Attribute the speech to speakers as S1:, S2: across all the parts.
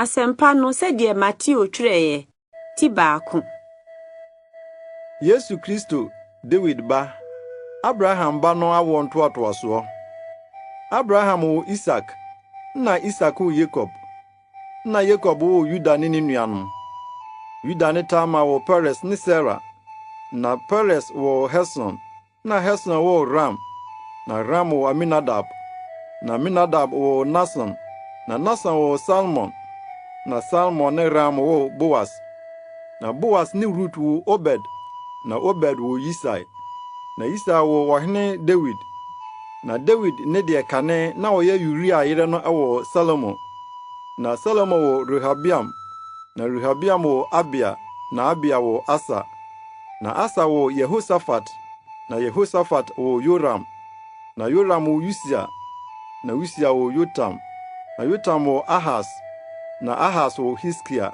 S1: Asɛmpa no sɛdeɛ Mateo twerɛeɛ, ti 1.
S2: Yesu Kristo, Dawid ba, Abraham ba no awoɔ ntoatoasoɔ. Abraham woo Isak, nna Isak woo Yakob, nna Yakob woo Yuda ne ne nuanom. Yuda ne Tamar woo Peres ne Sera, na Peres woo Hesron, Na Hesron woo Ram, na Ram woo Aminadab, na Aminadab woo Nahson, na Nahson woo Salmon, na Salmon ne Ram woo Boas, na Boas ne Rut woo Obed, na Obed woo Yisai, na Yisai woo ɔhene Dawid. Na Dawid ne deɛ kane na ɔyɛ Uria yere no woo Salomo, na Salomo woo Rehoboam, na Rehoboam woo Abia, na Abia woo Asa. Na Asa woo Yehosafat, na Yehosafat woo Yoram, na Yoram woo Usia, na Usia woo Yotam, na Yotam woo Ahas, na Ahas woo Hiskia,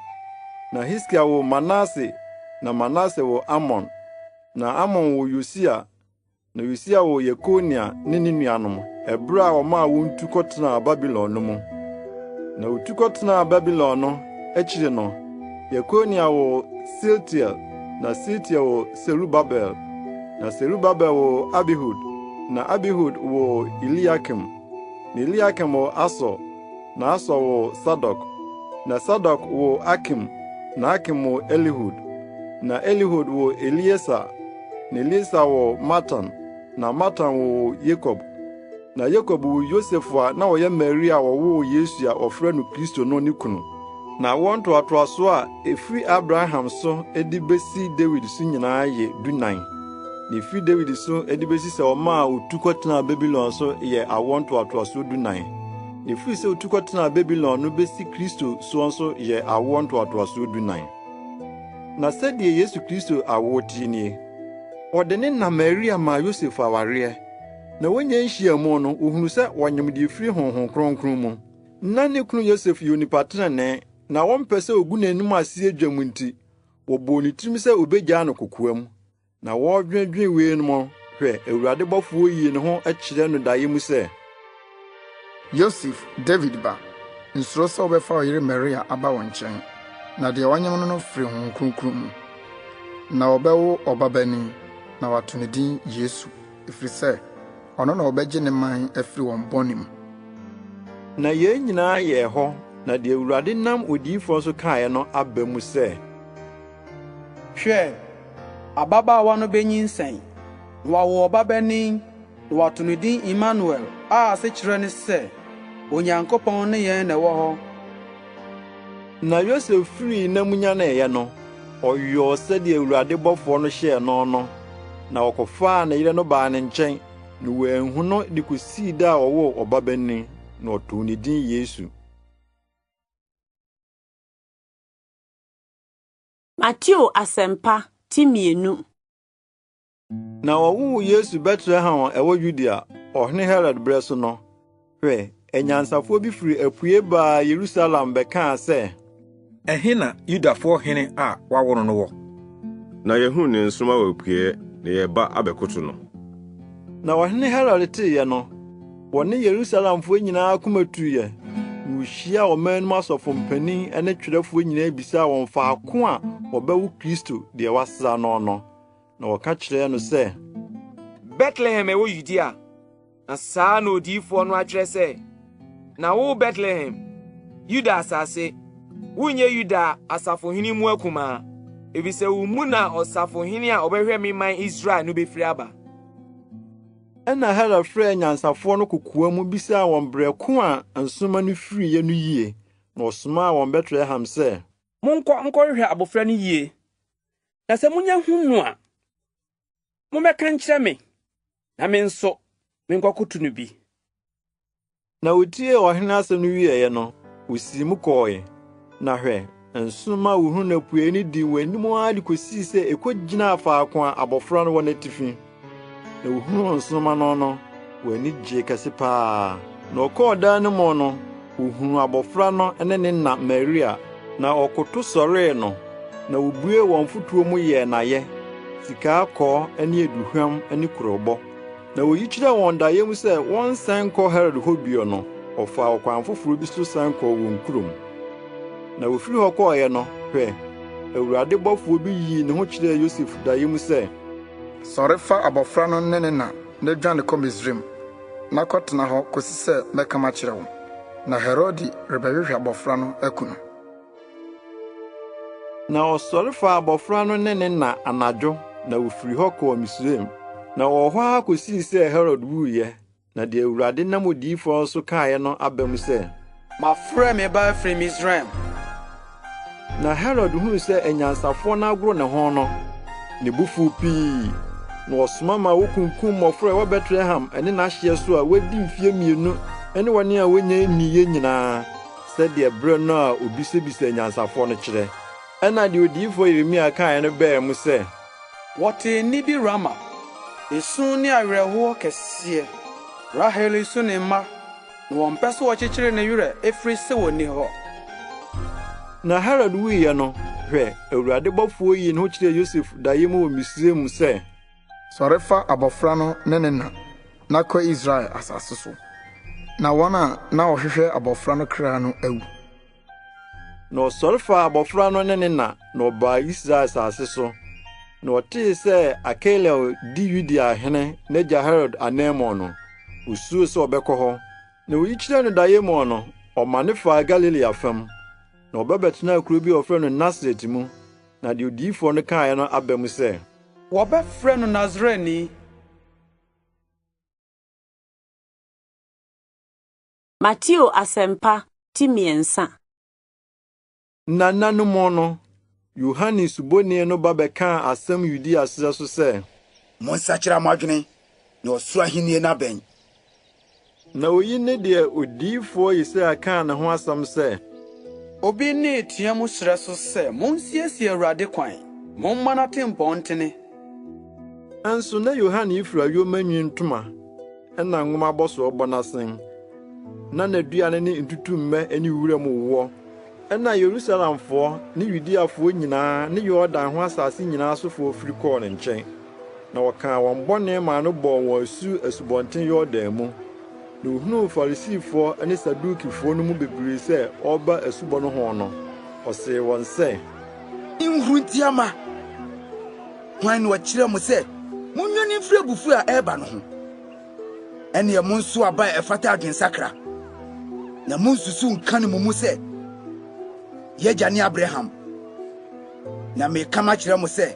S2: na Hiskia woo Manase, na Manase woo Amon, na Amon woo Yosia, Na Yosia woo Yekonia ne ne nuanom ɛbere a wɔmaa wɔn tu kɔtenaa Babilon no mu. Na wotu kɔtenaa Babilon no akyiri no, Yekonia woo Sealtiel, na Sealtiel woo Serubabel, na Serubabel woo Abihud, na Abihud woo Eliakim, na Eliakim woo Asor, na Asor woo Sadok, na Sadok woo Akim, na Akim woo Elihud, na Elihud woo Eleasa, Na Elieser woo Matan, na Matan woo Yakob. Na Yakob woo Yosef a na ɔyɛ Maria a ɔwoo Yesu a wɔfrɛ no Kristo no ne kunu. Na awoɔ ntoatoasoɔ a ɛfiri Abraham so de besi Dawid so nyinaa yɛ 14. Na ɛfiri Dawid so de besi sɛ ɔmaa otu kɔtenaa Babilon so yɛ awoɔ ntoatoasoɔ 14. Na ɛfiri sɛ otu kɔtenaa Babilon no besi Kristo soɔ nso yɛ awoɔ ntoatoasoɔ 14. Na sɛdeɛ Yesu Kristo awoɔ teɛ nie: Wɔde ne na Maria maa Yosef awareɛ, na wɔnnya nhyiamu no, wɔhunuu sɛ ɔnyem deɛ ɛfiri Honhom Kronkron mu. Na ne kunu Yosef yɛ onipa tenenee, na wɔmpɛ sɛ ɔgu n'anim ase dwam nti, wɔbɔɔ ne tirim sɛ wɔbɛgyaa no kokoam. Na wɔredwennwen weinom no, hwɛ, Awurade bɔfoɔ yii ne ho kyerɛɛ no daeɛ mu sɛ,
S3: Yosef, Dawid ba, nsuro sɛ wobɛfa wo yere Maria aba wo nkyɛn, na deɛ ɔnyem no no firi Honhom Kronkron mu. Na ɔbɛwo ɔbabanin, na wɔato ne din Yesu, ɛfiri sɛ ɔno na ɔbɛgye ne man afiri wɔn bɔne mu.
S2: Na yei nyinaa yɛɛ hɔ na deɛ Awurade nam odiyifoɔ so kaeɛ no aba mu sɛ.
S4: Hwɛ! Ababaawa no benyinsɛn, na wawo ɔbabanin, na wɔato no din Immanuel, a asekyerɛ ne sɛ, Onyankopɔn ne yɛn na ɛwɔ hɔ.
S2: Na Yosef firii nna mu nyaneeɛ no, ɔyɔɔ sɛdeɛ Awurade bɔfoɔ no hyɛɛ no no, na ɔkɔfaa ne yere no baa ne nkyɛn, na wanhu no de kosii da a ɔwoo ɔbabanin, na ɔtoo ne din Yesu.
S1: Mateo Asɛmpa ti 2.
S2: Na wɔwoo Yesu Betlehem a ɛwɔ Yudea, ɔhene Herod berɛ so no, hwɛ, anyansafoɔ bi firi apue baa Yerusalem bɛkaa sɛ.
S5: Ɛhe na Yudafoɔ hene a wɔawo no no wɔ?
S6: Na yɛahunu ne nsoromma wɔ apueeɛ, na yɛreba abɛkoto no.
S2: Na ɔhene Herod teeɛ no, Wɔne Yerusalemfoɔ nyinaa koma tuiɛ, na wohyiaa ɔman no mu asɔfo mpanin ne twerɛfoɔ nyinaa bisaa wɔn faako a wɔbɛwo Kristo deɛ wɔasra no no. Na wɔka kyerɛɛ no sɛ,
S7: Betlehem a ɛwɔ Yudea, na saa na odiyifoɔ no atwerɛ sɛ, Na wo Betlehem, Yuda asase, wonyɛ Yuda asafohene mu akumaa, efisɛ wo mu na ɔsafohene a ɔbɛhwɛ me man Israel no bɛfiri aba.
S2: Ɛnna Herod frɛɛ anyansafoɔ no kokoa mu bisaa wɔn berɛ ko a nsoromma no firiiɛ no yie, na ɔsomaa wɔn Betlehem sɛ.
S8: Monkɔ nkɔhwehwɛ abofra no yie, na sɛ munya hu no a, mommɛka nkyerɛ me, na me nso menkɔkoto no bi.
S2: Na wotiee ɔhene asɛm no wieeɛ no, wosii mu kɔɔe. Na hwɛ, nsoromma a wohuu no apuei no dii wɔn anim ara de kosii sɛ ekogyinaa faako a abofra no wɔ no atifi. Na wohuu nsoromma no no, wɔn ani gyee kɛse paa. Na wɔkɔɔ dan no mu no, wohuu abofra no ne ne na Maria, na wɔkoto sɔree no, na wobuee wɔn fotoɔ mu yɛɛ no ayɛ, sika akɔɔ ne aduhuam ne kurobo. Na oyi kyerɛɛ wɔn daeɛ mu sɛ wɔnsan nkɔ Herod hɔ bio no, wɔfaa ɔkwan foforo bi so san kɔɔ wɔn kurom. Na wɔfiri hɔ kɔeɛ no, hwɛ, Awurade bɔfoɔ bi yii ne ho kyerɛɛ Yosef daeɛ mu sɛ,
S3: Sɔre fa abɔfra no ne ne na na dwane kɔ Misraim, na kɔtena hɔ kosi sɛ mɛka makyerɛ wo. Na Herode rebɛhwehwɛ abɔfra no aku no.
S2: Na ɔsɔre faa abɔfra no ne ne na anadwo, na wɔfirii hɔ kɔɔ Misraim. Na wɔwɔ hɔ ara kosii sɛ Herode wuiɛ, na deɛ Awurade nam odiyifoɔ so kaeɛ no aba mu sɛ,
S4: Mafrɛ me ba afiri Misraim.
S2: Na Herod hunuu sɛ anyansafoɔ no agoro ne ho no, ne bo fuw pii, na ɔsoma ma wokunkum mmɔfra a ɛwɔ Betlehem ne n'ahyeɛ so a wɔadi mfeɛ mmienu ne wɔn a wɔnnya nniiɛ nyinaa, sɛdeɛ berɛ no a obisabisaa anyansafoɔ no kyerɛ. Ɛnna deɛ odiyifoɔ Yeremia kaeɛ no baa mu sɛ.
S4: Wɔtee nne bi Rama, esu ne awerɛhoɔ kɛseɛ, Rahel resu ne mma, na wɔmpɛ sɛ wɔkyekyere ne werɛ ɛfiri sɛ wɔnni hɔ.
S2: Na Herod wuiɛ no, hwɛ, Awurade bɔfoɔ yii ne ho kyerɛɛ Yosef daeɛ mu wɔ Misraim sɛ.
S3: Sɔre fa abɔfra no ne ne na, na kɔ Israel asase so, na wɔn a na wɔhwehwɛ abɔfra no kra no awu.
S2: Na ɔsɔre faa abɔfra no ne ne na, na ɔbaa Israel asase so. Na ɔtee sɛ Arkelao di Yudea hene n'agya Herod ananmu no, osuroo sɛ ɔbɛkɔ hɔ. Na oyi kyerɛɛ no daeɛ mu no, ɔmane faa Galilea fam, na ɔba bɛtenaa kurow bi a wɔfrɛ no Nasaret mu. Na deɛ odiyifoɔ no kaeɛ no aba mu sɛ.
S4: Wɔbɛfrɛ no Nasareni.
S1: Mateo Asɛmpa ti mmiɛnsa.
S2: Na nna no mu no, Yohane Suboni no ba bɛkaa asɛm Yudea serɛ so sɛ.
S9: Monsakyera mo adwene, na ɔsoro ahenni no abɛn.
S2: Na oyi ne deɛ odiyifoɔ Yesaia kaa ne ho asɛm sɛ.
S4: Obi nne reteɛ mu serɛ so sɛ, 'Monsiesie Awurade kwan, momma n'atempɔn ntene.
S2: Nso na Yohane yi fira yoma nwi ntoma na nwoma abɔsoɔ bɔ n'asen, na n'aduane ne ntutummɛ ne wuram woɔ. Ɛnna Yerusalemfoɔ ne Yudeafoɔ nyinaa ne Yordan ho asase nyinaa sofoɔ firi kɔɔ ne nkyɛn, na wɔkaa wɔn bɔne maa no bɔɔ wɔn asu Asubɔnten Yordan mu. Na ohunuu Farisifoɔ ne Sadukifoɔ no mu bebree sɛ wɔreba asubɔ no ho no, ɔsee wɔn sɛ.
S9: Nhuruntia mma! Hwan na ɔkyerɛɛ mo sɛ munnwane mfiri abufuo a ɛreba no ho? Ɛnneɛ monso aba a ɛfata adwensakra, na munnsusuw nka no mo mu sɛ, 'Yɛn agya ne Abraham. Na mereka makyerɛ mo sɛ,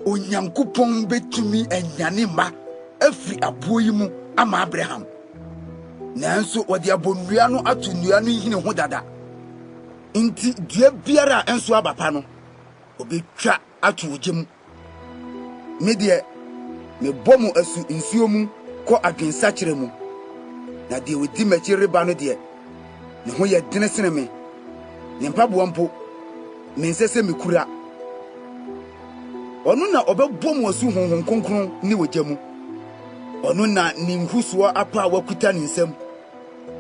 S9: Onyankopɔn betumi anyane mma afiri aboɔ yi mu ama Abraham. Nanso wɔde abonnua no ato nnua no nhini ho dada. Enti dua biara a ɛnso aba pa no, obetwa ato ogya mu. Me deɛ, mebɔ mo asu nsuo mu kɔ adwensakyera mu, na deɛ ɔdi m'akyi reba no deɛ, ne ho yɛ dene sene me, ne mpaboa mpo, mensɛ sɛ mekura. Ɔno na ɔbɛbɔ mo asu Honhom Kronkron ne ogya mu. Ɔno na ne nhusoɔ apaawa kuta ne nsam,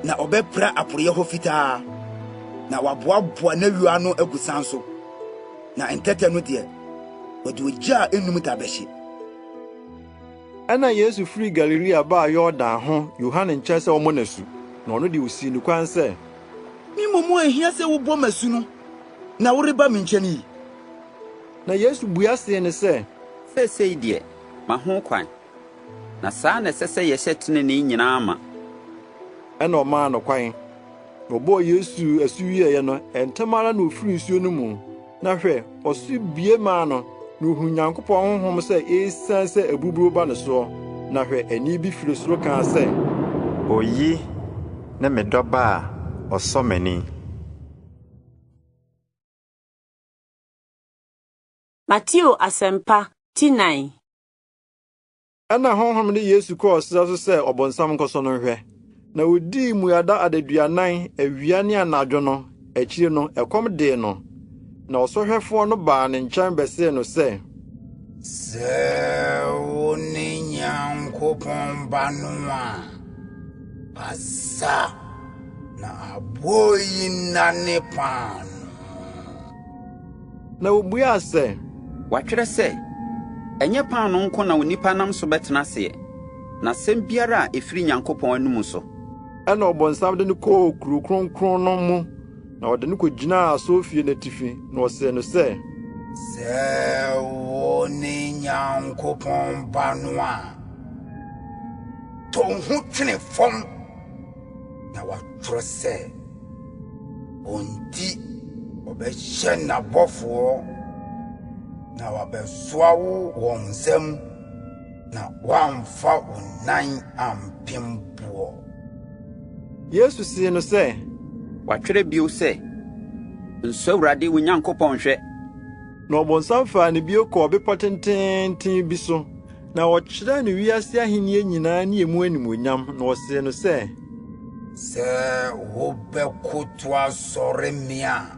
S9: na ɔbɛpra aporeɛ hɔ fitaa, na waboaboa n'ayuo ano agu san so. Na ntɛtɛ no deɛ, wɔde ogya a ennum da bɛhye.
S2: Ɛnna Yesu firii Galilea baa Yordan ho Yohane nkyɛn sɛ ɔmmɔ no asu. Na ɔno de, osii no kwan sɛ.
S9: Me mmom a ehia sɛ wobɔ me asu no na woreba me nkyɛn yi?
S2: Na Yesu bua see no sɛ.
S10: Seesei deɛ, ma ho kwan, na saa na ɛsɛ sɛ yɛhyɛ tenenee nyinaa ma.
S2: Ɛnna ɔmaa no kwan. Na ɔbɔɔ Yesu asu wieeɛ no, ntɛm ara na ɔfirii nsuo no mu, na hwɛ, ɔsoro bue maa no, na ɔhunuu Nyankopɔn honhom sɛ ɛresiane sɛ aburuburo ba ne soɔ, na hwɛ, ɛnne bi firi soro kaa sɛ.
S11: Oyi ne me dɔba a ɔsɔ m'ani.
S1: Mateo Asɛmpa ti nan.
S2: Ɛnna Honhom de Yesu kɔɔ serɛ so sɛ ɔbonsam nkɔsɔ no nhwɛ. Na odii mmuada adaduanan, awia ne anadwo no, akyiri no, ɛkɔm dee no. Na ɔsɔhwɛfoɔ no baa ne nkyɛn bɛsee no sɛ.
S9: Sɛ wone Nyankopɔn Ba no a, kasa na aboɔ yi nnane paanoo.
S2: Na obuaa sɛ.
S10: Wɔatwerɛ sɛ, 'Ɛnyɛ paanoo nko na onipa nam so bɛtena aseɛ, na asɛm biara a ɛfiri Nyankopɔn anomu so.
S2: Ɛnna ɔbonsam de no kɔɔ kuro kronkron no mu, Na ɔde no kogyinaa asɔrefie no atifi, na ɔsee no sɛ,
S9: Sɛ wo ne Nyankopɔn Ba no a, to wo ho twene fam, na wɔatwerɛ sɛ, 'Wo nti ɔbɛhyɛ n'abɔfoɔ, na wɔabɛsoa wo wɔn nsam, na woamfa wo nan ampem boɔ.
S2: Yesu see no sɛ,
S10: Wɔatwerɛ bio sɛ, 'Nsɔ Awurade wo Nyankopɔn nhwɛ.
S2: Na ɔbonsam faa no bio kɔɔ bepɔ tenteenten bi so, na ɔkyerɛɛ no wiase ahenni nyinaa ne emu animuonyam, na ɔsee no sɛ,
S9: Sɛ wobɛkoto asɔre me a,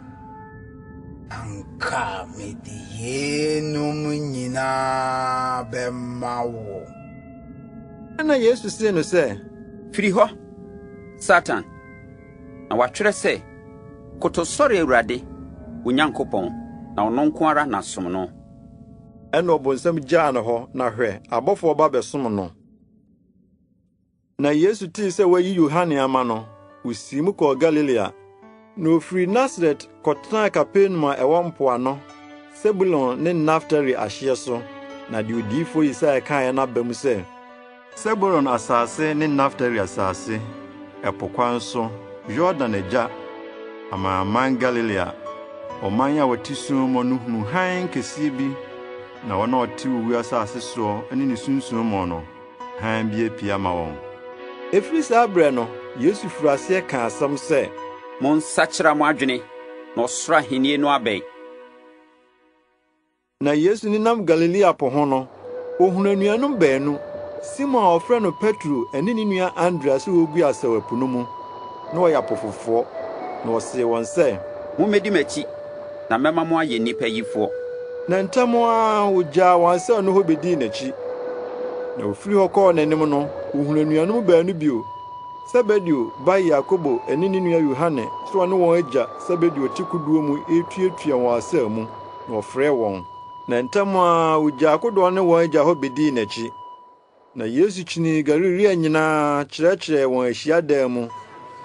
S9: anka mede yeinom nyinaa bɛma wo.
S2: Ɛnna Yesu see no sɛ,
S10: Firi hɔ, Satan! Na wɔatwerɛ sɛ, 'Koto sɔre Awurade, wo Nyankopɔn, na ɔno nko ara na som no.
S2: Ɛnna ɔbonsam gyaa no hɔ, na hwɛ, abɔfoɔ ba bɛsom no. Na Yesu tee sɛ wɔayi Yohane ama no, osii mu kɔɔ Galilea. Na ofirii Nasaret kɔtenaa Kapernaum a ɛwɔ mpoano, Sebulon ne Naftali ahyeɛ so, na deɛ odiyifoɔ Yesaia kaeɛ no aba mu sɛ, Sebulon asase ne Naftali asase, ɛpo kwan so, Yordan agya, amanaman Galilea, ɔman a wɔte sum mu no hunuu hann kɛseɛ bi, na wɔn a wɔte owu asase soɔ ne ne sunsum mu no, hann bi apue ama wɔn. Ɛfiri saa berɛ no, Yesu firii aseɛ kaa asɛm sɛ.
S10: Monsakyera mo adwene, na ɔsoro ahennie no abɛn.
S2: Na Yesu nenam Galilea po ho no, ohuu anuanom baanu, Simon a wɔfrɛ no Petro ne ne nua Andrea sɛ wɔregu asau ɛpo no mu. Na wɔyɛ apofofoɔ. Na ɔsee wɔn sɛ.
S10: Mommɛdi m'akyi, na mɛma mo ayɛ nnipa yifoɔ.
S2: Na ntɛm ara wogyaa wɔn asau no hɔ bedii n'akyi. Na ofii hɔ kɔɔ n'anim no, ohuu anuanom baanu bio, Sebedeo ba Yakobo ne ne nua Yohane sɛ wɔne wɔn agya Sebedeo te kodoɔ mu retuatua wɔn asau mu, na ɔfrɛɛ wɔn. Na ntɛm ara wogyaa kodoɔ no ne wɔn agya hɔ bedii n'akyi. Na Yesu kyinii Galilea nyinaa kyerɛkyerɛɛ wɔn ahyiadan mu,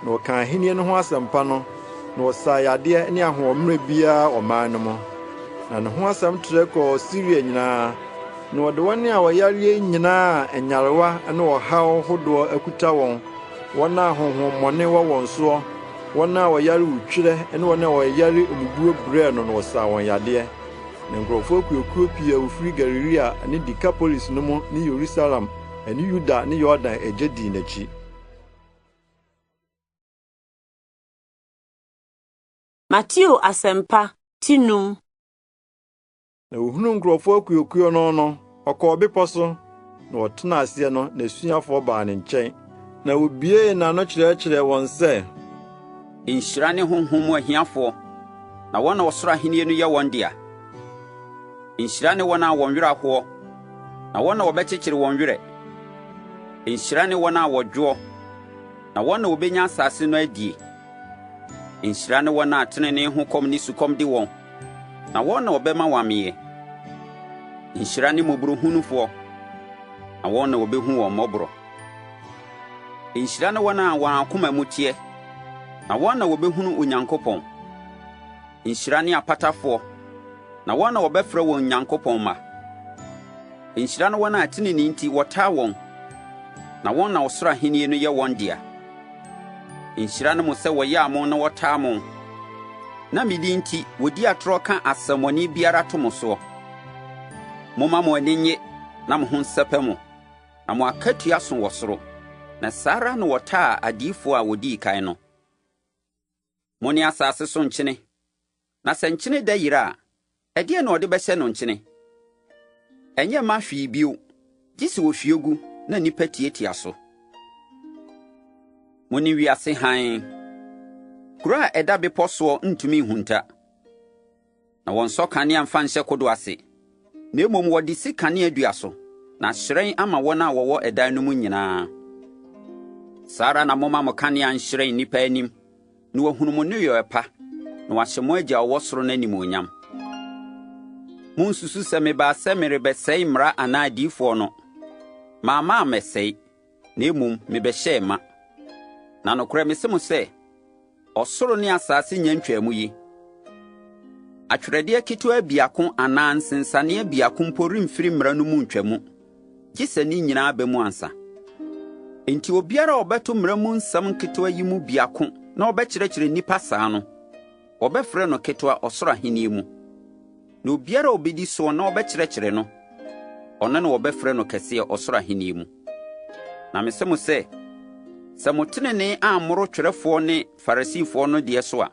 S2: na ɔkaa ahenni no ho asɛmpa no, na ɔsaa yadeɛ ne ahoɔmmerɛ biara ɔman no mu. Na ne ho asɛm trɛ kɔɔ Siria nyinaa, na wɔde wɔn a wɔyareɛ nyinaa a nyarewa ne ɔhaw hodoɔ akuta wɔn, wɔn a honhommɔne wɔ wɔn soɔ, wɔn a wɔyare otwerɛ ne wɔn a wɔyare mmubuo brɛɛ no na ɔsaa wɔn yadeɛ. Na nkurɔfoɔ akuakuo pii a wɔfiri Galilea ne Dekapolis no mu ne Yerusalem ne Yuda ne Yordan agya dii n'akyi.
S1: Mateo Asɛmpa, ti num.
S2: Na ohunuu nkurɔfoɔ akuakuo no no, ɔkɔɔ bepɔ so, na ɔtenaa aseɛ no, n'asuafoɔ baa ne nkyɛn. Na obuee n'ano kyerɛkyerɛɛ wɔn sɛ.
S10: Nhyira ne honhom mu ahiafoɔ, na wɔn na ɔsoro ahennie no yɛ wɔn dea. Nhyira ne wɔn a wɔn werɛ ahoɔ, na wɔn na wɔbɛkyekyere wɔn werɛ. Nhyira ne wɔn a wɔdwoɔ, na wɔn na wɔbɛnya asase no adie. Nhyira ne wɔn a tenenee ho kɔm ne sukɔm de wɔn, na wɔn na wɔbɛma wɔameeɛ. Nhyira ne mmɔborɔhunufoɔ, na wɔn na wɔbɛhu wɔn mmɔborɔ. Nhyira ne wɔn a wɔn akoma mu teɛ, na wɔn na wɔbɛhunu Onyankopɔn. Nhyira ne apatafoɔ, na wɔn na wɔbɛfrɛ wɔn Nyankopɔn mma. Nhyira ne wɔn a tenenee nti wɔtaa wɔn, na wɔn na ɔsoro ahennie no yɛ wɔn dea. Nhyira ne mo sɛ wɔyaa mo na wɔtaa mo, na me din nti wɔdi atorɔ ka asɛmmɔne biara to mo soɔ. Momma mo ani nnye na mo ho nsɛpɛ mo, na mo akatua so wɔ soro, na saa ara na wɔtaa adiyifoɔ a wɔdii kan no. Mone asase so nkyene. Na sɛ nkyene dɛ yera a, ɛdeɛn na wɔde bɛhyɛ no nkyene? Ɛnyɛ mma hwee bio, gye sɛ wɔhwie gu na nnipa tiatia so. Mone wiase hann. Kuro a ɛda bepɔ soɔ ntumi nhunta. Na wɔnsɔ kanea mfa nhyɛ kodoɔ ase, na mmom wɔde si kaneadua so, na ahyerɛn ama wɔn a wɔwɔ ɛdan no mu nyinaa. Saa ara na momma mo kanea nhyerɛn nnipa anim, na wɔahunu mo nneyɔɛ pa, na wɔahyɛ mo Agya a ɔwɔ soro no animuonyam. Monnsusu sɛ mebaa sɛ merebɛsɛe mmara anaa adiyifoɔ no. Mamma ammɛsɛe, na mmom mebɛhyɛɛ ma. Na nokorɛ mese mo sɛ, Ɔsoro ne asase nnya ntwaa mu yi, atwerɛdeɛ ketewa biako anaa nsensaneɛ biako mpo remfiri mmara no mu ntwa mu, gye sɛ ne nyinaa ba mu ansa. Enti obiara a ɔbɛto mmara mu nsɛm nketewa yi mu biako na ɔbɛkyerɛkyerɛ nnipa saa no, wɔbɛfrɛ no ketewa ɔsoro ahenni mu. Na obiara a obedi soɔ na ɔbɛkyerɛkyerɛ no, ɔno na wɔbɛfrɛ no kɛseɛ ɔsoro ahenni mu. Na mese mo sɛ, sɛ mo tenenee ammoro twerɛfoɔ ne Farisifoɔ no deɛ so a,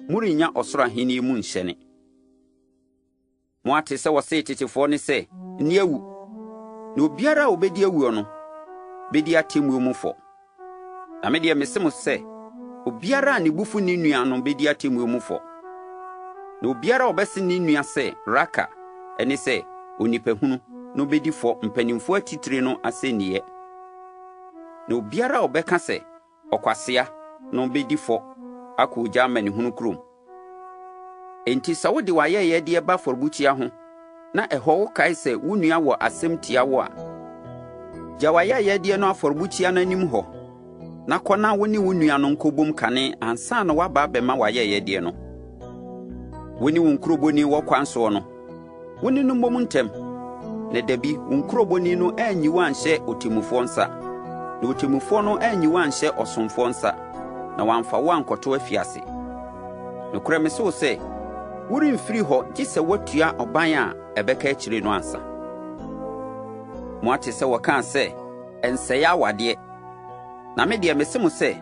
S10: morennya ɔsoro ahenni mu nhyɛne. Moate sɛ wɔsee tetefoɔ no sɛ, 'Nni awu, na obiara a obedi awuo no bedi atemmuo mu fɔ. Na me deɛ mese mo sɛ, obiara a ne bo fu ne nua no bedi atemmuo mu fɔ. Na obiara a ɔbɛse ne nua sɛ, 'Raka', ɛne sɛ, onipahunu, no bedi fɔ mpanimfoɔ atitire no asɛnniiɛ. Na obiara a ɔbɛka sɛ, Ɔkwasea no bedi fɔ akɔ ogya amanehunu kurom. Enti sɛ wode w'ayɛyɛdeɛ ba afɔrebukyia ho na ɛhɔ wokae sɛ wo nua wɔ asɛm tia wo a, gya w'ayɛyɛdeɛ no afɔrebukyia no anim hɔ na kɔ na wo ne wo nua no nkɔbom kane ansa na woaba abɛma w'ayɛyɛdeɛ no. Wo ne wo nkurobɔni wɔ kwan soɔ no, Wo ne no mmom ntɛm, na dabi, wo nkurobɔni no anyi wo anhyɛ ɔtemmufoɔ nsa, na ɔtemmufoɔ no anyi wo anhyɛ ɔsomfoɔ nsa, na wamfa wo ankɔto afiase. Nokorɛ mese wo sɛ, woremfiri hɔ gye sɛ woatua ɔban a ɛbɛka akyire no ansa. Moate sɛ wɔkaa sɛ, 'Nsɛe awadeɛ. Na me deɛ mese mo sɛ,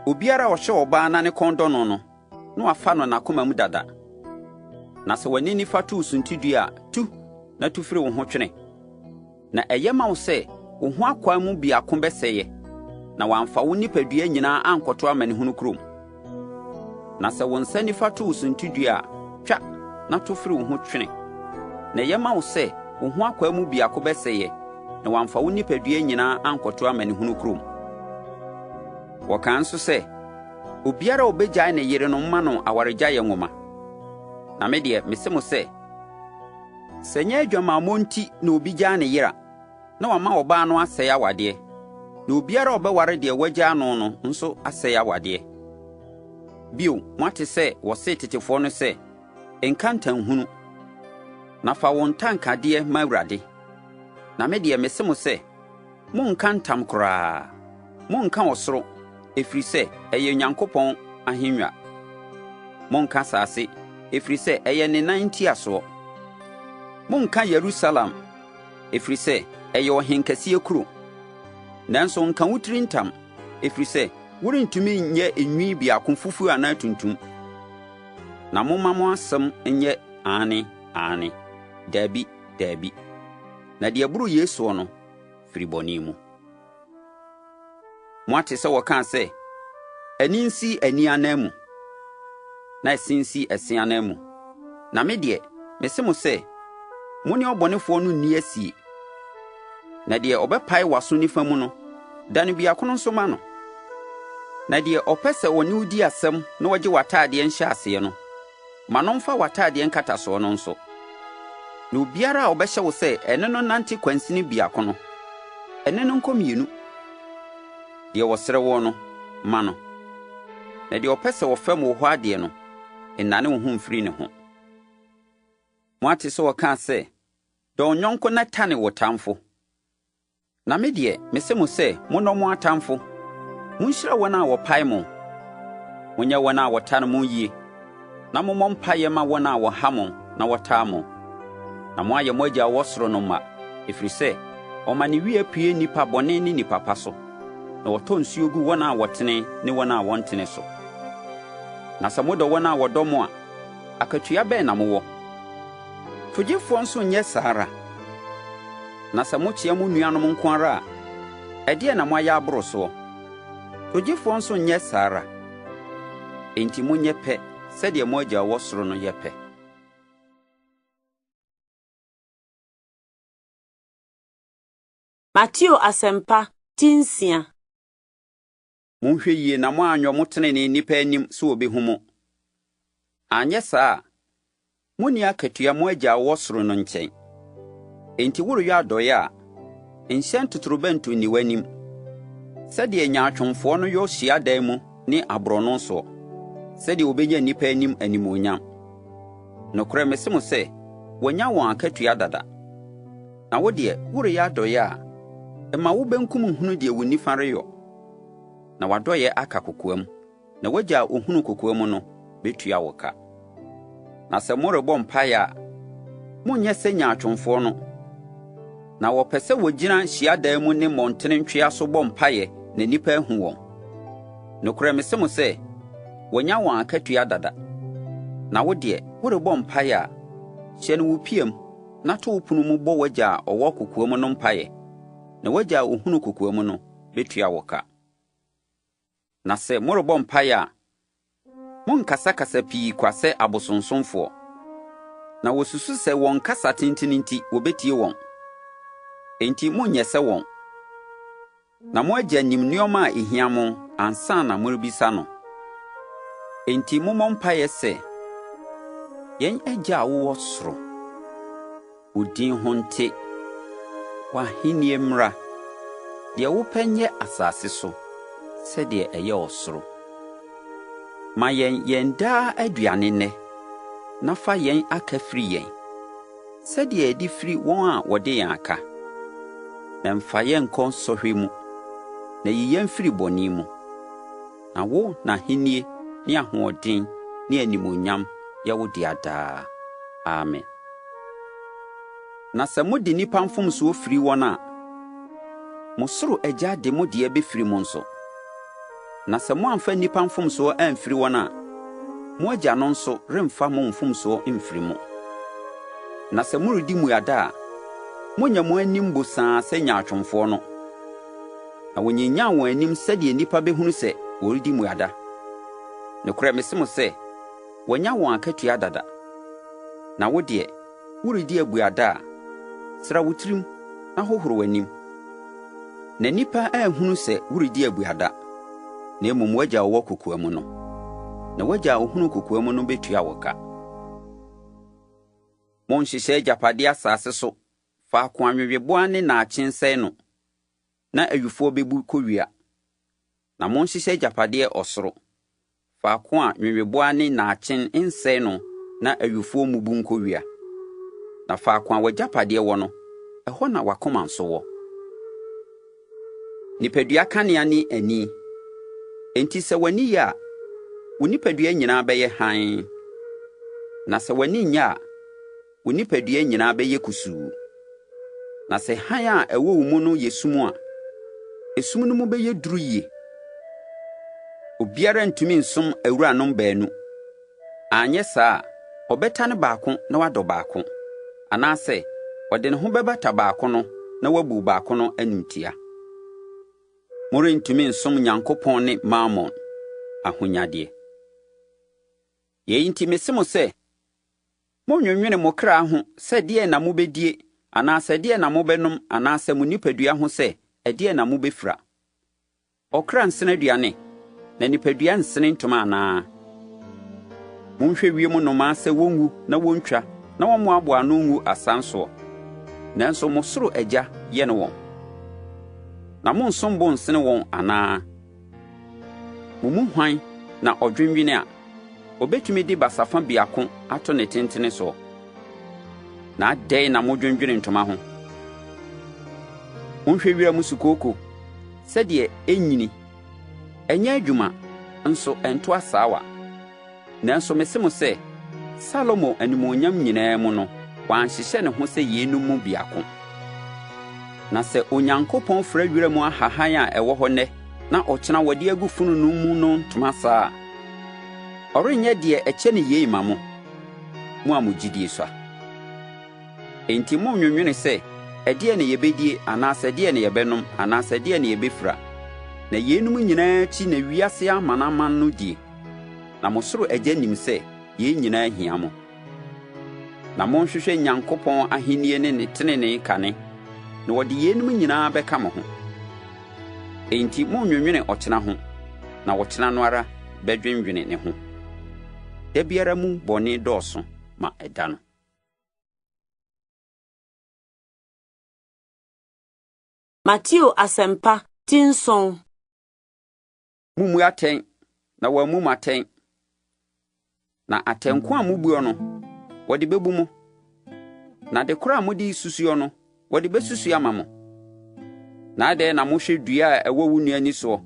S10: obiara a ɔhwɛ ɔbaa na ne kɔn dɔ no no, na wafa no n'akoma mu dada. Na sɛ w'ani nifa to wo suntidua a, tu na tu firi wo ho twene. Na ɛyɛ ma wo sɛ wo ho akwaa mu biako bɛsɛeɛ, na wɔamfa wo nipadua nyinaa ankɔto amanehunu kurom. Na sɛ wo nsa nifa to wo suntidua a, twa na to firi wo ho twene. Na ɛyɛ ma wo sɛ wo ho akwaa mu biako bɛsɛeɛ, na wɔamfa wo nipadua nyinaa ankɔto amanehunu kurom. Wɔkaa nso sɛ, Obiara a obegyae ne yere no mma no awaregyaeɛ nwoma. Na me deɛ, mese mo sɛ, sɛ ɛnyɛ adwamammɔ nti na obi gyaa ne yere a, na wama ɔbaa no asɛe awadeɛ, na obiara a ɔbɛware deɛ wagyaa no no nso asɛe awadeɛ. Bio, moate sɛ wɔsee tetefoɔ no sɛ, 'Nka ntanhunu, na fa wo ntankadeɛ ma Awurade. Na me deɛ, mese mo sɛ, Monnka ntam koraa. Monnka ɔsoro, ɛfiri sɛ ɛyɛ Onyankopɔn ahennwa. Monnka asase, ɛfiri sɛ ɛyɛ ne nan ntiasoɔ. Monnka Yerusalem, ɛfiri sɛ ɛyɛ ɔhenkɛseɛ kuro. Nanso nka wo tiri ntam, ɛfiri sɛ worentumi nyɛ enwi biako fufuo anaa tuntum. Na momma mo asɛm nyɛ aane, aane, dabi, dabi. Na deɛ ɛboro yei soɔ no firi bɔne mu. Moate sɛ wɔkaa sɛ, 'Ani nsi ani ananmu, na ɛse nsi ɛse ananmu. Na me deɛ, mese mo sɛ, mo ne ɔbɔnefoɔ no nni asie. Na deɛ ɔbɛpae w'aso nifa mu no, dane biako no nso ma no. Na deɛ ɔpɛ sɛ ɔne wo di asɛm na ɔgye w'atadeɛ nhyɛaseɛ no, Ma no mfa w'atadeɛ nkatasoɔ no nso. Na obiara a ɔbɛhyɛ wo sɛ ɛne no nnante kwansini biako no, ɛne no nkɔ mmienu. Deɛ ɔsrɛ woɔ no, ma no, na deɛ ɔpɛ sɛ ɔfɛm wo hɔ adeɛ no, nnane wo ho mfiri ne ho. Moate sɛ wɔkaa sɛ, 'Dɔ wo yɔnko na tane wo tamfo. Na me deɛ, mese mo sɛ, monnɔ mo atamfo. Monhyira wɔn a wɔpae mo. Monyɛ wɔn a wɔtane mo yie, na mommɔ mpaeɛ ma wɔn a wɔha mo na wɔtaa mo, na moayɛ mo Agya a ɔwɔ soro no mma, ɛfiri sɛ, ɔma ne wia pue nnipa bɔne ne nnipa pa so, na ɔtɔ nsuo gu wɔn a wɔtene ne wɔn a wɔntene so. Na sɛ modɔ wɔn a wɔdɔ mo a, akatua bɛn na mowɔ? Togyefoɔ nso nyɛ saa ara? Na sɛ mokyea mo nuanom nko ara a, ɛdeɛn na moayɛ aboro soɔ? Togyefoɔ nso nyɛ saa ara? Enti monyɛ pɛ sɛdeɛ mo Agya a ɔwɔ soro no yɛ pɛ.
S1: Mateo Asɛmpa, ti nsia.
S10: Monhwɛ yie na moanyɔ mo tenenee nnipa anim sɛ wɔbɛhu mo. Anyɛ saa a, monni akatua mo Agya a ɔwɔ soro no nkyɛn. Enti woreyɔ adɔeɛ a, nhyɛn totorobɛnto nni w'anim, sɛdeɛ nyaatwomfoɔ no yɔ hyiadan mu ne aborɔno soɔ. sɛdeɛ wɔbɛnya nnipa anim animuonyam. Nokorɛ mese mo sɛ, wɔanya wɔn akatua dada. Na wo deɛ, woreyɛ adɔeɛ a, mma wo benkum nhunu deɛ wo nifa reyɔ, na w'adɔeɛ aka kokoam, na w'Agya a ɔhunu kokoam no bɛtua wo ka. Na sɛ morebɔ mpaeɛ a, monnyɛ sɛ nyaatwomfoɔ no, na wɔpɛ sɛ wɔgyina hyiadan mu ne mmɔntene ntwea so bɔ mpaeɛ na nnipa ahu wɔn. Nokorɛ mese mo sɛ, wɔanya wɔn akatua dada. Na wo deɛ, worebɔ mpaeɛ a, hyɛne wo piam na to wo pono mu bɔ w'Agya a ɔwɔ kokoam no mpaeɛ, na w'Agya a ɔhunu kokoam no bɛtua wo ka. Na sɛ morebɔ mpaeɛ a, monnkasakasa pii kwa sɛ abosonsomfoɔ. Na wɔsusu sɛ wɔn kasa tenten nti wɔbɛtie wɔn. Enti monnyɛ sɛ wɔn. Na mo Agya nim nneɛma a ɛhia mo ansa na morebisa no. Enti mommɔ mpaeɛ sɛ, Yɛn Agya a wowɔ soro, Wo din ho nte. W'ahennie mmra. Deɛ wopɛ nyɛ asase so sɛdeɛ ɛyɛ ɔsoro. Ma yɛn yɛn daa aduane nnɛ, na fa yɛn aka firi yɛn, sɛdeɛ yɛde firi wɔn a wɔde yɛn aka. Na mfa yɛn nkɔ sɔhwɛ mu, na yi yɛn firi bɔne mu. Na wo na ahennie ne ahoɔden ne animuonyam yɛ wo dea daa. Amen. Na sɛ mode nnipa mfomsoɔ firi wɔn a, mo soro Agya de mo deɛ bɛfiri mo nso. Na sɛ moamfa nnipa mfomsoɔ amfiri wɔn a, mo Agya no nso remfa mo mfomsoɔ mfiri mo. Na sɛ moredi mmuada a, monnyɛ mo anim bosaa sɛ nyaatwomfoɔ no. Na wɔnyinyan wɔn anim sɛdeɛ nnipa bɛhunu sɛ wɔredi mmuada. Nokorɛ mese mo sɛ, wɔanya wɔn akatua dada. Na wo deɛ, woredi abuada a, sra wo tirim na hohoro w'anim, na nnipa anhunu sɛ woredi abuada, na mmom w'agya a ɔwɔ kokoa mu no. Na w'agya a ɔhunu kokoa mu no bɛtua wo ka. Monnhyehyɛ agyapadeɛ asase so, faako a nweweboaa ne nnaakye nsɛe no, na awifoɔ bɛbu kɔwia. Na monhyehyɛ agyapadeɛ ɔsoro, faako a nweweboaa ne nnaakyen nsɛe no na awifoɔ mmubu nkowia. Na faako a w'agyapadeɛ wɔ no, ɛhɔ na w'akoma nso wɔ. Nipadua kanea ne ani. Enti sɛ w'ani yɛ a, wo nipadua nyinaa bɛyɛ hann. Na sɛ w'ani nyɛ a, wo nipadua nyinaa bɛyɛ kusuu. Na sɛ hann a ɛwɔ wo mu no yɛ sum a, esum no mu bɛyɛ duru yie. Obiara ntumi nsom awuranom baanu. Anyɛ saa a, ɔbɛtane baako na wadɔ baako, anaasɛ ɔde ne ho bɛbata baako no na wabu baako no animtia. Morentumi nsom Nyankopɔn ne Mammon, ahonyadeɛ. Yei nti mese mo sɛ, Monnnwennwene mo kra ho sɛ ɛdeɛn na mobɛdie anaasɛ ɛdeɛn na mobɛnom anaasɛ mo nipadua ho sɛ ɛdeɛn na mobɛfira. Ɔkra nsene aduane, na nipadua nsene ntoma anaa? Monhwɛ wiem nnomaa sɛ wɔnwu na wɔntwa na wɔmmoaboa ano ngu asan soɔ, nanso mo soro Agya yɛne wɔn. Na monsom bo nsene wɔn anaa? Mo mu hwan na ɔdwennwene a, obetumi de basafa biako ato ne tentene soɔ? Na adɛn na modwendwene ntoma ho? Monhwɛ wiram sukooko sɛdeɛ ɛnyini, ɛnyɛ adwuma, nso ɛnto asaawa. Nanso mese mo sɛ, Salomo animuonyam nyinaa mu no, wanhyehyɛ ne ho sɛ yeinom mu biako. Na sɛ Onyankopɔn fura wiram ahahan a ɛwɔ hɔ nnɛ na ɔkyena wɔde agu fononoo mu no ntoma saa a, ɔrenyɛ deɛ ɛkyɛne yei mma mo, mo a mo gyidie sua? Enti monnnwennwene sɛ, 'Ɛdeɛn na yɛbɛdie anaasɛ ɛdeɛn na yɛbɛnom anaasɛ ɛdeɛn na yɛbɛfira? Na yeinom nyinaa akyi na wiase amanaman no die. Na mo soro Agya nim sɛ yei nyinaa hia mo. Na monhwehwɛ Nyankopɔn ahennie ne ne tenenee kane, na wɔde yeinom nyinaa bɛka mo ho. Enti monnnwennwene ɔkyena ho, na ɔkyena no ara bɛdwendwene ne ho. Da biara mu bɔne dɔɔso ma ɛda no.
S1: Mateo Asɛmpa ti nson.
S10: Mommu atɛn, na wɔammu mo atɛn. Na atɛn ko a mobuo no, wɔde bɛbu mo, na ade korɔ a mode susuo no, wɔde bɛsusu ama mo. Na adɛn na mohwɛ dua a ɛwɔ wo nua ani soɔ,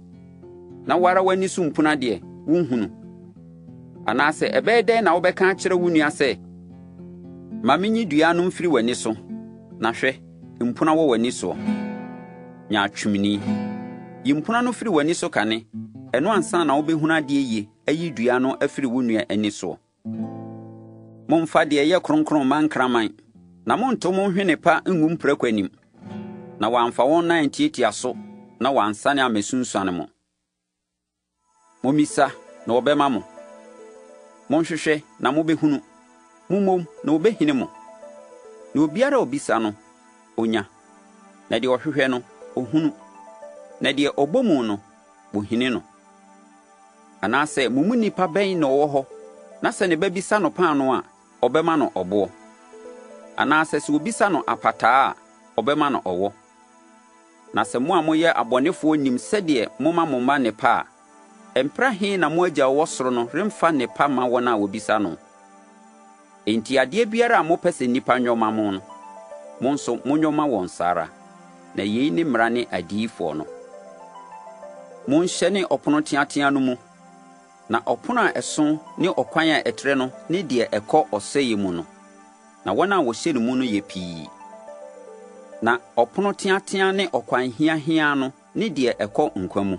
S10: na wo ara w'ani so mpuna deɛ, wonhunu? Anaasɛ ɛbɛyɛ dɛn na wobɛka akyerɛ wo nua sɛ, 'Ma menyi dua no mfiri w'ani so, na hwɛ, mpuna wɔ w'ani soɔ? Nyaatwomni! Yi mpuna no firi w'ani so kane, ɛno ansa na wobɛhunu adeɛ yie ayi dua no afiri wo nua ani soɔ. Momfa deɛ ɛyɛ kronkron mma nkraman, na monnto mo nhwene pa ngu mprako anim, na wɔamfa wɔn nan antiatia so na wɔansane ammɛsunsuane mo. Mommisa, na wɔbɛma mo. Monhwehwɛ, na mobɛhunu. Mommom, na wɔbɛhini mo. Na obiara a ɔbisa no, ɔnya, na deɛ ɔhwehwɛ no, ɔhunu, na deɛ ɔbɔ mu no, wɔhini no. Anaasɛ mo mu nipa bɛn na ɔwɔ hɔ na sɛ ne ba bisa no paanoo a, ɔbɛma no ɔboɔ? Anaasɛ sɛ obisa no apataa a, ɔbɛma no ɔwɔ? Na sɛ mo a moyɛ abɔnefoɔ nim sɛdeɛ moma mo mma nnepa a, mpra he na mo Agya a ɔwɔ soro no remfa nnepa mma wɔn a wɔbisa no? Enti adeɛ biara a mopɛ sɛ nnipa nyɔ mma mo no, mo nso monyɔ mma wɔn saa ara, na yei ne Mmara ne Adiyifoɔ no. Monhyɛne ɔpono teateaa no mu, na ɔpono a ɛso ne ɔkwan a ɛtrɛ no ne deɛ ɛkɔ ɔsɛeɛ mu no, na wɔn a wɔhyɛne mu no yɛ pii. Na ɔpono teateaa ne ɔkwan hiahiaa no ne deɛ ɛkɔ nkwa mu,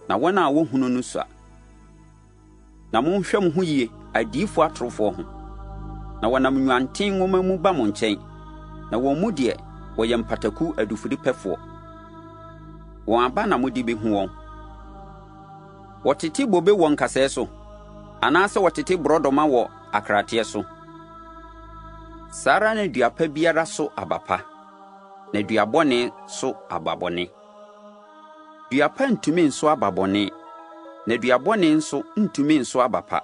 S10: na wɔn a wɔhunu no sua. Na monhwɛ mo ho yie adiyifoɔ atorofoɔ ho, na wɔnam nnwanten nwoma mu ba mo nkyɛn, na wɔn mu deɛ, wɔyɛ mpataku adufudepɛfoɔ. Wɔn aba na mode bɛhu wɔn. Wɔtete bobe wɔ nkasɛɛ so, anaasɛ wɔtete borɔdɔma wɔ akrateɛ so. Saa ara na dua pa biara so aba pa, na dua bɔne so aba bɔne. Dua pa ntumi nso aba bɔne, na dua bɔne nso ntumi nso aba pa.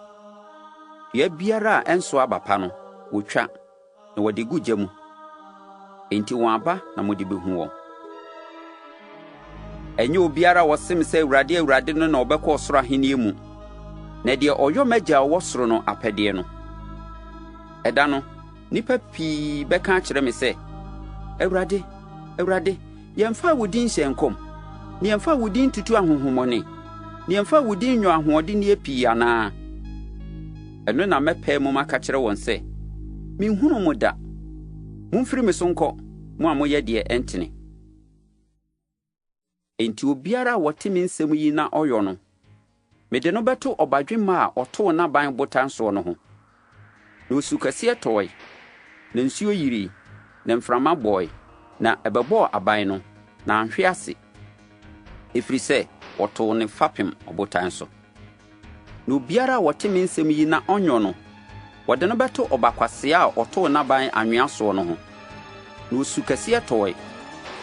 S10: Dua biara a ɛnso aba pa no, wotwa, na wɔde gu gya mu. Enti wɔn aba na mode behu wɔn. Ɛnyɛ obiara a ɔse me sɛ, 'Awurade, Awurade' no na ɔbɛkɔ ɔsoro ahenni mu, na deɛ ɔyɔ m'Agya a ɔwɔ soro no apɛdeɛ no. Ɛda no, nnipa pii bɛka akyerɛ me sɛ, 'Awurade, Awurade, yɛmfaa wo din nhyɛɛ nkɔm, na yɛmfaa wo din ntutuu ahonhommɔne, na yɛmfaa wo din nyɔɔ ahoɔdenneɛ pii anaa?' Ɛno na mɛpae mu maka akyerɛ wɔn sɛ, 'Menhunuu mo da! Momfiri me so nkɔ, mo a moyɛ deɛ ɛntene! Enti obiara a ɔte me nsɛm yi na ɔyɔ no, mede no bɛto ɔbadwemma a ɔtoo n'aban botan soɔ no ho. Na osu kɛseɛ tɔɔe, na nsuo yirii, na mframa bɔɔe, na ɛbɛbɔɔ aban no, na anhwe ase, ɛfiri sɛ wɔtoo ne fapem ɔbotan so. Na obiara a ɔte me nsɛm yi na ɔnyɔ no, wɔde no bɛto ɔba kwasea a ɔtoo n'aban anwea soɔ no ho. Na osu kɛseɛ tɔɔe,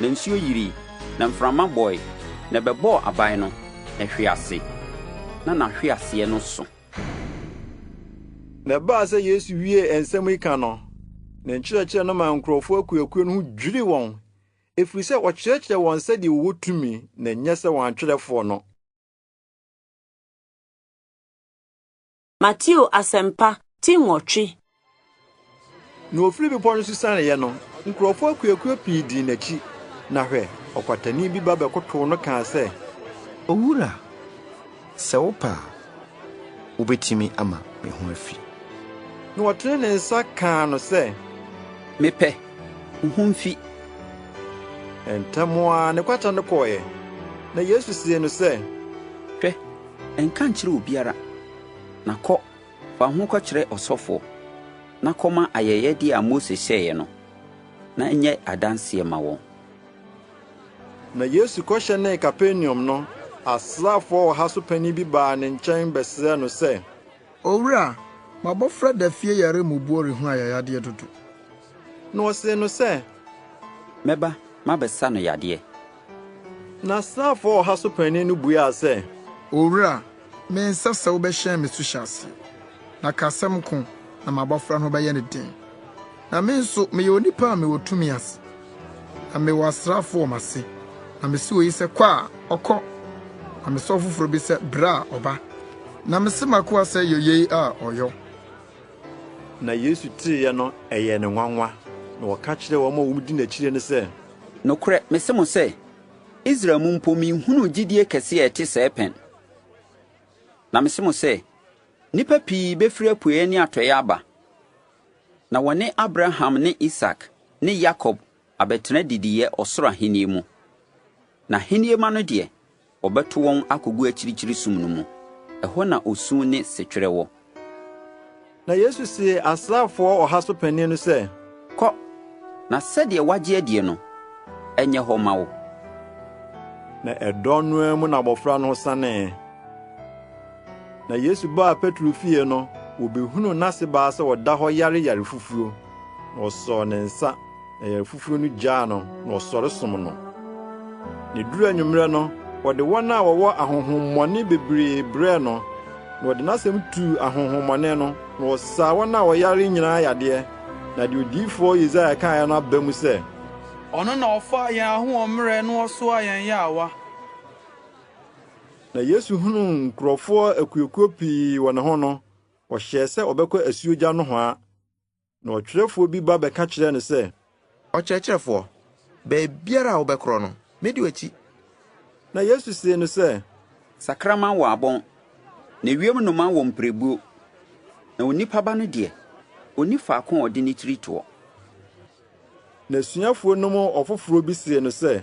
S10: na nsuo yirii, na mframa bɔe, na ɛbɛbɔɔ aban no, na ɛhwee ase, na n'ahweaseɛ no so.
S2: Na ɛbaa sɛ Yesu wiee nsɛm yi ka no, ne nkyerɛkyerɛ no maa nkurɔfoɔ akuakuo no ho dwirii wɔn, ɛfiri sɛ ɔkyerɛkyerɛɛ wɔn sɛdeɛ wɔwɔ tumi, na ɛnyɛ sɛ wɔn atwerɛfoɔ no.
S1: Mateo Asɛmpa ti nwɔtwe.
S2: Na ofiri bepɔ no so sianeeɛ no, nkurɔfoɔ akuakuo pii dii n'akyi. Na hwɛ, ɔkwatani bi ba bɛkotow no kaa sɛ.
S12: Owura, sɛ wopɛ a, wubetumi ama me ho afi.
S2: Na ɔtenee ne nsa kaa no sɛ.
S10: Mepɛ, wo ho mfi.
S2: Ntɛm ara ne kwata no kɔeɛ. Na Yesu see no sɛ.
S10: Hwɛ, nka nkyerɛ obiara, na kɔ, fa wo ho kɔkyerɛ ɔsɔfoɔ, na kɔma ayɛyɛdeɛ a Mose hyɛeɛ no, na ɛnyɛ adanseɛ mma wɔn.
S2: Na Yesu kɔhyɛnee Kapernaum no, asraafoɔ ɔha so panin bi baa ne nkyɛn bɛsrɛɛ no sɛ.
S3: Owura, m'abɔfra da fie yare mmubuo rehu ayayadeɛ dodo.
S2: Na ɔsee no sɛ.
S10: Mɛba mabɛsa no yadeɛ.
S2: Na asraafoɔ ɔha so panin no buaa sɛ.
S3: Owura, mensɛ sɛ wobɛhyɛn me suhyɛ ase, na ka asɛm nko, na m'abɔfra no ho bɛyɛ no den. Na me nso, meyɛ onipa a mewɔ tumi ase, na mewɔ asraafo wɔ m'ase, na mise oyi sɛ, 'Kɔ' a, ɔkɔ, na mise ɔfoforo bi sɛ, 'Bra' a, ɔba. Na mise m'akoa sɛ, 'Yɔ yei' a, ɔyɔ.
S2: Na Yesu teeɛ no, ɛyɛɛ no nwanwa, na ɔka kyerɛɛ wɔn a wɔdi n'akyire no sɛ,
S10: Nokorɛ, mese mo sɛ, Israel mu mpo menhunuu gyidie kɛseɛ a ɛte sɛɛ pɛn. Na mese mo sɛ, nnipa pii bɛfiri apueeɛ ne atɔeɛ aba, na wɔne Abraham ne Isak ne Yakob abɛtena adidiiɛ ɔsoro ahennie mu. Na ahennie mma no deɛ, wɔbɛto wɔn akɔgu akyirikyiri sum no mu. Ɛhɔ na osu ne setwerɛ wɔ.
S2: Na Yesu see asraafoɔ ɔha so panin no sɛ,
S10: Kɔ, na sɛdeɛ woagye adie no, ɛnyɛ hɔ mma wo.
S2: Na ɛdɔn no ara mu na abɔfra no ho sanee. Na Yesu baa Petro fie no, wɔbɛhunuu n'asebaa sɛ ɔda hɔ yare yarefufuo. Na ɔsɔɔ ne nsa, na yarefufuo no gyaa no, na ɔsɔre som no. Na eduruu anwummerɛ no, wɔde wɔn a wɔwɔ ahonhommɔne bebree brɛɛ no, na ɔde n'asɛm tuu ahonhommɔne no, na ɔsaa wɔn a wɔyare nyinaa yadeɛ. Na deɛ odiyifoɔ Yesaia kaeɛ no aba mu sɛ,
S4: Ɔno na ɔfaa yɛn ahoɔmmerɛ na ɔsoaa yɛn yaawa.
S2: Na Yesu hunuu nkurɔfoɔ akuakuo pii wɔ ne ho no, ɔhyɛɛ sɛ ɔbɛkɔ asuogya nohoa. Na ɔtwerɛfoɔ bi ba bɛka kyerɛɛ no sɛ.
S13: Ɔkyerɛkyerɛfoɔ, baabiara a wobɛkorɔ no, mɛdi w'akyi.
S2: Na Yesu see no sɛ.
S10: Sakraman wɔ abɔn, na ewiem nnomaa wɔ mpirebuo, na onipa Ba no deɛ, ɔnni faako a ɔde ne tiri toɔ.
S2: N'asuafoɔ no mu ɔfoforɔ bi see no sɛ.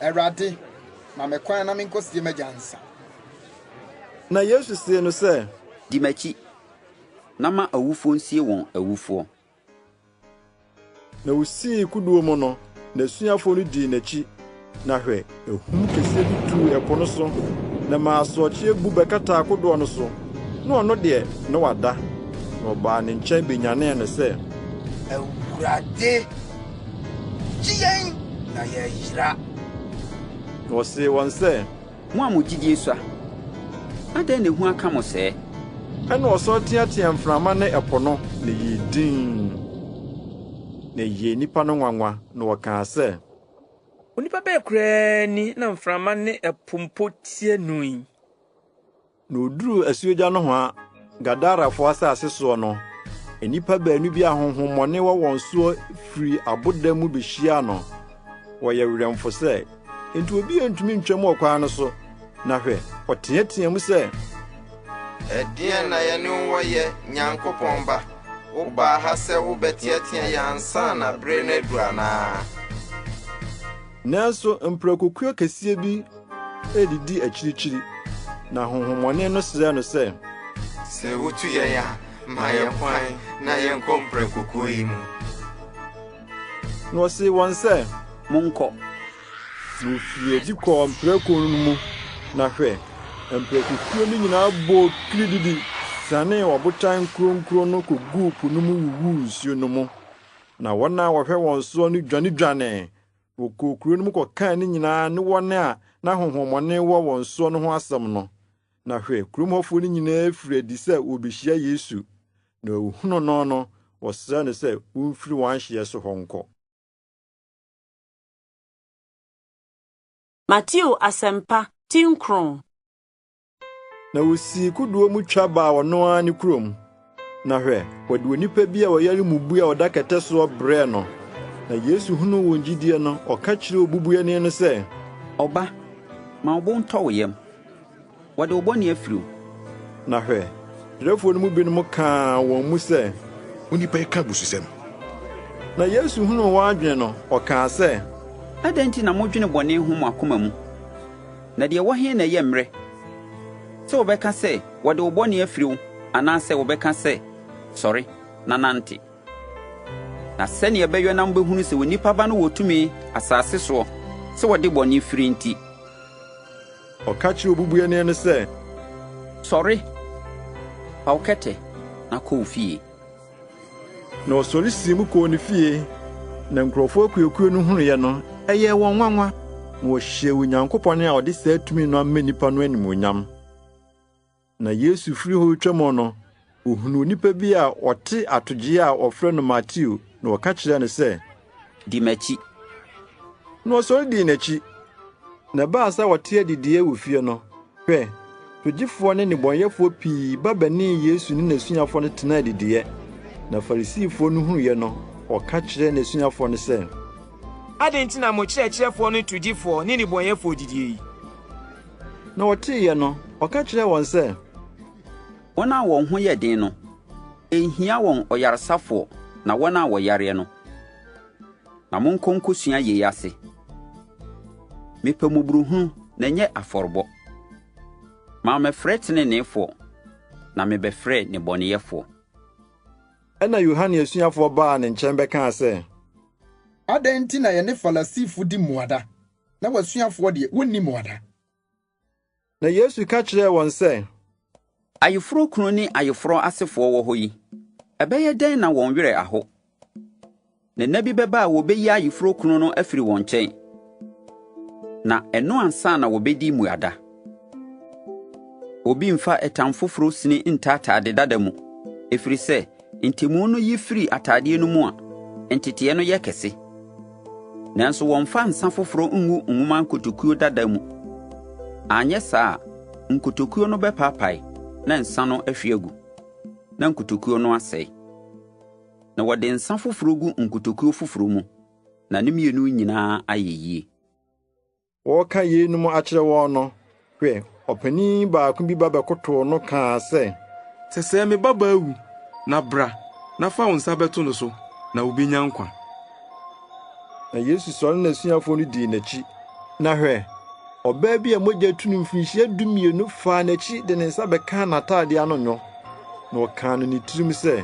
S3: Awurade, ma me kwan na menkɔsie m'agya ansa.
S2: Na Yesu see no sɛ.
S10: Di m'akyi, na ma awufoɔ nsie wɔn awufoɔ.
S2: Na osii kodoɔ mu no, n'asuafoɔ no dii n'akyi. Na hwɛ, ahum kɛseɛ bi tuu ɛpo no so, na ɛmaa asorɔkyeɛ bu bɛkataa kodoɔ no so, na ɔno deɛ, na wada. Na wɔbaa ne nkyɛn bɛnyanee no sɛ.
S9: Awurade, gye yɛn, na yɛayera!
S2: Na ɔsee wɔn sɛ.
S10: Mo a mo gyidie sua, adɛn na ehu aka mo sɛɛ?
S2: Ɛnna ɔsɔre teateaa mframa ne ɛpo no, na ɛyɛɛ dinn. Na ɛyɛɛ nnipa no nwanwa, na wɔkaa sɛ.
S8: Onipa bɛn koraa ni na mframa ne ɛpo mpo tie no yi?
S2: Na oduruu asuogya nohoa, Gadarafoɔ asase soɔ no, nnipa baanu bi a honhommɔne wɔ wɔn soɔ firii aboda mu behyiaa no. Wɔyɛ werɛmfo sɛ, enti obi antumi ntwam ɔkwan no so. Na hwɛ, ɔteɛteɛɛ mu sɛ,
S13: Ɛdeɛn na yɛne wo wɔ yɛ, Nyankopɔn Ba? Wobaa ha sɛ wobɛteɛteɛ yɛn ansa na bere no adu anaa?
S2: Nanso mprakokuo kɛseɛ bi redidi akyirikyiri, na honhommɔne no srɛɛ no sɛ.
S13: Sɛ wotu yɛn a, ma yɛn kwan na yɛnkɔ mprakokuo yi mu.
S2: Na ɔsee wɔn sɛ.
S10: Monkɔ.
S2: Na wɔfirii adi kɔɔ mprako no mu, na hwɛ, mprakokuo no nyinaa bɔɔ kirididi sianee ɔbotan kuronkuron no kɔguu po no mu wuwuu nsuo no mu. Na wɔn a wɔhwɛ wɔn soɔ no dwanedwanee, Wɔkɔɔ kuro no mu kɔkaa ne nyinaa ne wɔn a na honhommɔne wɔ wɔn soɔ no ho asɛm no. Na hwɛ, kurom hɔfoɔ no nyinaa firii adi sɛ wɔrebɛhyia Yesu, na wɔhunuu no no, wɔsrɛɛ no sɛ ɔmfiri wɔn ahyeɛ so hɔ nkɔ.
S1: Mateo Asɛmpa, ti nkron.
S2: Na wosii kodoɔ mu twa baa ɔno ara ne kurom. Na hwɛ, wɔde onipa bi a ɔyare mubui a ɔda kɛtɛ soɔ brɛɛ no. Na Yesu hunuu wɔn gyidie no, ɔka kyerɛɛ obubuani no sɛ,
S10: Ɔba, ma wo bo ntɔ wo yam. Wɔde wo bɔne afiri wo.
S2: Na hwɛ, twerɛfoɔ no mu binom kaa wɔn mu sɛ,
S14: Onipa yi ka abususɛm.
S2: Na Yesu hunuu wɔn adwene no, ɔkaa sɛ,
S10: Adɛn nti na modwene bɔne ho mo akoma mu? Na deɛ ɛwɔ he na ɛyɛ mmerɛ, sɛ wɔbɛka sɛ, 'Wɔde wo bɔne afiri wo' anaasɛ wɔbɛka sɛ, 'Sɔre na nante'? Na sɛnea ɛbɛyɔ na mobɛhunu sɛ Onipa Ba no wɔ tumi asase soɔ sɛ ɔde bɔne firi nti.
S2: Ɔka kyerɛɛ obubuani no sɛ.
S10: Sɔre, fa wo kɛtɛ na kɔ wo fie.
S2: Na ɔsɔre sii mu kɔɔ ne fie. Na nkurɔfoɔ akuakuo no hunuiɛ no, ɛyɛɛ wɔn nwanwa, na wɔhyɛɛ Onyankopɔn a ɔde saa tumi no ama nnipa no animuonyam. Na Yesu firi hɔ retwam no, ɔhunuu onipa bi a ɔte atogyeeɛ a wɔfrɛ no Mateo, na ɔka kyerɛɛ no sɛ,
S10: Di m'akyi.
S2: Na ɔsɔre dii n'akyi. Na ɛbaa sɛ wɔte adidiiɛ wɔ fie no, hwɛ, togyefoɔ ne nnebɔneyɛfoɔ pii ba bɛnee Yesu ne n'asuafoɔ no tenaa adidiiɛ. Na Farisifoɔ no hunuiɛ no, wɔka kyerɛɛ n'asuafoɔ no sɛ,
S7: Adɛn nti na mo kyerɛkyerɛfoɔ no togyifoɔ ne nnebɔneyɛfoɔ didie yi?
S2: Na wɔteeɛ no, ɔka kyerɛɛ wɔn sɛ,
S10: Wɔn a wɔn ho yɛ den no, ɛnhia wɔn ɔyaresafoɔ na wɔn a wɔyareɛ no. Na monkɔ nkɔsua yei ase. Mepɛ mmɔborɔhunu na ɛnyɛ afɔrebɔ. Mammɛfrɛ teneneefoɔ, na mebɛfrɛɛ nnebɔneyɛfoɔ.
S2: Ɛnna Yohane asuafoɔ baa ne nkyɛn bɛkaa sɛ,
S3: Adɛn nti na yɛne Farisifo di mmuada, na w'asuafoɔ deɛ, wonni mmuada?
S2: Na Yesu ka kyerɛɛ wɔn sɛ,
S10: Ayeforɔ kunu ne ayeforɔ asefoɔ wɔ hɔ yi, ɛbɛyɛ dɛn na wɔn werɛ aho? Na nna bi bɛba a wɔbɛyi ayeforɔ kunu no afiri wɔn nkyɛn, na ɛno ansa na wɔbɛdi mmuada. Obi mfa ɛtam foforɔ sini nta atade dada mu, ɛfiri sɛ ntɛmu no yi firi atadeɛ no mu a, nteteeɛ no yɛ kɛse. Nanso wɔmfa nsã foforɔ ngu nwoma nkotokuo dada mu. Anyɛ saa a, nkotokuo no bɛpaapae na nsã no ahwie agu, na nkotokuo no asɛe. Na wɔde nsã foforɔ gu nkotokuo foforɔ mu, na ne mmienu nyinaa ayɛ yie.
S2: Wɔreka yeinom akyerɛ wɔn no, hwɛ, ɔpanin baako bi ba bɛkotow no kaa sɛ,
S15: Sɛsɛɛ me babaa awu, na bra, na fa wo nsa bɛto no so, na obenya nkwa.
S2: Na Yesu sɔre ne n'asuafoɔ no dii n'akyi. Na hwɛ, ɔbaa bi a mogya tu no mfirinhyia dumienu faa n'akyi de ne nsa bɛkaa n'atade ano nwo, na ɔkaa no ne tirim sɛ,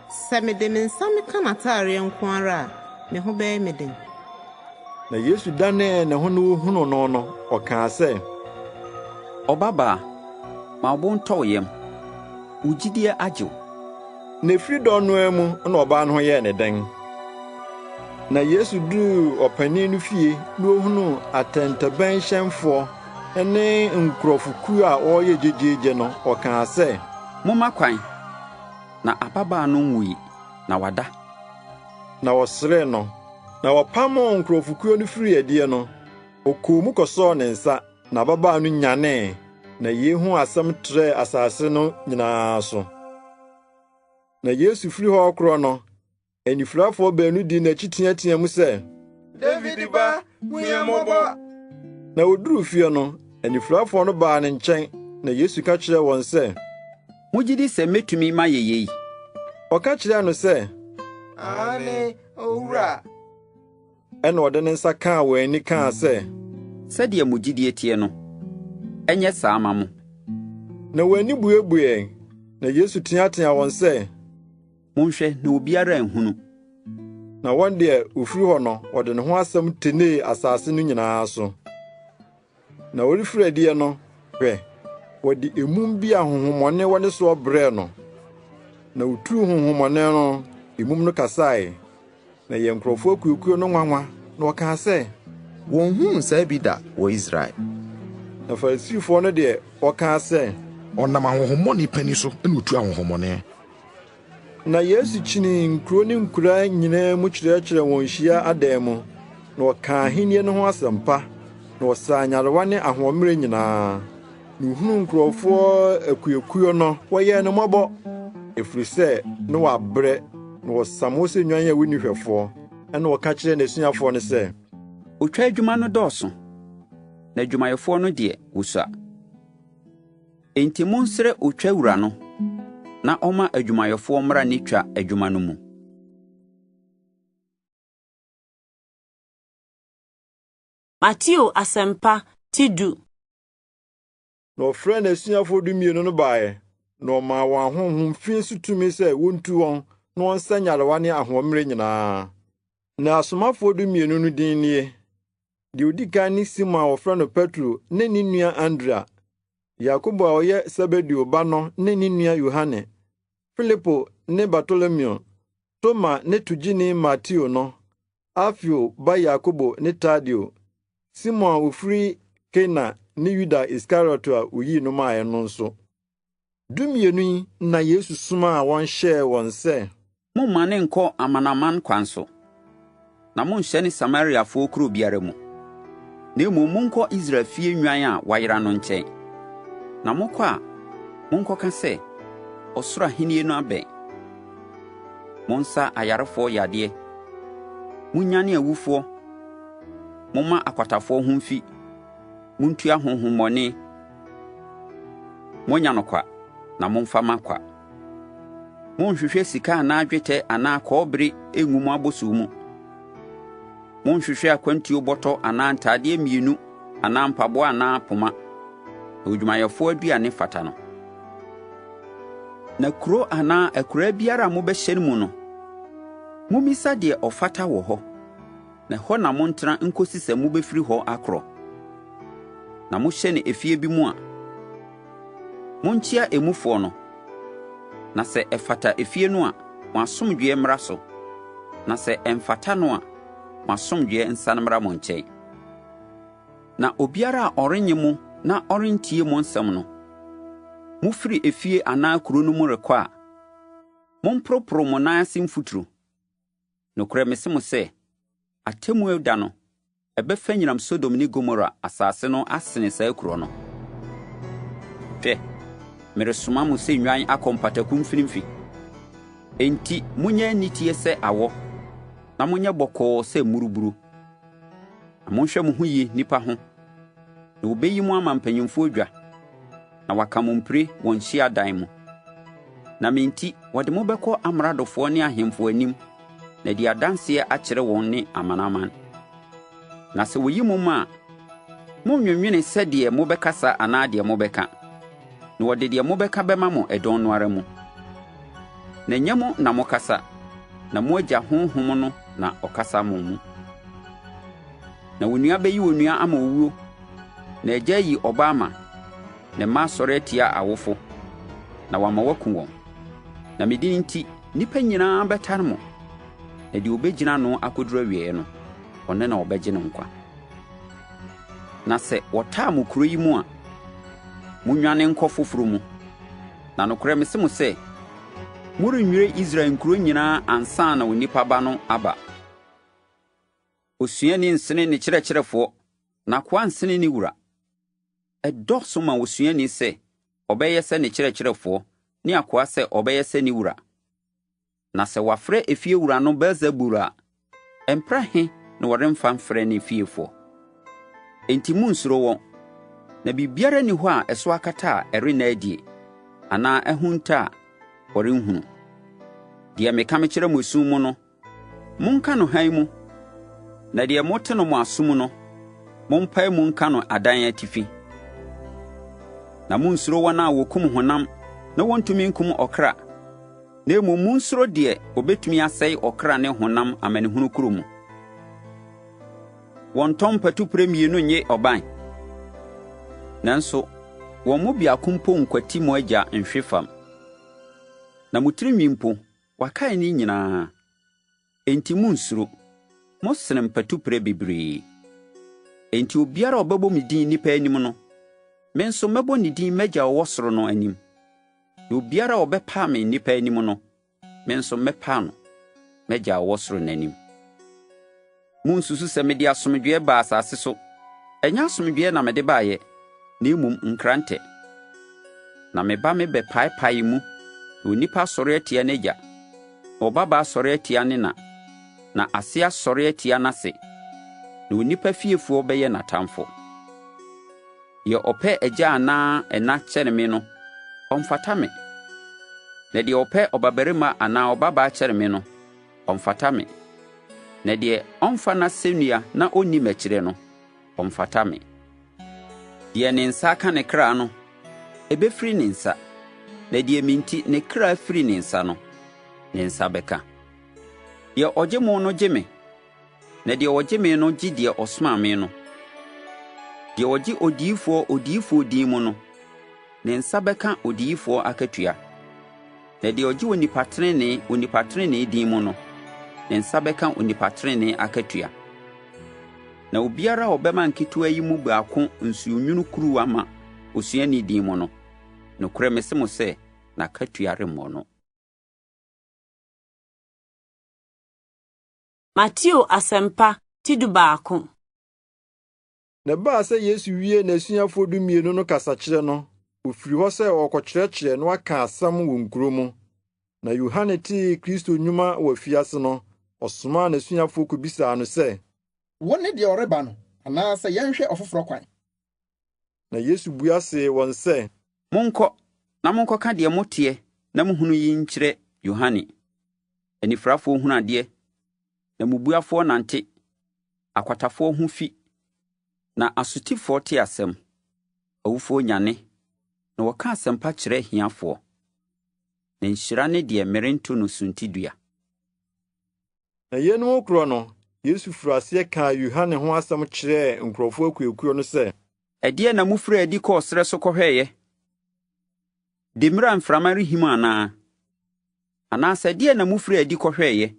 S16: Sɛ mede me nsa meka n'atareɛ nko ara a, me ho bɛyɛ me den.
S2: Na Yesu danee ne ho na ohunuu no no, ɔkaa sɛ,
S10: Ɔbabaa, ma wo bo ntɔ wo yam. Wo gyidie agye wo.
S2: Na ɛfiri dɔn no ara mu na ɔbaa no ho yɛɛ no den. Na Yesu duruu ɔpanin no fie na ohunuu atɛntɛbɛnhyɛnfoɔ ne nkurɔfokuo a wɔreyɛ gyegyeegye no, ɔkaa sɛ,
S10: Momma kwan, na ababaa no nwui, na wada.
S2: Na wɔseree no. Na wɔpamoo nkurɔfokuo no firii adie no, ɔkɔɔ mu kɔsɔɔ ne nsa, na ababaa no nyanee. Na yei ho asɛm trɛɛ asase no nyinaa so. Na Yesu firi hɔ rekorɔ no, anifurafoɔ baanu dii n'akyi teateaa mu sɛ,
S13: Dawid ba, hu yɛn mmɔbɔ!
S2: Na wɔduruu fie no, anifurafoɔ no baa ne nkyɛn, na Yesu ka kyerɛɛ wɔn sɛ,
S10: Mugye di sɛ metumi mayɛ yei?
S2: Wɔka kyerɛɛ no sɛ,
S13: Aane, Owura.
S2: Ɛnna ɔde ne nsa kaa wɔn ani kaa sɛ,
S10: Sɛdeɛ mo gyidie teɛ no, ɛnyɛ saa mma mo.
S2: Na wɔn ani buebuee, na Yesu teateaa wɔn sɛ,
S10: Monhwɛ na obiara anhunu.
S2: Na wɔn deɛ, wɔfiri hɔ no, wɔde ne ho asɛm tenee asase no nyinaa so. Na ɔrefiri adiɛ no, hwɛ, wɔde emum bi a honhommɔne wɔ ne soɔ brɛɛ no. Na otuu honhommɔne no, emum no kasae. Na ɛyɛɛ nkurɔfoɔ akuakuo no nwanwa, na wɔkaa sɛ,
S12: Wɔnhunuu saa bi da wɔ Israel.
S2: Na Farisifoɔ no deɛ, wɔkaa sɛ,
S14: Ɔnam ahonhommɔne panin so na otu ahonhommɔne.
S2: Na Yesu kyinii nkuro ne nkuraa nyinaa mu kyerɛkyerɛɛ wɔn hyia adan mu, na ɔkaa ahenni no ho asɛmpa, na ɔsaa nyarewa ne ahoɔmmerɛ nyinaa. Na ohunuu nkurɔfoɔ akuakuo no, wɔyɛɛ no mmɔbɔ, ɛfiri sɛ na wɔabrɛ, na wɔsam hɔ sɛ nnwan a wonni hwɛfoɔ. Ɛnna ɔka kyerɛɛ n'asuafoɔ no sɛ,
S10: Otwa adwuma no dɔɔso, na adwumayɛfoɔ no deɛ, wɔsua. Enti monsrɛ otwa wura no na ɔmma adwumayɛfoɔ mmra ne twa adwuma no mu.
S1: Mateo Asɛmpa ti du.
S2: Na ɔfrɛɛ n'asuafoɔ dumienu no baeɛ, na ɔmaa wɔn ahonhom fi so tumi sɛ wontu wɔn na wɔnsa nyarewa ne ahoɔmmerɛ nyinaa. Na asomafoɔ dumienu no din nie: Deɛ odi kan ne Simon a wɔfrɛ no Petro ne ne nua Andrea, Yakobo a ɔyɛ Sebedeo ba no ne ne nua Yohane, Filipo ne Bartolomeo, Toma ne togyeni Mateo no, Alfeo ba Yakobo ne Tadeo, Simon a ofiri Kana ne Yuda Iskariot a oyii no maeɛ no nso. Dumienu yi na Yesu somaa wɔn hyɛɛ wɔn sɛ.
S10: Mommmane nnkɔ amanaman kwan so, na monnhyɛne Samariafoɔ kuro biara mu, na mmom monkɔ Israel fie nnwan a wɔayera no nkyɛn. Na mokɔ a, monkɔka sɛ, 'Ɔsoro ahennie no abɛn.' Monsa ayarefoɔ yadeɛ, monnyane awufoɔ, momma akwatafoɔ ho mfi, montua honhommɔne. Moanya no kwa, na momfa mma kwa. Monnhwehwɛ sika anaa dwetɛ anaa kɔbere ngu mo abɔsoɔ mu. Monnhwehwɛ akwantuo bɔtɔ anaa ntadeɛ mmienu anaa mpaboa anaa poma, na odwumayɛfoɔ aduane fata no. Na kuro anaa akuraa biara a mobɛhyɛne mu no, mommisa deɛ ɔfata wɔ hɔ, na ɛhɔ na montena nkɔsi sɛ mobɛfiri hɔ akorɔ. Na mohyɛne efie bi mu a, monkyea emufoɔ no, na sɛ ɛfata efie no a, mo asomdwoeɛ mmra so, na sɛ ɛmfata no a, mo asomdwoeɛ nsane mmra mo nkyɛn. Na obiara a ɔrennye mo na ɔrentie mo nsɛm no, mofiri efie anaa kuro no mu rekɔ a, momporoporo mo nan ase mfuturo. Nokorɛ mese mo sɛ, Atemmuo da no, ɛbɛfa nyinam Sodom ne Gomora asase no asene saa kuro no. Hwɛ, meresoma mo sɛ nnwan akɔ mpataku mfinimfini. Enti monyɛ aniteɛ sɛ awɔ, na monyɛ bɔkɔɔ sɛ mmuruburo. Na monhwɛ mo ho yie nnipa ho, na wɔbɛyi mo ama mpanimfoɔ dwa, na wɔaka mo mpire wɔn hyiadan mu. Na me nti, wɔde mo bɛkɔ amradofoɔ ne ahemfo anim na adi adanseɛ akyerɛ wɔn ne amanaman. Na sɛ wɔyi mo ma a, monnnwennwene sɛdeɛ mobɛkasa anaa deɛ mobɛka, na wɔde deɛ mobɛka bɛma mo ɛdɔn no ara mu. Na ɛnyɛ mo na mokasa, na mo Agya Honhom no na ɔkasa mo mu. Na onua bɛyi onua ama owuo, na agya ayi ɔba ama, na mma asɔre atia awofo, na wɔama wɔaku wɔn. Na me din nti, nnipa nyinaa bɛtane mo, na deɛ ɔbɛgyina ano akɔduru awieeɛ no, ɔno na wɔbɛgye no nkwa. Na sɛ wɔtaa mo kuro yi mu a, monnwane nkɔ foforɔ mu. Na nokorɛ mese mo sɛ, morennwire Israel nkuro nyinaa ansa na Onipa Ba no aba. Osuani nsene ne kyerɛkyerɛfoɔ, na akoa nsene ne wura. Ɛdɔɔso ma osuani sɛ ɔbɛyɛ sɛ ne kyerɛkyerɛfoɔ ne akoa sɛ ɔbɛyɛ sɛ ne wura. Na sɛ wɔafrɛ efiewura no Beelsebul a, mprɛ ahe na wɔremfa mfrɛ ne fiefoɔ? Enti munnsuro wɔn, na biribiara nni hɔ a ɛso akata a ɛrenna adie, anaa ahunta a wɔrenhunu. Deɛ meka mekyerɛ mo esum mu no, Monka no hann mu, na deɛ mote no mo aso mu no, mompae mu nka no adan atifi. Na monnsuro wɔn a wɔkum honam na wɔntumi nkum ɔkra, na mmom monsuro deɛ ɔbɛtumi asɛe ɔkra ne honam amanehunu kuro mu. Wɔntɔn mpatupire mmienu nnye ɔban? Nanso wɔn mu biako mpo nkwati mo Agya nhwe fam. Na mo tirinwi mpo, Wɔakae ne nyinaa. Enti munnsuro. Mosene mpatuprɛ bebree. Enti obiara a ɔbɛbɔ me din nnipa anim no, me nso mɛbɔ ne din m'Agya a ɔwɔ soro no anim. Na obiara a ɔbɛpa me nnipa anim no, me nso mɛpa no m'Agya a ɔwɔ soro no anim. Munnsusu sɛ mede asomdwoeɛ baa asase so. Ɛnyɛ asomdwoeɛ na mede baeɛ, na mmom nkrantɛ. Na meba mebɛpaepaee mu, na onipa asɔre atia n'agya, na ɔbabaa asɔre atia ne na, na ase asɔre atia n'ase, na onipa fiefoɔ bɛyɛ n'atamfo. Deɛ ɔpɛ agya anaa ɛna kyɛne me no, ɔmfata me. Na deɛ ɔpɛ ɔbabarima anaa ɔbabaa kyɛne me no, ɔmfata me. Na deɛ ɔmfa n'asɛnnua na ɔnni m'akyire no, ɔmfata me. Deɛ ne nsa aka ne kra no, ɛbɛfiri ne nsa, na deɛ me nti ne kra firi ne nsa no, ne nsa bɛka. Deɛ ɔgye mo no gye me, na deɛ ɔgye me no gye deɛ ɔsomaa me no. Deɛ ɔgye odiyifoɔ odiyifoɔ din mu no, ne nsa bɛka odiyifoɔ akatua. Na deɛ ɔgye onipa tenenee onipa tenenee din mu no, ne nsa bɛka onipa tenenee akatua. Na obiara a ɔbɛma nketewa yi mu baako nsuonwunu kuruwa ma osuani din mu no, nokorɛ mese mo sɛ, n'akatua remmɔ no.
S1: Mateo Asɛmpa ti 11.
S2: Na ɛbaa sɛ Yesu wiee n'asuafoɔ dumienu no kasakyerɛ no, ɔfirii hɔ sɛ ɔrekɔkyerɛkyerɛ na waka asɛm wɔ nkuro mu. Na Yohane tee Kristo nnwuma wɔ afiase no, ɔsomaa n'asuafoɔ kobisaa no sɛ,
S3: Wone deɛ ɔreba no, anaasɛ yɛnhwɛ ɔfoforɔ kwan?
S2: Na Yesu bua see wɔn sɛ,
S10: Monkɔ, na monkɔka deɛ moteɛ na mohunu yi nkyerɛ Yohane. Anifirafoɔ hunu adeɛ, na mmubuafoɔ nante, akwatafoɔ ho fi, na asotifoɔ te asɛm, awufoɔ nyane, na wɔka asɛmpa kyerɛ ahiafoɔ. Na nhyira ne deɛ merento no suntidua.
S2: Na yeinom rekorɔ no, Yesu firii aseɛ kaa Yohane ho asɛm kyerɛɛ nkurɔfoɔ akuakuo no sɛ.
S10: Ɛdeɛn na mofirii adi kɔɔ serɛ so kɔhwɛeɛ? Demmire a mframa rehim anaa? Anaasɛ ɛdeɛn na mofirii adi kɔhwɛeɛ?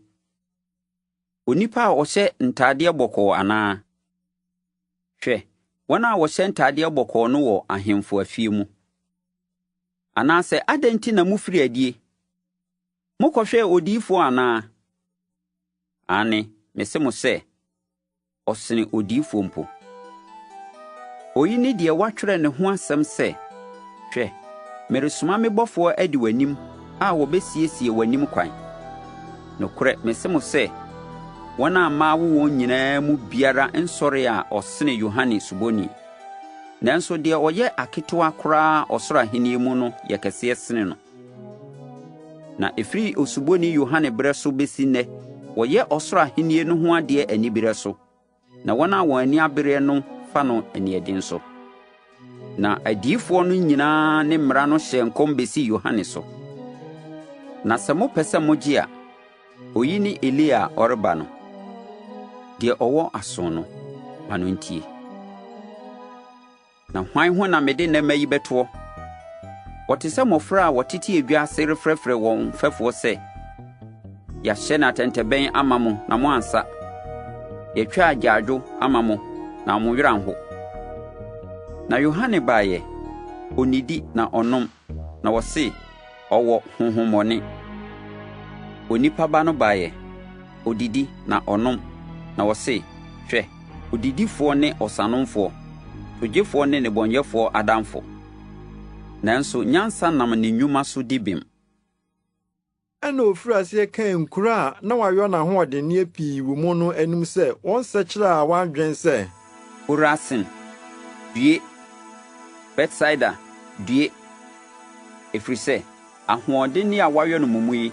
S10: Onipa a ɔhyɛ ntadeɛ bɔkɔɔ anaa? Hwɛ, wɔn a wɔhyɛ ntadeɛ bɔkɔɔ no wɔ ahemfo afie mu. Anaasɛ adɛn nti na mofiri adie? Mokɔhwɛɛ odiyifoɔ anaa? Aane, mese mo sɛ, ɔsene odiyifoɔ mpo. Oyi ne deɛ wɔatwerɛ ne ho asɛm sɛ, 'Hwɛ, meresoma me bɔfoɔ adi w'anim a ɔbɛsiesie w'anim kwan. Nokorɛ mese mo sɛ, wɔn a mmaa awo wɔn nyinaa mu biara nsɔree a ɔsene Yohane Suboni. Nanso deɛ ɔyɛ aketewa koraa ɔsoro ahennie mu no yɛ kɛseɛ sene no. Na ɛfiri Osuboni Yohane berɛ so bɛsi nnɛ, wɔyɛ ɔsoro ahennie no ho adeɛ anibereɛ so, na wɔn a wɔn ani abereɛ no fa no aniɛden so. Na adiyifoɔ no nyinaa ne mmara no hyɛɛ nkɔm bɛsii Yohane so. Na sɛ mopɛ sɛ mogye a, oyi ne Elia a ɔreba no. Deɛ ɔwɔ aso no, ma no ntie. Na hwan ho na mede nnɛ mma yi bɛtoɔ? Wɔte sɛ mmɔfra a wɔtete edwa ase refrɛfrɛ wɔn mfɛfoɔ sɛ, 'Yɛahyɛne atɛntɛbɛn ama mo na moansa; yɛatwa agyaadwo ama mo na mo werɛ anho. Na Yohane baeɛ, ɔnnidi na ɔnnom, na wɔse, 'Ɔwɔ honhommɔne. Onipa Ba no baeɛ, ɔdidi na ɔnom, na wɔse, 'Hwɛ, odidifoɔ ne ɔsanomfoɔ, togyefoɔ ne nnebɔneyɛfoɔ adamfo. Nanso nyansa nam ne nnwuma so di bem.
S2: Ɛnna ofirii aseɛ kaa nkuro a na wayɔ n'ahoɔdenneɛ pii wɔ mu no anim sɛ wɔnsɛkyerɛ wɔn adwene sɛ.
S10: Korasin, due! Betsaida, due! Ɛfiri sɛ ahoɔdenne a wɔayɔ no mo mu yi,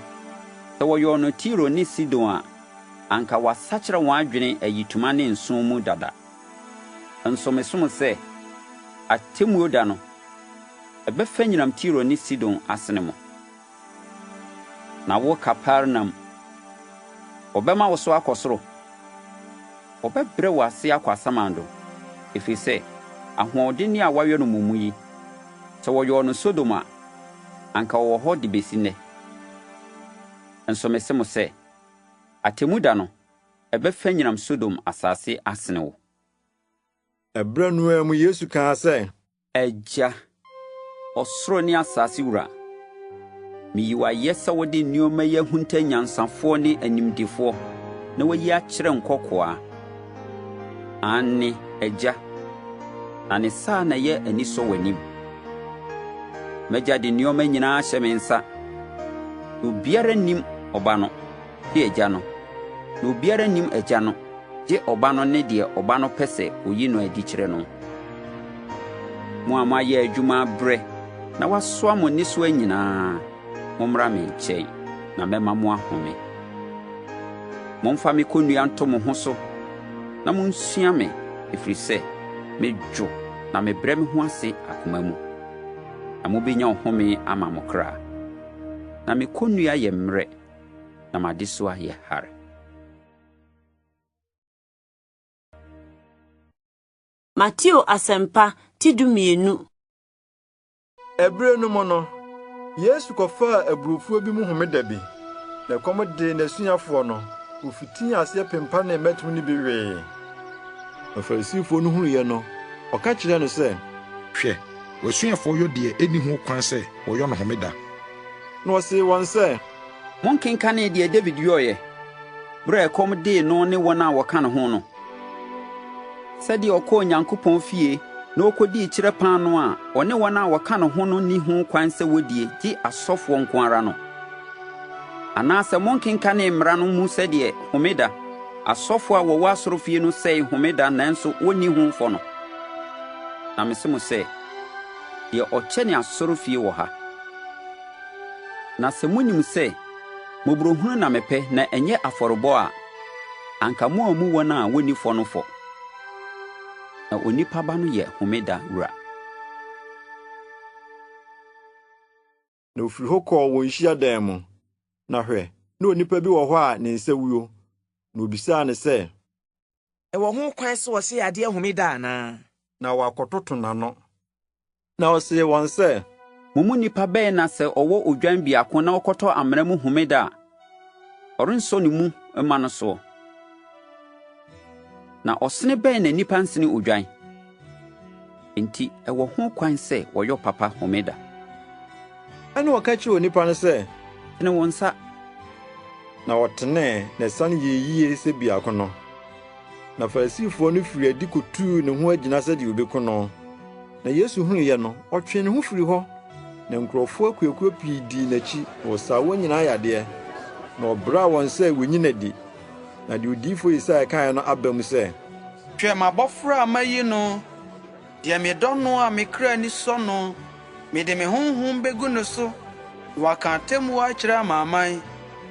S10: sɛ wɔyɔɔ no Tiro ne Sidon a, anka wɔasakyera wɔn adwene ayitoma ne nsõ mu dada. Nso mese mo sɛ, atemmuo da no, ɛbɛfa nyinam Tiro ne Sidon asene mo. Na wo Kapernaum, wɔbɛma wo so akɔ soro? Wɔbɛbrɛ wo ase akɔ asamando, ɛfiri sɛ ahoɔdenne a wɔayɔ no mo mu yi, sɛ wɔyɔɔ no Sodom a, anka ɔwɔ hɔ de besi nnɛ. Nso mise mo sɛ, atemmu da no, ɛbɛfanyinam Sodom asase asene wo.
S2: Ɛberɛ no ara mu Yesu kaa sɛ.
S10: Agya, ɔsoro ne asase wura, miyi wo ayɛ sɛ wode nneɛma yi ahunta anyansafoɔ ne animdefoɔ na woayi akyerɛ nkɔkoaa. Aane, Agya, na ne saa na ɛyɛ anisɔ w'anim. M'Agya de nneɛma nyinaa ahyɛ me nsa. Na obiara nnim Ɔba no, gye Agya no, na obiara nnim Agya no, gye Ɔba no ne deɛ Ɔba no pɛ sɛ oyi no adi kyerɛ no. Mo a moayɛ adwuma abrɛ na wɔasoa mo nnesoa nyinaa, mommra me nkyɛn, na mɛma mo ahome. Momfa me kɔnnua nto mo ho so na munsua me, ɛfiri sɛ medwo na mebrɛ me ho ase akoma mu, na mobɛnya ɔhome ama mo kra. Na me kɔnnua yɛ mmerɛ, na m'adesoa yɛ hare.
S1: Mateo Asɛmpa ti 12.
S2: Ɛberɛ no mu no, Yesu kɔfaa aburofuo bi mu homeda bi, na ɛkɔm dee n'asuafoɔ no, wɔfitii aseɛ pempanee mmɛtem no bi wee. Na Farisifoɔ no hunuiɛ no, wɔka kyerɛɛ no sɛ.
S14: Hwɛ, w'asuafoɔ yɔ deɛ ɛnni ho kwan sɛ wɔyɔ no homeda.
S2: Na ɔsee wɔn sɛ.
S10: Monkenkanee deɛ Dawid yɔeɛ, berɛ a ɛkɔm dee no ne wɔn a wɔka ne ho no? Sɛdeɛ ɔkɔɔ Onyankopɔn fie na ɔkɔdii kyerɛ paanoo a ɔne wɔn a wɔka ne ho no nni ho kwan sɛ wɔdie gye asɔfoɔ nko ara no. Anaasɛ monkenkanee Mmara no mu sɛdeɛ Homeda, asɔfoɔ a wɔwɔ asɔrefie no sɛe Homeda nanso wɔnni ho fɔ no? Na mese mo sɛ, deɛ ɔkyɛne asɔrefie wɔ ha. Na sɛ monim sɛ, mmɔborɔhunu na mepɛ na ɛnyɛ afɔrebɔ a, anka moammu wɔn a wɔnni fɔ no fɔ. Na Onipa Ba no yɛ Homeda wura.
S2: Na ofiri hɔ kɔɔ wɔn hyiadan mu. Na hwɛ, na onipa bi wɔ hɔ a ne nsa wuo. Na obisaa no sɛ.
S7: Ɛwɔ ho kwan sɛ wɔhyɛ yadeɛ homeda anaa?
S2: Na wɔakɔtoto n'ano. Na ɔsee wɔn sɛ.
S10: Mo mu nipa bɛn na sɛ ɔwɔ odwan biako na ɔkɔtɔ amena mu homeda a, ɔrensɔ ne mu mma no soɔ? Na ɔsene bɛn na nnipa nsene odwan? Enti
S2: ɛwɔ
S10: ho kwan sɛ wɔyɔ papa homeda.
S2: Ɛnna ɔka kyerɛɛ onipa no sɛ.
S10: Tene wo nsa.
S2: Na ɔtenee, na ɛsane yɛɛ yiye sɛ biako no. Na Farisifoɔ no firii adi kotuu ne ho agyina sɛdeɛ wɔbɛku no. Na Yesu hunuiɛ no, ɔtwee ne ho firii hɔ, na nkurɔfoɔ akuakuo pii dii n'akyi, na ɔsaa wɔn nyinaa yadeɛ, na ɔbraa wɔn sɛ wɔnyi no adi. Na deɛ odiyifoɔ Yesaia kaeɛ no aba mu sɛ.
S4: Hwɛ m'abɔfra a mayi no, deɛ medɔ no a me kra ani sɔ no, mede me honhom bɛgu no so, na waka atemmuo akyerɛ amanaman.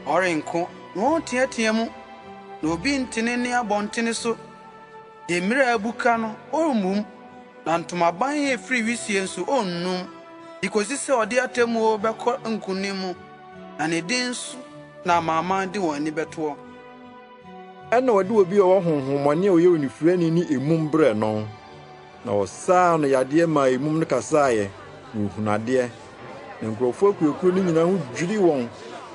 S4: Ɔrenko, na ɔrenteatea mu, na obi nte ne nne abɔntene so. Deɛ mmira abuka no, ɔremmum, na ntomaban a ɛfiri wisie nso, ɔrennum, de kɔsi sɛ ɔde atemmuo bɛkɔ nkonim mu, na ne din so na amanaman de wɔn ani bɛtoɔ.
S2: Ɛnna wɔde obi a ɔwɔ honhommɔne a ɔyɛ onifirani ne emum brɛɛ no, na ɔsaa no yadeɛ maa emum no kasaeɛ, na ɔhunuu adeɛ. Na nkurɔfoɔ akuakuo no nyinaa ho dwirii wɔn,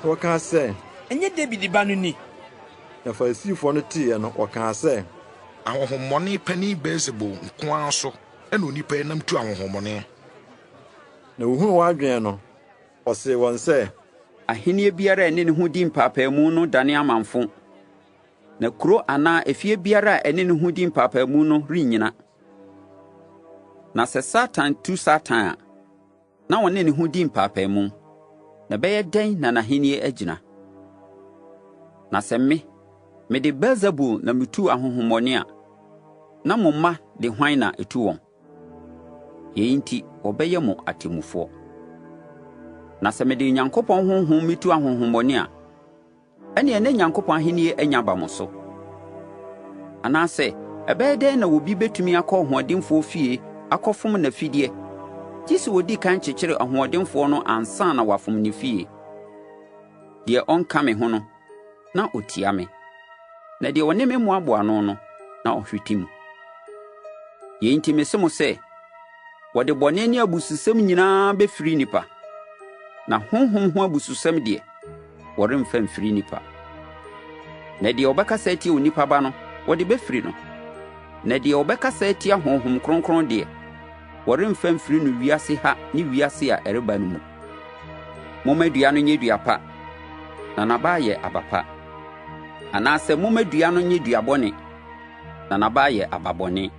S2: na wɔkaa sɛ.
S8: Ɛnyɛ Dawid ba no ni?
S2: Na Farisifoɔ no teeɛ no, wɔkaa sɛ.
S14: Ahonhommɔne panin Beelsebul nko ara so na onipa yi nam tu ahonhommɔne.
S2: Na ohuu wɔn adwene no, ɔsee wɔn sɛ.
S10: Ahennie biara a ɛne ne ho di mpaapaemu no dane amamfo, na kuro anaa efie biara a ɛne ne ho di mpaapaemu no rennyina. Na sɛ Satan tu Satan a, na ɔne ne ho di mpaapaemu, na ɛbɛyɛ dɛn na n'ahenni agyina? Na sɛ me, mede Beelsebul na mitu ahonhommɔne a, na mo mma de hwan na etu wɔn? Yei nti wɔbɛyɛ mo atemmufoɔ. Na sɛ mede Onyankopɔn honhom mitu ahonhommɔne a, ɛnneɛ na Nyankopɔn ahennie anya aba mo so. Anaasɛ ɛbɛyɛ dɛn na obi bɛtumi akɔ ɔhoɔdenfoɔ fie akɔfom n'afideɛ, gye sɛ ɔdi kan kyekyere ɔhoɔdenfoɔ no ansa na wafom ne fie? Deɛ ɔnka me ho no, na ɔtia me, na deɛ ɔne me mmoaboa ano no, na ɔhwete mu. Yei nti mese mo sɛ, wɔde bɔne ne abususɛm nyinaa bɛfiri nnipa, na honhom ho abususɛm deɛ, wɔremfa mfiri nnipa. Na deɛ ɔbɛkasa atia Onipa Ba no, wɔde bɛfiri no. Na deɛ ɔbɛkasa atia Honhom Kronkron deɛ, wɔremfa mfiri no wiase ha ne wiase a ɛreba no mu. Momma dua no nyɛ dua pa, na n'aba ayɛ aba pa. Anaasɛ momma dua no nyɛ dua bɔne, na n'aba ayɛ aba bɔne.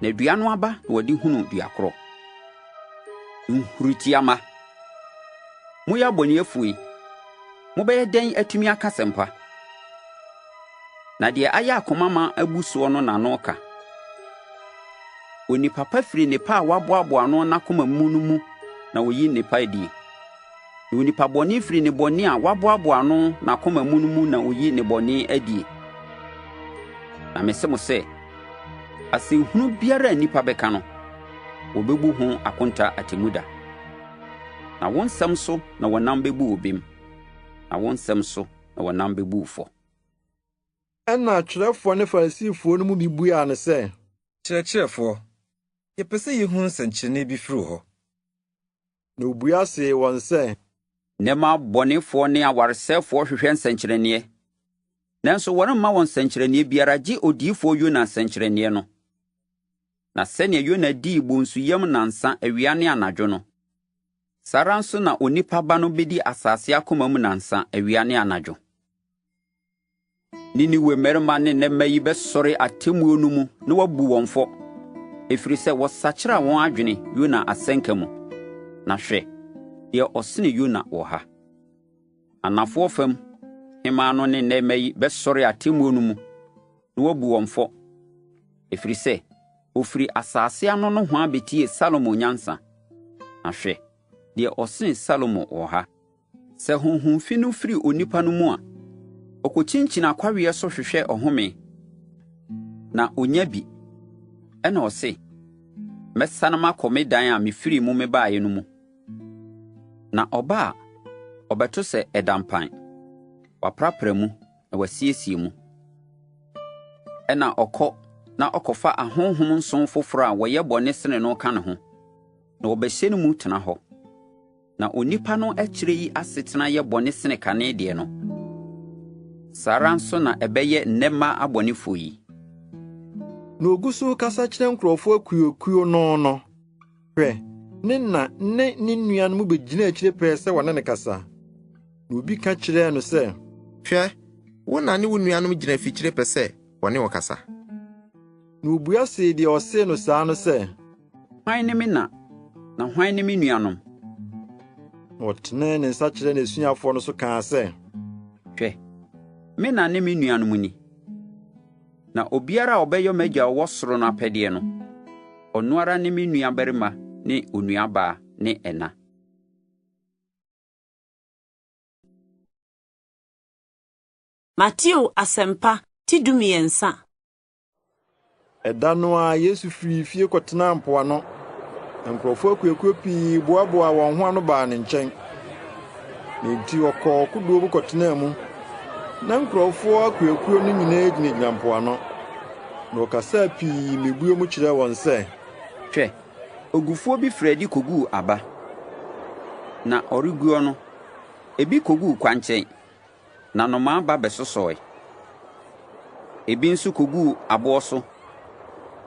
S10: Na dua no aba na wɔde hunu dua korɔ. Nhuritia mma! Moyɛ abɔneɛfoɔ yi, mobɛyɛ dɛn atumi aka asɛmpa? Na deɛ ayɛ akoma ma abu soɔ no na ano ka. Onipa pa firi nnepa a waboaboa ano n'akoma mu no mu na ɔyi nnepa adie. Na onipa bɔne firi nnebɔne a waboaboa ano n'akoma mu no mu na ɔyi nnebɔne adie. Na mese mo sɛ, asɛnhunu biara a nnipa bɛka no, wɔbɛbu ho akonta atemmuda. Na wo nsɛm so na wɔnam bɛbu wo bem, na wo nsɛm so na wɔnam bɛbu wo fɔ.
S2: Ɛnna atwerɛfoɔ ne Farisifoɔ no mu bi buaa no sɛ.
S5: Kyerɛkyerɛfoɔ, yɛpɛ sɛ yɛhunu nsɛnkyerɛnneɛ bi firi wo hɔ.
S2: Na ɔbua see wɔn sɛ.
S10: Nnɛmma abɔnefoɔ ne awaresɛefoɔ hwehwɛ nsɛnkyerɛnneɛ, nanso wɔremma wɔn nsɛnkyerɛnneɛ biara gye odiyifoɔ Yona nsɛnkyerɛnneɛ no. Na sɛnea Yona dii bonsu yam nnansa awia ne anadwo no, saa ara nso na Onipa Ba no bedi asase akoma mu nnansa awia ne anadwo. Ninewe mmarima ne nnɛ mma yi bɛsɔre atemmuo no mu na wɔabu wɔn fɔ, ɛfiri sɛ wɔsakyeraa wɔn adwene Yona asɛnka mu. Na hwɛ, deɛ ɔsene Yona wɔ ha. Anafoɔ fam hemmaa no ne nnɛ mma yi bɛsɔre atemmuo no mu na wabu wɔn fɔ, ɛfiri sɛ ɔfiri asase ano nohoa bɛtiee Salomo nyansa. Na hwɛ, deɛ ɔsene Salomo wɔ ha. Sɛ honhom fi no firi onipa no mu a, ɔkɔkyinkyini akwaweɛ so hwehwɛ ɔhome, na ɔnya bi. Ɛnna ɔse, 'Mɛsane makɔ me dan a mefirii mu mebaeɛ no mu. Na ɔba a, ɔbɛto sɛ ɛda mpan, wɔaprapra mu na wɔasiesie mu. Ɛnna ɔkɔ na ɔkɔfa ahonhom nson foforɔ a wɔyɛ bɔne sene no ka ne ho, na wɔbɛhyɛ no mu tena hɔ. Na onipa no akyire yi asetena yɛ bɔne sene kane deɛ no. Saa ara nso na ɛbɛyɛ nnɛ mma abɔnefoɔ yi.
S2: Na ogu so rekasa kyerɛ nkurɔfo akuakuo no no, Hwɛ, ne na ne ne nuanom begyinaa akyire pɛɛ sɛ wɔne no kasa. Na obi ka kyerɛɛ no sɛ,
S13: Hwɛ, wo na ne wo nuanom gyina afikyire pɛ sɛ wɔne wo kasa.
S2: Na obua see deɛ ɔsee no saa no sɛ,
S10: Hwan ne me na, na hwan ne me nuanom?
S2: Na ɔtenee ne nsa kyerɛɛ n'asuafoɔ no so kaa sɛ,
S10: Hwɛ, me na ne me nuanom ni. Na obiara a ɔbɛyɔ m'Agya a ɔwɔ soro no apɛdeɛ no, ɔno ara ne me nuabarima ne onuabaa ne ɛna.
S1: Mateo Asɛmpa ti 13.
S2: Ɛda no ara Yesu firii fie kɔtenaa mpoano, na nkurɔfoɔ akuakuo pii boaboaa wɔn ho ano baa ne nkyɛn. Na enti ɔkɔɔ kodoɔ mu kɔtenaa mu. Na nkurɔfoɔ akuakuo no nyinaa gyinagyina mpoano. Na ɔkasaa pii mmebuo mu kyerɛɛ wɔn sɛ.
S10: Hwɛ, ogufoɔ bi firii adi kɔguu aba. Na ɔreguo no, ebi kɔguu kwankyɛn, na nnomaa ba bɛsosɔe. Ebi nso kɔguu aboɔ so,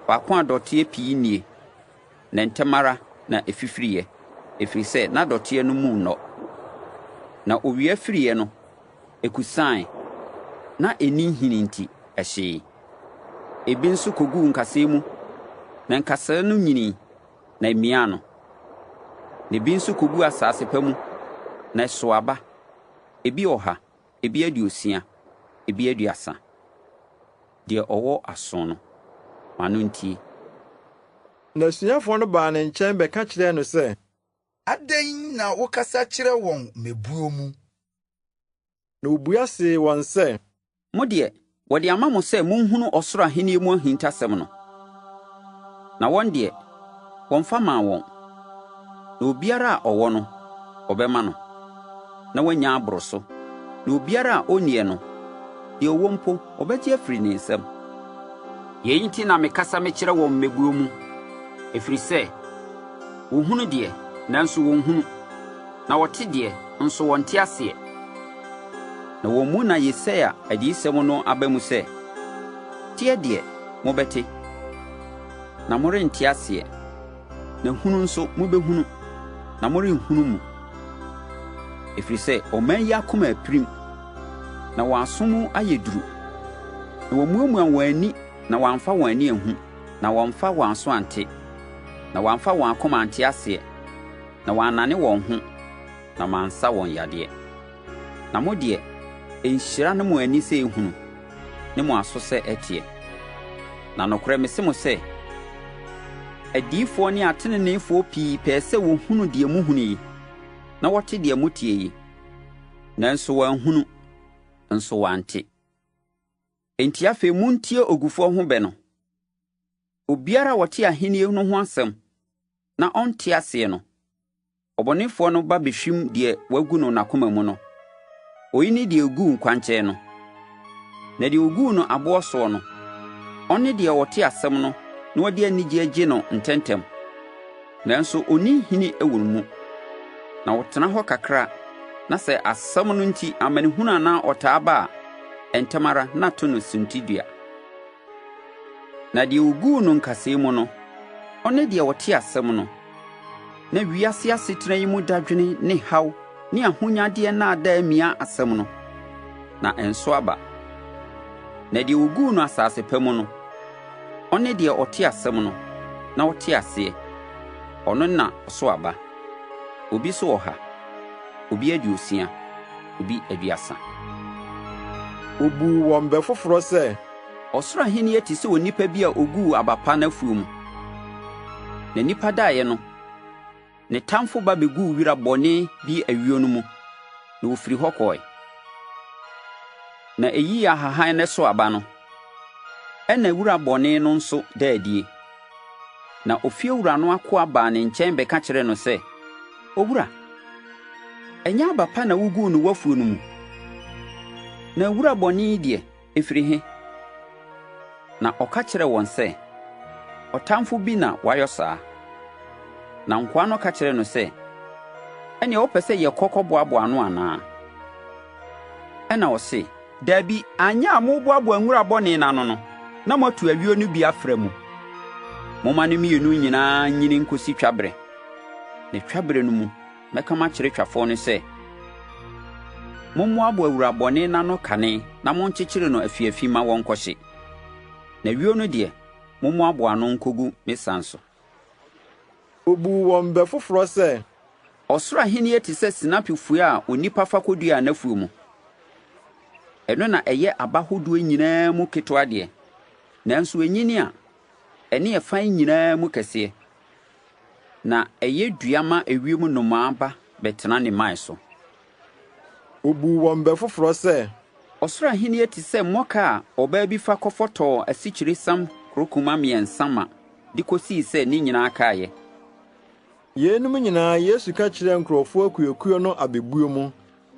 S10: faako a dɔteɛ pii nnie. Na ntɛm ara na ɛfifiriiɛ, ɛfiri sɛ na dɔteɛ no mu nnɔ. Na owia firiiɛ no, ɛkusae, na ɛnni nhini nti, ɛhyee. Ebi nso kɔguu nkasɛɛ mu, na nkasɛɛ no nyinii, na ɛmiaa no. Na ebi nso kɔguu asase pa mu, na ɛsoo aba, ebi ɔha, ebi aduosia, ebi aduasa. Deɛ ɔwɔ aso no, ma no ntie.
S2: Na asuafoɔ no baa ne nkyɛn bɛka kyerɛɛ no sɛ.
S9: Adɛn na wokasa kyerɛ wɔn mmebuo mu?
S2: Na ɔbua see wɔn sɛ.
S10: Mo deɛ, wɔde ama mo sɛ monhunu ɔsoro ahennie mu ahintasɛm no, na wɔn deɛ, wɔmfa mmaa wɔn. Na obiara a ɔwɔ no, wɔbɛma no, na wanya aboro so, na obiara a ɔnnie no, deɛ ɔwɔ mpo, wɔbɛgye afiri ne nsam. Yei nti na mekasa mekyerɛ wɔn mmebuo mu, ɛfiri sɛ, wɔhunu deɛ, nanso wɔnhunu, na wɔte deɛ, nso wɔnte aseɛ. Na wɔn mu na Yesaia adiyisɛm no aba mu sɛ, Teɛ deɛ, mobɛte, na morente aseɛ, na hunu nso mobɛhunu, na morenhunu mu. Ɛfiri sɛ ɔman yi akoma apirim, na wɔn aso mu ayɛ duru, na wɔamuamua wɔn ani na wɔamfa wɔn ani anhu, na wɔamfa wɔn aso ante, na wɔamfa wɔn akoma ante aseɛ, na wɔannane wɔn ho, na mansa wɔn yadeɛ. Na mo deɛ, nhyira ne mo ani sɛ ɛhunu, ne mo aso sɛ ɛteɛ. Na nokorɛ mese mo sɛ, adiyifoɔ ne ateneneefoɔ pii pɛɛ sɛ wɔhunu deɛ mohunu yi, na wɔte deɛ moteɛ yi, nanso wɔanhunu, nso wɔante. Enti afei montie ogufoɔ ho bɛ no. Obiara a ɔte ahennie no ho asɛm na ɔnte aseɛ no, ɔbɔnefoɔ no ba bɛhwim deɛ wagu no n'akoma mu no. Oyi ne deɛ ɔguu kwankyɛn no. Na deɛ ɔguu no aboɔ soɔ no, ɔne deɛ ɔte asɛm no na ɔde anigyeɛ gye no ntɛmntɛm. Nanso ɔnni nhini wɔ ne mu, na ɔtena hɔ kakra na sɛ asɛm no nti amanehunu anaa ɔtaa ba a, ntɛm ara na ato no suntidua. Na deɛ ɔguu no nkasɛɛ mu no, ɔne deɛ ɔte asɛm no, na wiase asetena yi mu dadwene ne haw ne ahonyadeɛ nnaadaa mia asɛm no, na ɛnso aba. Na deɛ ɔguu no asase pa mu no, ɔne deɛ ɔte asɛm no na ɔte aseɛ, ɔno na ɔso aba, obi so ɔha, obi aduosia, Ebi 30.
S2: Obuu wɔn bɛ foforɔ sɛ.
S10: Ɔsoro ahennie te sɛ onipa bi a ɔguu aba pa n'afuo mu. Na nnipa daeɛ no, ne tamfo ba bɛguu wira bɔne bi ayuo no mu, na ɔfirii hɔ kɔeɛ. Na ɛyii ahahan no so aba no, ɛnna wura bɔne no nso daa adie. Na ofiewura no akoa baa ne nkyɛn bɛka kyerɛɛ no sɛ, 'Owura, ɛnyɛ aba pa na wuguu no w'afuo no mu? Na wura bɔne yi deɛ, ɛfiri he? Na ɔka kyerɛɛ wɔn sɛ, Ɔtamfo bi na wayɔ saa. Na nkoa no ka kyerɛɛ no sɛ, Ɛnneɛ wopɛ sɛ yɛkɔ kɔboaboa ano anaa? Ɛnna ɔse, Dabi, anyɛ a moreboaboa nwura bɔne no ano no, na moatu ayuo no bi afra mu. Momma ne mmienu nyinaa nyini nkɔsi twaberɛ. Na twaberɛ no mu, mɛka makyerɛ twafoɔ no sɛ, Mommoaboa wura bɔne no ano kane na monkyekyere no afiafi mma wɔnkɔhye. Na ayuo no deɛ, mommoaboa ano nkɔgu me san so.
S2: Obuu wɔn bɛ foforɔ sɛ.
S10: Ɔsoro ahennie te sɛ sinapi fua a onipa fa kɔduaa n'afuo mu. Ɛno na ɛyɛ aba hodoɔ nyinaa mu ketewa deɛ, nanso ɛnyini a, ɛne ɛfan nyinaa mu kɛseɛ, na ɛyɛ dua ma ewiem nnomaa ba bɛtena ne mman so.
S2: Obuu wɔn bɛ foforɔ sɛ.
S10: Ɔsoro ahennie te sɛ mmɔka a ɔbaa bi fa kɔfɔtɔɔ asikyiresiam korokoma mmiɛnsa ma de kɔsii sɛ ne nyinaa kaeɛ.
S2: Yeinom nyinaa Yesu ka kyerɛɛ nkurɔfoɔ akuakuo no abebuo mu,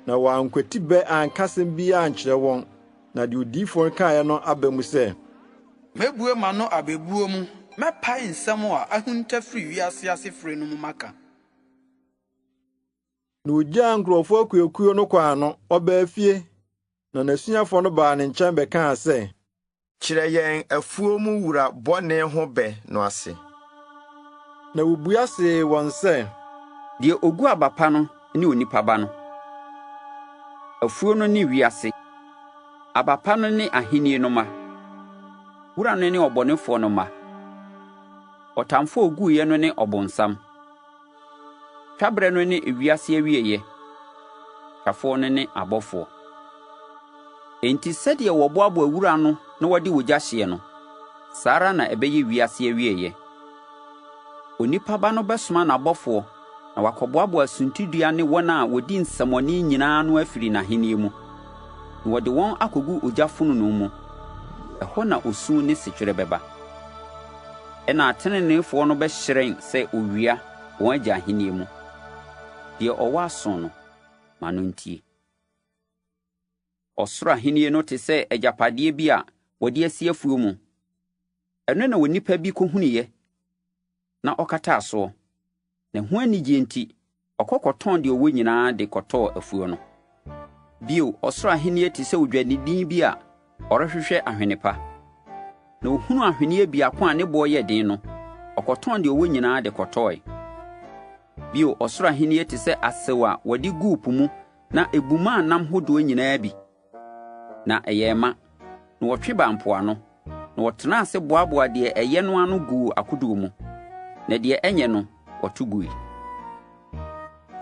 S2: na wankwati bɛ anka asɛm biara ankyerɛ wɔn, na deɛ odiyifoɔ no kaeɛ no aba mu sɛ.
S4: Mɛbue m'ano abebuo mu, mɛpae nsɛm a ahunta firi wiase asefire no mu maka.
S2: Na ogyaa nkurɔfoɔ akuakuo no kwan no, ɔbaa fie, na n'asuafoɔ no baa ne nkyɛn bɛkaa sɛ.
S12: Kyerɛ yɛn afuo mu wura bɔne ho bɛ no ase.
S2: Na obua see wɔn sɛ.
S10: Deɛ ɔgu aba pa no ne Onipa Ba no. Afuo no ne wiase. Aba pa no ne ahennie no mma. Wura no ne ɔbɔnefoɔ no mma. Ɔtamfoɔ a ɔguiɛ no ne ɔbonsam. Twaberɛ no ne ewiase awieeɛ, twafoɔ no ne abɔfoɔ. Enti sɛdeɛ wɔboaboa wura ano na wɔde ogya hyeɛ no, saa ara na ɛbɛyɛ wiase awieeɛ. Onipa Ba no bɛsoma n'abɔfoɔ na wɔakɔboaboa suntidua ne wɔn a wɔdi nsɛmmɔne nyinaa ano afiri n'ahennie mu, na wɔde wɔn akɔgu ogya fononoo mu. Ɛhɔ na osu ne setwerɛ bɛba. Ɛnna ateneneefoɔ no bɛhyerɛn sɛ owia wɔn Agya ahennie mu. Deɛ ɔwɔ aso no, ma no ntie. Ɔsoro ahennie no te sɛ agyapadeɛ bi a wɔde asie afuo mu. Ɛno na onipa bi kɔhunuiɛ na ɔkataa soɔ. Na ɛho anigyeɛ nti, ɔkɔ kɔtɔn deɛ ɔwɔ nyinaa de kɔtɔɔ afuo no. Bio, ɔsoro ahennie te sɛ odwadini bi a ɔrehwehwɛ ahwene pa. Na ɔhunuu ahweneɛ biako a ne boɔ yɛ den no, ɔkɔtɔn deɛ ɔwɔ nyinaa de kɔtɔɔe. Bio, ɔsoro ahennie te sɛ asau a wɔde guu po mu na ebumaa nam hodoɔ nyinaa bi. Na ɛyɛɛ ma, na wɔtwe baa mpoano, na wɔtenaa ase boaboaa deɛ ɛyɛ no ano guu akodoɔ mu, na deɛ ɛnyɛ no, wɔto gui.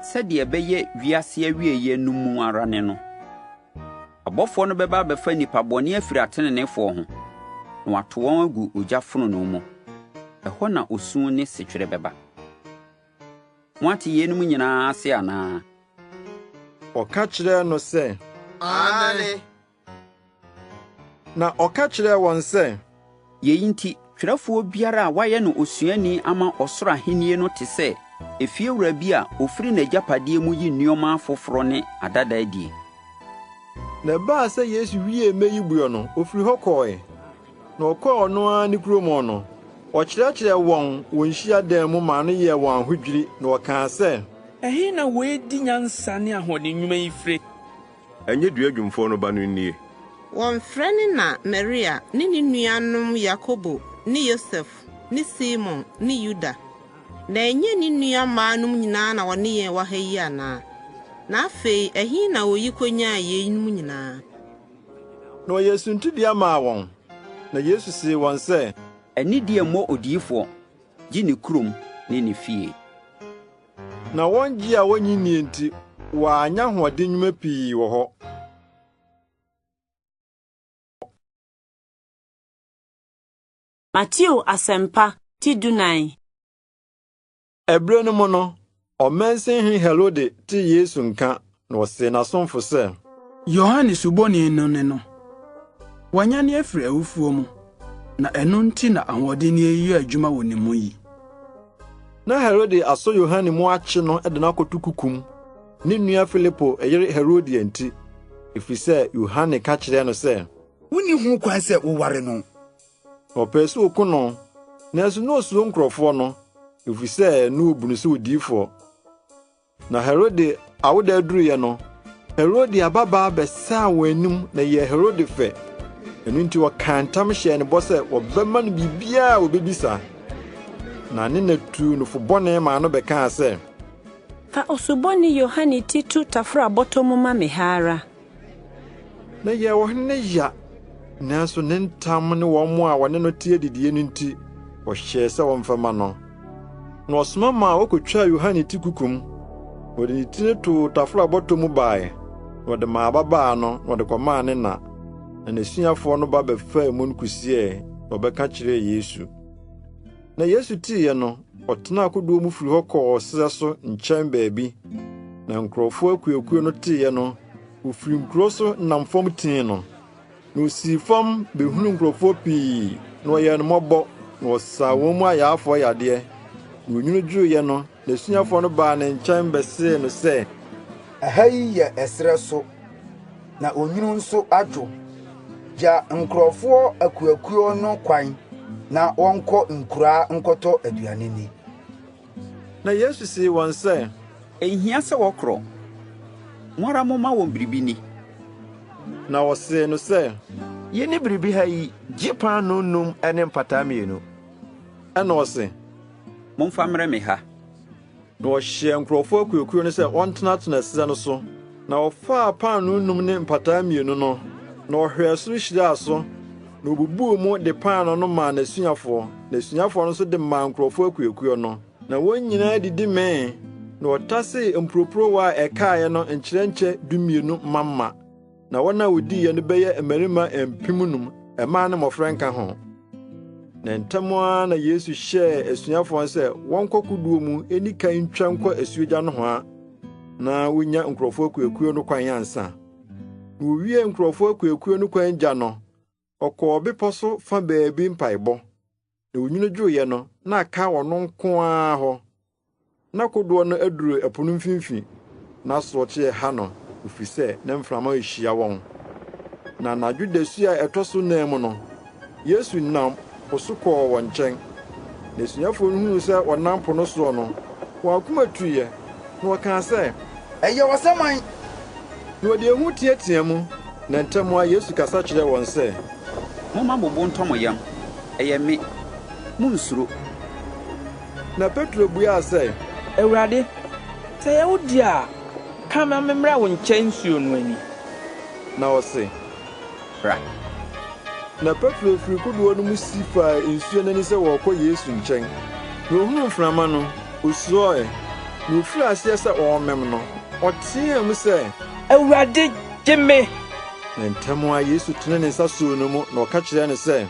S10: Sɛdeɛ ɛbɛyɛ wiase awieeɛ no mu ara ne no. Abɔfoɔ no bɛba abɛfa nnipa bɔne afiri ateneneefoɔ ho, na wɔato wɔn agu ogya fononoo mu. Ɛhɔ na osu ne setwerɛ bɛba. Moate yeinom nyinaa ase anaa?
S2: Ɔka kyerɛɛ no sɛ.
S13: Aane.
S2: Na ɔka kyerɛɛ wɔn sɛ.
S10: Yei nti, twerɛfoɔ biara a wɔayɛ no osuani ama ɔsoro ahennie no te sɛ efiewura bi a ɔfiri n'agyapadeɛ mu yi nneɛma afoforɔ ne adada adie.
S2: Na ɛbaa sɛ Yesu wiee mmɛ yi buo no, ɔfirii hɔ kɔɔe. Na ɔkɔɔ ɔno ara ne kurom no, ɔkyerɛkyerɛɛ wɔn wɔ nhyiadan mu maa no yɛɛ wɔn ahodwiri, na wɔkaa sɛ.
S8: Ɛhe na wei de nyansa ne ahoɔden nnwuma yi fire?
S6: Ɛnyɛ duadwumfoɔ no ba no nie?
S16: Wɔmfrɛ ne na Maria ne ne nuanom Yakobo ne Yosef ne Simon ne Yuda? Na ɛnyɛ ne nua mmaanom nyinaa na wɔne yɛn wɔ ha yi anaa? Na afei ɛhe na oyi konyaa yeinom nyinaa?
S2: Na ɔyɛɛ suntidua maa wɔn. Na Yesu see wɔn sɛ.
S10: Anidie mmɔ odiyifoɔ, gye ne kurom ne ne fie.
S2: Na wɔn gye a wonnye nnie nti. Wɔanyɛ ahoɔden nnwuma pii wɔ hɔ.
S1: Mateo Asɛmpa ti dunan.
S2: Ɛberɛ no mu no, ɔmansin hene Herode tee Yesu nka, na ɔsee n'asomfo sɛ,
S4: Yohane Suboni no ne no. Wanyane afiri awufoɔ mu, na ɛno nti na ahoɔdenneɛ yi yɛ adwuma wɔ ne mu yi.
S2: Na Herode asɔ Yohane mu akye no de no akɔto kuku mu, ne nua Filipo yere Herodia nti, ɛfiri sɛ Yohane ka kyerɛɛ no sɛ,
S9: Wunni ho kwan sɛ woware no.
S2: Na ɔpɛɛ sɛ oku no, nanso na osuro nkurɔfoɔ no, efisɛ na wobu no sɛ odiyifoɔ. Na Herode awoda duruiɛ no, Herode ababaa bɛsaa wɔn anim na ɛyɛɛ Herode fɛ. Ɛno nti ɔkaa ntam hyɛɛ no bɔ sɛ wɔbɛma no biribiara a obebisa. Na ne na tuu no fo bɔne maa no bɛkaa sɛ,
S1: Fa Osuboni Yohane ti to tafra bɔtɔ mu ma me ha ara.
S2: Na ɛyɛɛ ɔhene no ya, nanso ne ntam ne wɔn a wɔne no te adidie no nti, ɔhyɛɛ sɛ wɔmfa mma no. Na ɔsoma maa wokotwaa Yohane ti kukum. Wɔde ne ti no too tafra bɔtɔ mu bae, na wɔde maa ababaa no, na ɔde kɔmaa ne na. Na n'asuafoɔ no ba bɛfaa mu no kosiɛe, na wɔbɛka kyerɛɛ Yesu. Na Yesu teeɛ no, ɔtenaa kodoɔ mu firi hɔ kɔɔ serɛ so nkyɛn baabi. Na nkurɔfoɔ akuakuo no teeɛ no, wɔfiri nkuro so nam fam tii no. Na ɔsii fam bɛhunuu nkurɔfoɔ pii, na ɔyɛɛ no mmɔbɔ, na ɔsaa wɔn mu ayaafoɔ yadeɛ. Na onwunu dwoeɛ no, n'asuafoɔ no baa ne nkyɛn bɛsee no sɛ,
S9: Ɛha yi yɛ ɛserɛ so, na onwunu nso adwo. Gya nkurɔfoɔ akuakuo no kwan na wɔnkɔ nkuraa nkɔtɔ aduane nni.
S2: Na Yesu see wɔn sɛ,
S10: Enhia sɛ wɔkorɔ. Mo ara momma wɔn biribi nni.
S2: Na wɔsee no sɛ,
S12: Yenni biribi ha yi gye paanoo num ne mpataa mmienu.
S2: Ɛnna ɔse,
S10: Momfa mmrɛ me ha.
S2: Na ɔhyɛɛ nkurɔfoɔ akuakuo no sɛ wɔntenatena ɛserɛ no so. Na ɔfaa paanoo num ne mpataa mmienu no, na ɔhwɛɛ soro hyiraa so, na obubuu mu de paanoo no maa n'asuafoɔ, na asuafoɔ no nso de maa nkurɔfoɔ akuakuo no. Na wɔn nyinaa didi mee, na wɔtasee mporoporowa a ɛkaeɛ no nkyerɛnkyɛ dumienu mama. Na wɔn a wodiiɛ no bɛyɛ mmarima mpemnum, mmaa ne mmɔfra nka ho. Na ntɛm ara na Yesu hyɛɛ asuafoɔ no sɛ wɔnkɔ kodoɔ mu nni kan ntwa nkɔ asuogya nohoa na wonya nkurɔfoɔ akuakuo no kwan ansa. Na wowiee nkurɔfoɔ akuakuo no kwan gya no, ɔkɔɔ bepɔ so fa baabi mpaebɔ. Na onwunu dwoeɛ no, na aka ɔno nko ara hɔ. Na kodoɔ no aduru ɛpo no mfimfini, na asorɔkye reha no, ɛfiri sɛ na mframa rehyia wɔn. Na anadwo dasuo a ɛtɔ so nnan mu no, Yesu nam po so kɔɔ wɔn nkyɛn. Na asuafoɔ no hunuu sɛ ɔnam po no soɔ no, wɔn akoma tuiɛ, na wɔkaa sɛ,
S9: Ɛyɛ ɔsaman!
S2: Na wɔde ehu teɛteɛɛ mu, na ntɛm ara Yesu kasa kyerɛɛ wɔn sɛ,
S10: Momma mo bo ntɔ mo yam, ɛyɛ me, munnsuro.
S2: Na Petro buaa sɛ.
S8: Awurade, sɛ ɛyɛ wo de a, ka ma memmra wo nkyɛn nsuo no ani.
S2: Na ɔse,
S10: Bra.
S2: Na Petro firii kodoɔ no mu si faa nsuo no ani sɛ ɔrekɔ Yesu nkyɛn. Na ɔhunuu mframa no, ɔsuroe, na ɔfirii aseɛ sɛ ɔremem no, ɔteaa mu sɛ.
S8: Awurade, gye me!
S2: Na ntɛm ara Yesu tenee ne nsa soo no mu, na ɔka kyerɛɛ no sɛ.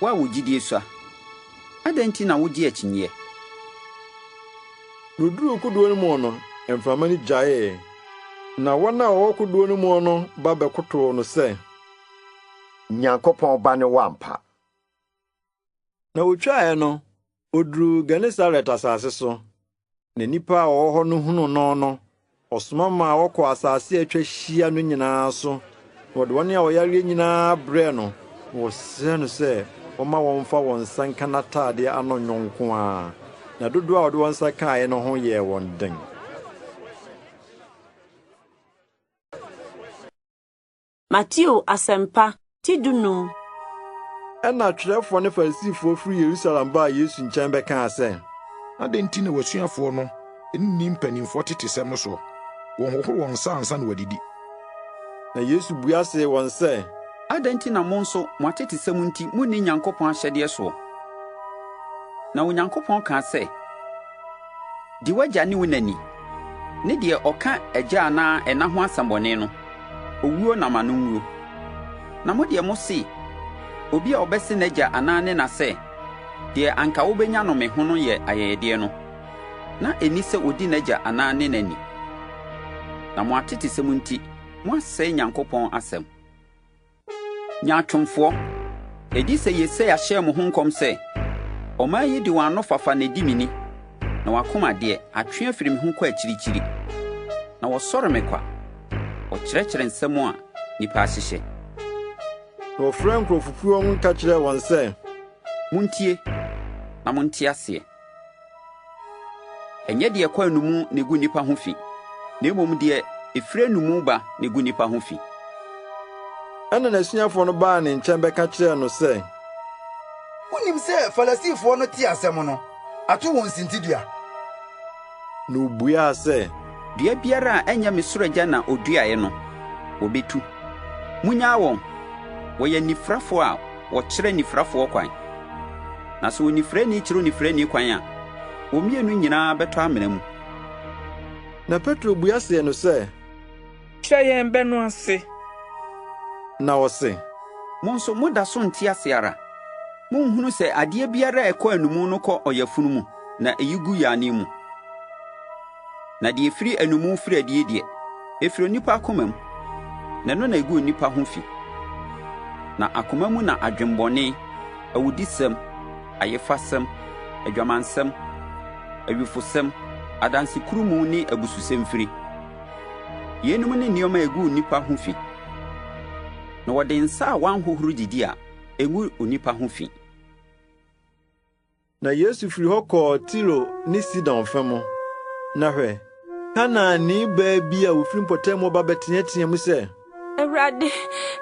S10: Wo a wo gyidie sua, adɛn nti na wogye akyinnyeɛ?
S2: Na ɔduruu kodoɔ no mu no, mframa no gyaee. Na wɔn a wɔwɔ kodoɔ no mu no ba bɛkotoo no sɛ.
S12: Nyankopɔn Ba ne wo ampa.
S2: Na wotwaeɛ no, oduruu Genesaret asase so. Na nnipa a wɔwɔ hɔ no hunuu no no, ɔsoma maa wɔkɔɔ asase a atwa ahyia no nyinaa so, na wɔde wɔn a wɔyareɛ nyinaa brɛɛ no, na wɔsrɛɛ no sɛ ɔmma wɔmfa wɔn nsa nka n'atadeɛ ano nnwo nko ara. Na dodoɔ a wɔde wɔn nsa kaeɛ no ho yɛɛ wɔn den.
S1: Mateo Asɛmpa, ti dunum.
S2: Ɛnna atwerɛfoɔ ne Farisifoɔ firi Yerusalem baa Yesu nkyɛn bɛkaa sɛ.
S14: Adɛn nti na w'asuafoɔ no nni mpanimfoɔ tetesɛm no soɔ? Wɔnhohoro wɔn nsa ansa na wɔadidi.
S2: Na Yesu bua see wɔn sɛ.
S10: Adɛn nti na mo nso mo atetesɛm nti munni Nyankopɔn ahyɛdeɛ soɔ? Na Onyankopɔn kaa sɛ, 'Di w'agya ne wo na ni, Ne deɛ ɔka agya anaa ɛna ho asɛmmɔne no, owuo na ma no nwuo. Na mo deɛ mose, obi a ɔbɛse n'agya anaa ne na sɛ, 'Deɛ anka wobɛnya no me ho no yɛ ayɛyɛdeɛ no, na ɛnni sɛ ɔdi n'agya anaa ne na ni. Na mo atetesɛm nti, moasɛe Nyankopɔn asɛm. Nyaatwomfoɔ! Ɛdi sɛ Yesaia hyɛɛ mo ho nkɔm sɛ, 'Ɔman yi de wɔn ano fafa na ɛdi me ni, na wɔn akoma deɛ, atwe afiri me ho kɔ akyirikyiri. Na wɔsɔre me kwa, wɔkyerɛkyerɛ nsɛm a nnipa ahyehyɛ.
S2: Na ɔfrɛɛ nkurɔfokuo no ka kyerɛɛ wɔn sɛ,
S10: Montie, na monte aseɛ. Ɛnyɛ deɛ ɛkɔ anomu na ɛgu nnipa ho fi, na mmom deɛ ɛfiri anomu ba na ɛgu nnipa ho fi.
S2: Ɛnna n'asuafoɔ no baa ne nkyɛn bɛka kyerɛɛ no sɛ,
S9: Wonnim sɛ Farisifoɔ no tee asɛm no, ato wɔn sintidua?
S2: Na ɔbuaa sɛ,
S10: Dua biara a ɛnyɛ me soro Agya na ɔduaeɛ no, wɔbɛtu. Monnyaa wɔn! Wɔyɛ anifirafoɔ a wɔkyerɛ anifirafoɔ kwan. Na sɛ onifirani kyerɛ onifirani kwan a, wɔn mmienu nyinaa bɛtɔ amena mu.
S2: Na Petro bua see no sɛ,
S8: Kyerɛ yɛn bɛ no ase.
S2: Na ɔse,
S10: Mo nso moda so nte ase ara? Monhunu sɛ adeɛ biara a ɛkɔ anomu no kɔ ɔyafunu mu na ɛyi gu yaane mu? Na deɛ ɛfiri anomu firi adie deɛ, ɛfiri onipa akoma mu, na ɛno na ɛgu onipa ho fi. Na akoma mu na adwemmɔne, awudisɛm, ayefasɛm, adwamansɛm, awifosɛm, adansekurumu ne abususɛm firi. Yeinom ne nneɛma a ɛgu onipa ho fi. Na wɔde nsa a wɔanhohoro didi a, ɛngu onipa ho fi.
S2: Na Yesu firi hɔ kɔɔ Tiro ne Sidon fa mu. Na hwɛ, Kanaanni baa bi a ofiri mpɔtam hɔ ba bɛteɛteɛɛ mu sɛ,
S1: Awurade,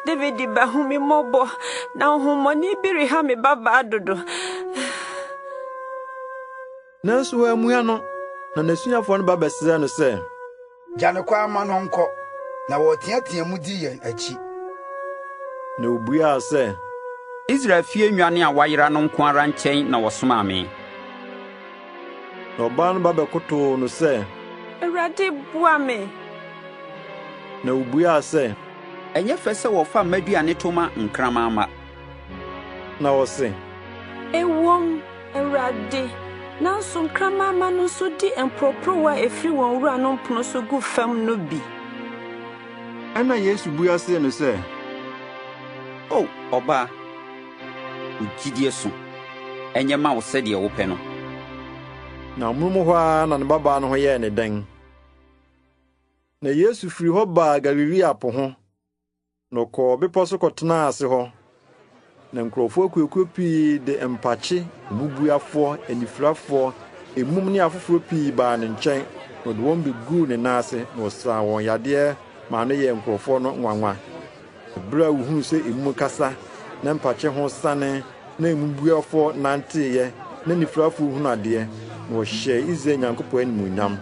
S1: Dawid ba, hu me mmɔbɔ, na honhommɔne bi reha me babaa dodo.
S2: Nanso wammua no. Na n'asuafoɔ no ba bɛsrɛɛ no sɛ,
S9: Gya no kwan ma no nkɔ, na wɔreteɛteɛ mu di yɛn akyi.
S2: Na obuaa sɛ,
S10: Israel fie nnwan a wɔayera no nko ara nkyɛn na wɔsomaa me.
S2: Na ɔbaa no ba bɛkotow no sɛ,
S1: Awurade, boa me!
S2: Na obuaa sɛ,
S10: Ɛnyɛ fɛ sɛ wɔfa mma aduane to ma nkraman mma.
S2: Na ɔse,
S1: Ɛwom, Awurade, nanso nkraman mma no nso di mporoporowa a efiri wɔn wuranom pono so gu fam no bi.
S2: Ɛnna Yesu bua see no sɛ,
S10: O ɔbaa, wo gyidie so, ɛnyɛ mma wo sɛdeɛ wopɛ no.
S2: Na amonom hɔ ara na ne babaa no ho yɛɛ no dɛn. Na Yesu firi hɔ baa Galilea po ho, Na ɔkɔɔ bepɔ so kɔtenaa ase hɔ. Na nkurɔfoɔ akuakuo pii de mpakye, mmubuafoɔ, anifirafoɔ, emum ne afoforɔ pii baa ne nkyɛn, na ɔde wɔn bɛguu ne nan ase, na ɔsaa wɔn yadeɛ maa no yɛɛ nkurɔfoɔ no nwanwa. Ɛberɛ a wɔhunuu sɛ emum kasa, na mpakye ho sane, na mmubuafoɔ nanteeɛ, na anifirafoɔ hunu adeɛ, na wɔhyɛɛ Israel Nyankopɔn animuonyam.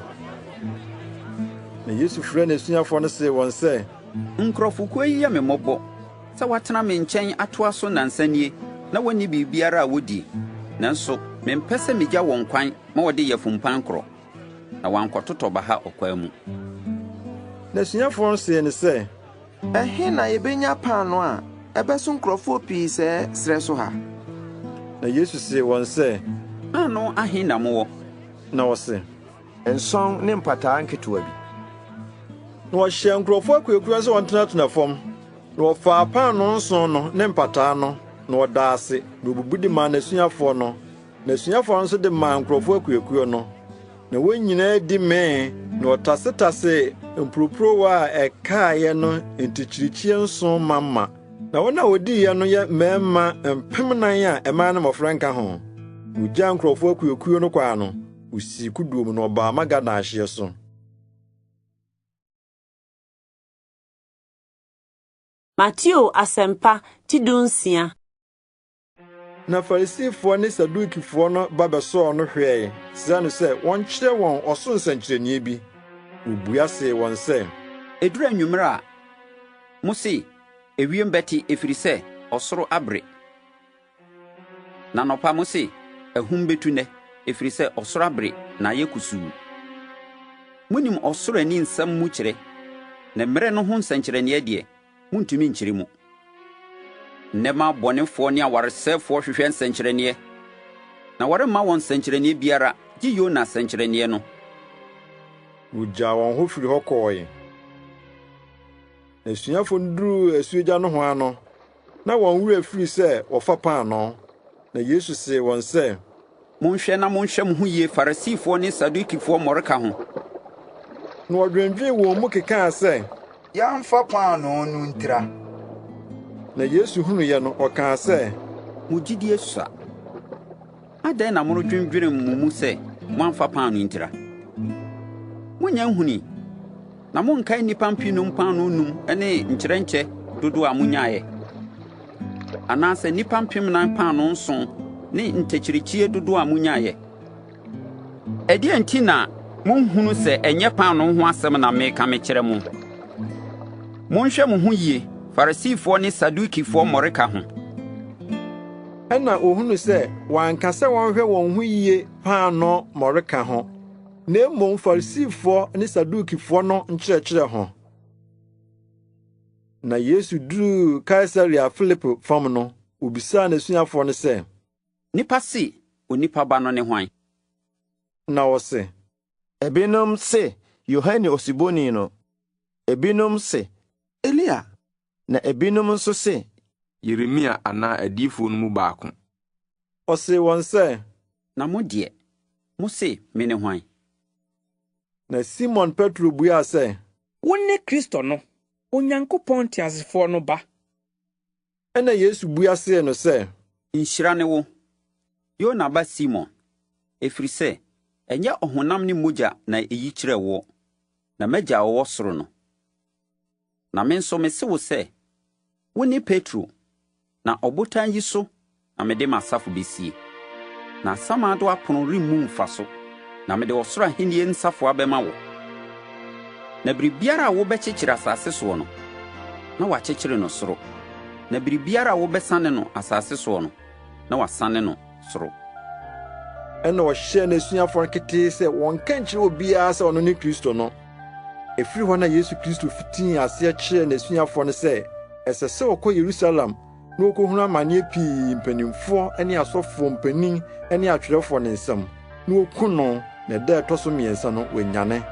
S2: Na Yesu frɛɛ n'asuafoɔ no see wɔn sɛ,
S10: Nkurɔfokuo yi yɛ me mmɔbɔ sɛ wɔatena me nkyɛn atoa so nnansa nie na wɔnni biribiara a wɔdie, nanso mempɛ sɛ megya wɔn kwan ma wɔde yafumpan korɔ, na wɔankɔtotɔ baha ɔkwan mu.
S2: N'asuafoɔ no see no sɛ,
S13: Ɛhe na yebenya paanoo a ɛbɛso nkurɔfoɔ pii sɛɛ serɛ so ha?
S2: Na Yesu see wɔn sɛ,
S10: Paanoo ahe na mowɔ?
S2: Na wɔse,
S12: Nsɔn ne mpataa nketewa bi.
S2: Na ɔhyɛɛ nkurɔfoɔ akuakuo sɛ wɔntenatena fam. Na ɔfaa paanoo nson no ne mpataa no, na ɔdaa ase, na obubu de maa n'asuafoɔ no, na asuafoɔ no nso de maa nkurɔfoɔ akuakuo no. Na wɔn nyinaa di mee, na wɔtasetasee mporoporowa a ɛkaeɛ no ntikyirikyie nson mama. Na wɔn a wɔdiiɛ no yɛ mmarima 4,000 a mmaa ne mmɔfra nka ho. Wogyaa nkurɔfoɔ akuakuo no kwan no, Osii kodoɔ mu na ɔbaa Magadan ahyeɛ so.
S1: Mateo Asɛmpa ti dunsia.
S2: Na Farisifoɔ ne Sadukifoɔ no ba bɛsɔɔ no hwɛe srɛɛ no sɛ wɔnkyerɛ wɔn ɔsoro nsɛnkyerɛnneɛ bi. Obua see wɔn sɛ.
S10: Ɛduru anwummerɛ a, mose, 'Ewiem bɛte, ɛfiri sɛ, ɔsoro abere. Na anɔpa mose, 'Ahum betu nnɛ, ɛfiri sɛ ɔsoro abere na ayɛ kusuu. Monim ɔsoro ani nsɛm mu kyerɛ, na mmerɛ no ho nsɛnkyerɛnneɛ deɛ, montumi nkyerɛ mu. Nnɛmma abɔnefoɔ ne awaresɛefoɔ hwehwɛ nsɛnkyerɛnneɛ, na wɔremma wɔn nsɛnkyerɛnneɛ biara gye Yona sɛnkyerɛnneɛ no.
S2: Wogyaa wɔn hɔ firi hɔ kɔɔe. Na asuafo no duruu asuogya nohoa no, na wɔn werɛ firi sɛ wɔfa paanoo. Na Yesu see wɔn sɛ,
S10: Monhwɛ na monhwɛ mo ho yie Farisifoɔ ne Sadukifoɔ mmɔreka ho.
S2: Na wɔdwendwenee wɔn mu kekaa sɛ,
S9: Yɛamfa paanoo no ntira.
S2: Na Yesu hunuiɛ no, ɔkaa sɛ,
S10: Mo gyidie sua. Adɛn na moredwendwene mo mu sɛ moamfa paanoo ntira? Monnya nhunui, na monkae nnipa mpemnum paanoo num ne nkyerɛnkyɛ dodoɔ a monyaeɛ? Anaasɛ nnipa mpemnan paanoo nson ne ntakyirikyie dodoɔ a monyaeɛ? Ɛdeɛn nti na monhunu sɛ ɛnyɛ paanoo ho asɛm na mereka mekyerɛ mo? Monhwɛ mo ho yie Farisifoɔ ne Sadukifoɔ mmɔreka ho.
S2: Ɛnna ohunuu sɛ wanka sɛ wɔnhwɛ wɔn ho yiye paanoo mmɔreka ho, na mmom Farisifoɔ ne Sadukifoɔ no nkyerɛkyerɛ ho. Na Yesu duruu Kaesarea Filipo fam no, obisaa n'asuafoɔ no sɛ,
S10: Nnipa se Onipa Ba no ne hwan?
S2: Na wɔse,
S12: Ebinom se Yohane Osuboni no, ebinom se Elia, na ebinom nso se
S15: Yeremia anaa adiyifoɔ no mu baako.
S2: Ɔsee wɔn sɛ,
S10: Na mo deɛ, mose mene hwan?
S2: Na Simon Petro buaa sɛ,
S8: Wone Kristo no, Onyankopɔn teasefoɔ no Ba.
S2: Ɛnna Yesu bua see no sɛ,
S10: Nhyira ne wo, Yona ba Simon, ɛfiri sɛ ɛnyɛ ɔhonam ne mogya na ɛyi kyerɛɛ woɔ, na m'Agya a ɔwɔ soro no. Na me nso mese wo sɛ, wone Petro, na ɔbotan yi so na mede m'asafo besie, na asamando apono remmu mfa so, na mede ɔsoro ahenni nsafoa bɛma wo. Na biribiara a wobɛkyekyere asase soɔ no, na wɔakyekyere no soro, na biribiara a wobɛsane no asase soɔ no, na wɔasane no soro.
S2: Ɛnna ɔhyɛɛ n'asuafoɔ no ketee sɛ wɔnnka nkyerɛ obiara sɛ ɔno ne Kristo no. Ɛfiri hɔ na Yesu Kristo fitii aseɛ kyerɛɛ n'asuafoɔ no sɛ ɛsɛ sɛ ɔkɔ Yerusalem na ɔkɔhunu amaneɛ pii mpanimfoɔ ne asɔfoɔ mpanin ne atwerɛfoɔ no nsam, na wɔku no, na ɛda a ɛtɔ so mmiɛnsa no wanyane.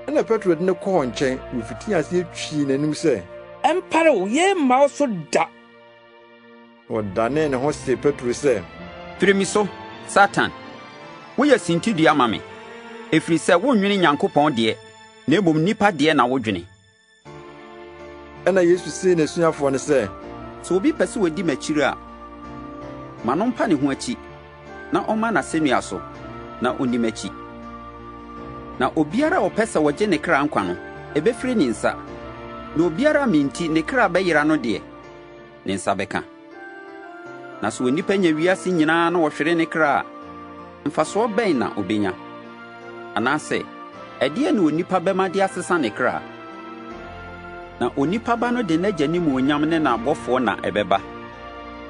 S2: Ɛnna Petro de no kɔɔ nkyɛn, na ɔfitii aseɛ twii n'anim sɛ,
S8: Ɛmpare wo, yei mma wo so da!
S2: Na ɔdanee ne ho see Petro sɛ,
S10: Firi me so, Satan! Woyɛ sintidua ma me, ɛfiri sɛ wonnwene Nyankopɔn deɛ, na mmom nnipa deɛ na wodwene.
S2: Ɛnna Yesu see n'asuafoɔ no sɛ,
S10: Sɛ obi pɛ sɛ ɔdi m'akyiri a, ma no mpa ne ho akyi, na ɔmma n'asɛnnua so, na ɔnni m'akyi. Na obiara a ɔpɛ sɛ ɔgye ne kra nkwa no, ɛbɛfiri ne nsa, na obiara a me nti ne kra bɛyera no deɛ, ne nsa bɛka. Na sɛ onipa nya wiase nyinaa na ɔhwere ne kra a, mfasoɔ bɛn na ɔbɛnya? Anaasɛ, ɛdeɛn na onipa bɛma de asesa ne kra? Na onipa Ba no de n'Agya animuonyam ne n'abɔfoɔ na ɛbɛba.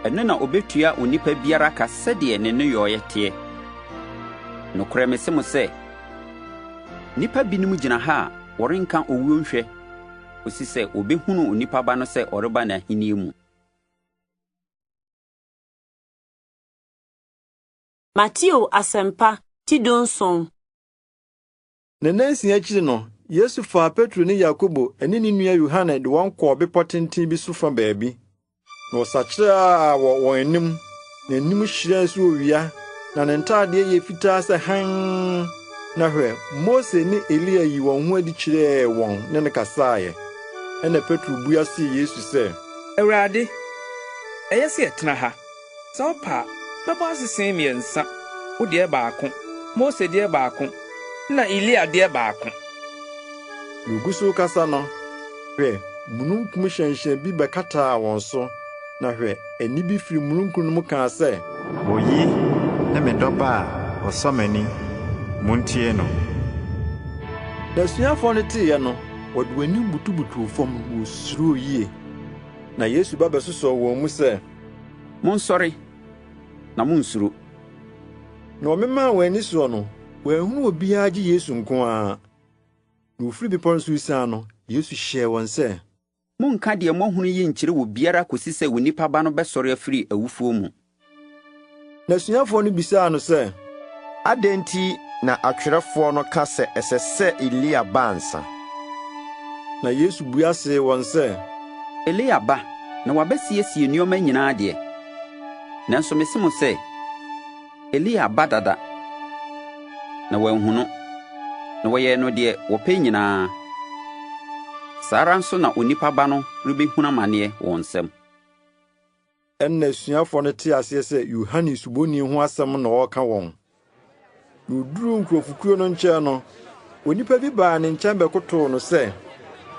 S10: Ɛno na ɔbɛtua onipa biara ka sɛdeɛ ne nneyɔeɛ teɛ. Nokorɛ mese mo sɛ, nnipa binom gyina ha a wɔrenka owuo nhwɛ kɔsi sɛ wɔbɛhunu Onipa Ba no sɛ ɔreba n'ahennie mu.
S1: Mateo Asɛmpa, ti dunson.
S2: Ne nnansia akyiri no, Yesu faa Petro ne Yakobo ne ne nua Yohane de wɔn kɔɔ bepɔ tenten bi so fa baabi. Na ɔsakyerae wɔ wɔn anim, n'anim hyerɛn sɛ owia, na ne ntadeɛ yɛ fitaa sɛ hann. Na hwɛ, Mose ne Elia yii wɔn ho adi kyerɛɛ wɔn ne no kasaeɛ. Ɛnna Petro bua see Yesu sɛ.
S8: Awurade, ɛyɛ sɛ yɛtena ha. Sɛ wopɛ a, mɛbɔ asese mmiɛnsa, wo deɛ baako, Mose deɛ baako, ɛnna Elia deɛ baako.
S2: Na ogu so rekasa no, hwɛ, mununkum hyɛnhyɛn bi bɛkataa wɔn so, na hwɛ, ɛnne bi firi mununkum no mu kaa sɛ.
S11: Oyi ne me dɔba a ɔsɔ m'ani, muntie no.
S2: Na asuafoɔ no teeɛ no, wɔde wɔn anim butubutuu fam, na wɔsuroo yie. Na Yesu ba bɛsosɔɔ wɔn mu sɛ.
S10: Monsɔre, na monnsuro.
S2: Na wɔmemaa wɔn ani soɔ no, Wɔanhunu obiara gye Yesu nko ara. Na wɔfiri bepɔ no so resian no, Yesu hyɛɛ wɔn sɛ,
S10: Monnka deɛ moahunu yi nkyerɛ obiara kɔsi sɛ Onipa Ba no bɛsɔre afiri awufoɔ mu.
S2: N'asuafoɔ no bisaa no sɛ,
S12: Adɛn nti na atwerɛfoɔ no ka sɛ ɛsɛ sɛ Elia ba ansa?
S2: Na Yesu bua see wɔn sɛ,
S10: Elia ba na wabɛsiesie nneɛma nyinaa deɛ, nanso mese mo sɛ, Elia aba dada, na wɔanhu no, na wɔyɛɛ no deɛ wɔpɛ nyinaa. Saa ara nso na Onipa Ba no rebɛhunu amaneɛ wɔn nsam.
S2: Ɛnna asuafoɔ no tee aseɛ sɛ Yohane Suboni ho asɛm na ɔreka wɔn. Na ɔduruu nkurɔfokuo no nkyɛn no, onipa bi baa ne nkyɛn bɛkotoo no sɛ,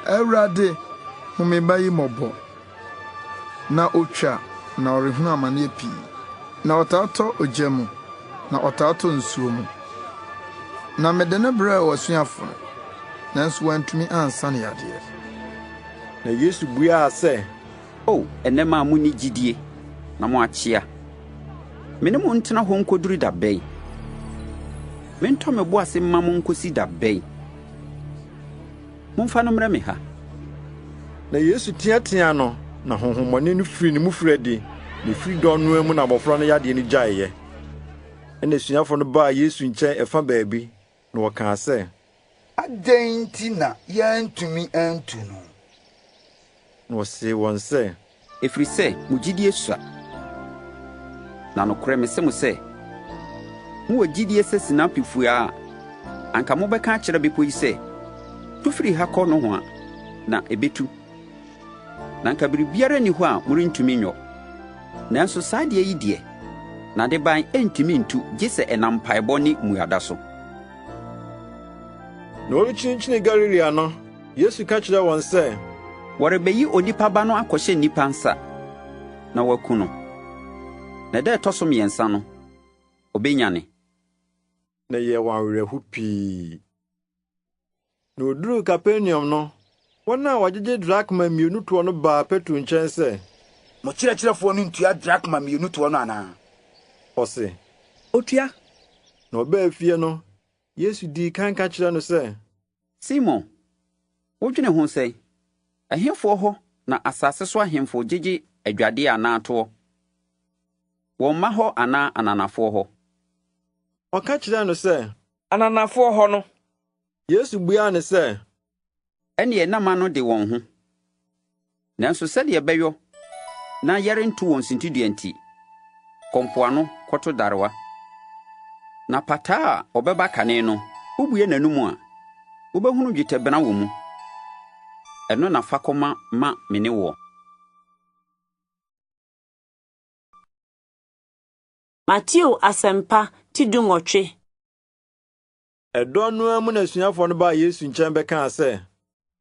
S3: Awurade, hu me ba yi mmɔbɔ! Na otwa na ɔrehunu amaneɛ pii. Na ɔtaa tɔ ogya mu, na ɔtaa tɔ nsuo mu. Na mede no brɛɛ w'asuafo no, nanso wɔantumi ansa no yadeɛ.
S2: Na Yesu buaa sɛ,
S10: O ɛnnɛ mma a monni gyidie na moakyea, me ne mo ntena hɔ nkɔduru da bɛn? Mentɔ me bo ase mma mo nkɔsi da bɛn? Momfa no mmrɛ me ha.
S2: Na Yesu teateaa no, na honhommɔne no firii ne mu firii adi, na ɛfiri dɔn no ara mu na abɔfra no yadeɛ no gyaeeɛ. Ɛnna asuafoɔ no baa Yesu nkyɛn ɛfa baabi, na wɔkaa sɛ,
S9: Adɛn nti na yɛantumi antu no?
S2: Na ɔsee wɔn sɛ.
S10: Ɛfiri sɛ mo gyidie sua. Na nokorɛ mese mo sɛ, mowɔ gyidie sɛ sinapi fua a, anka mobɛka akyerɛ bepɔ yi sɛ, 'Tu firi ha kɔ nohoa, na ɛbɛtu. Na anka biribiara nni hɔ a morentumi nyɔ. Nanso saa adeɛ yi deɛ, n'adeban rentumi ntu gye sɛ ɛnam mpaebɔ ne mmuada so.
S2: Na wɔrekyinkyini Galilea no, Yesu ka kyerɛɛ wɔn sɛ,
S10: Wɔrebeyi Onipa Ba no akɔhyɛ nnipa nsa na wɔaku no, na da a ɛtɔ so mmiɛnsa no, obenyane.
S2: Na ɛyɛɛ wɔn awerɛho pii. Na oduruu Kapernaum no, wɔn a wɔgyegye drakma mmienu toɔ no baa Petro nkyɛn sɛ,
S9: Mo kyerɛkyerɛfoɔ no ntua drakma mmienu toɔ no anaa?
S2: Ɔse,
S8: Otua.
S2: Na ɔbaa fie no, Yesu dii kan ka kyerɛɛ no sɛ,
S10: Simon, wodwene ho sɛn? Ɛhefoɔ hɔ na asase so ahemfo gyegye adwadeɛ anaa toɔ? Wɔn mma hɔ anaa ananafoɔ hɔ?
S2: Ɔka kyerɛɛ no sɛ,
S8: Ananafoɔ hɔ no.
S2: Yesu buaa no sɛ,
S10: Ɛnneɛ na mma no de wɔn ho. Nanso sɛdeɛ ɛbɛyɔ na yɛrento wɔn suntidua nti, kɔ mpoano kɔto darewa. Na pataa a ɔbɛba kane no, wobue n'anom a, wobɛhunu dwetɛbena wɔ mu. Ɛno na fa kɔma ma me ne woɔ.
S1: Mateo Asɛmpa ti dunwɔtwe.
S2: Ɛdɔn no ara mu na asuafoɔ no baa Yesu nkyɛn bɛkaa sɛ,